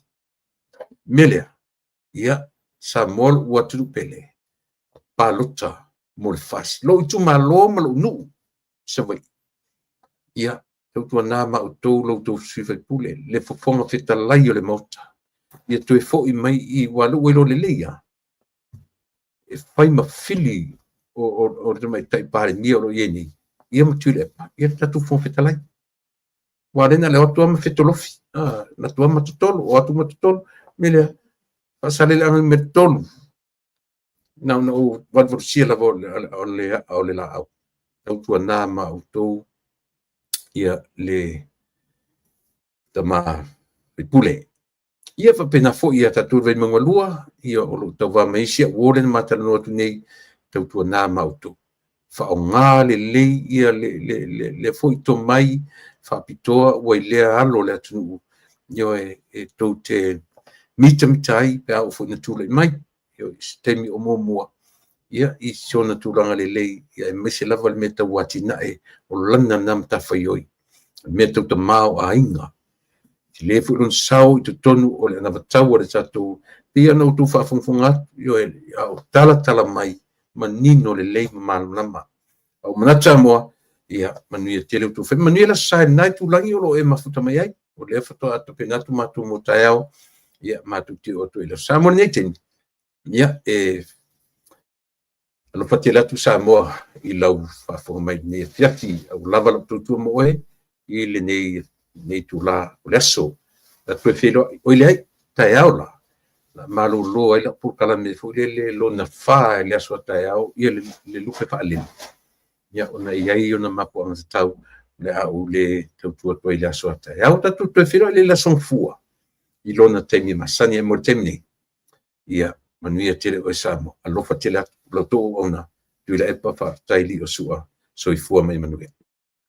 A: Mea lea, ia, Samoa lou atunuu pele, palota mo le FAST. Lou itumalo ma lou nuu i Savaii. Ia, tautuana ma outou lo outou sui usufono, le Fofoga Fetalai o le Maota, ia toe foi mai i aua lea ua iloa lelei lava, e fai ma fili o le tamaitai Palemia o lo o i ai nei, ia ma Tuilaepa, ia le tatou Fofoga Fetalai. Aua o lea na o le o atu lava ma fetolofi, alu atu lava ma totolo, o atu ma totolo, mea lea, Faasaleleaga numera 3, na ona ou valuvalusia lava o le aa o le laau. Tautuana ma outou ia le tama faipule. Ia faapena foi ia tatou le Vaimauga 2, ia o lo o tauva mai isi au uo lea na ma talanoa atu nei, tautuana ma outou. Faaaoga lelei ia le foi tomai faapitoa ua i lea alo o le atunuu, ioe, e tou te mitamita ai pe a oo foi ina tulai mai. Ioe, i se taimi o muamua, ia, i si ona tulaga lelei, ia aemaise lava le mea tau atinae o lana na matafaioi, le mea tau tamaoaiga. Tele foi lona sao i totonu o le anavatau a le tatou, pei ona outou faafogafoga atu, ioe, a o talatala mai manino lelei ma malamalama. A ua manatu Samoa, ia manuia tele outou faiva, manuia le Aso Sa i lena itulagi o lo o e mafuta mai ai. O lea faatoa tapena atu matou mo taeao, ia matou te oo atu ai i le Aso Sa. Mo lenei taimi, ia, e alofa tele atu Samoa i lau faafofoga mai i lenei afiafi, a ua lava lau tautua mo oe i lenei itula o le aso. Tatou toe feiloai, oi leai, taeao la, o le a malolo ai lau polokalame foi lele lona fa i le aso a taeao, ia le lupe faalele, ia ona e i ai ona mafuaaga tatau o le a ou le tautua atu ai i le aso a taeao. Tatou toe feiloai lea i le aso Gafua i lona taimi masani. Ae mo le taimi nei, ia manuia tele oe Samoa. Alofa tele atu la outou auauna, Tuilaepa faafetai Liosua, soifua ma ia manuia.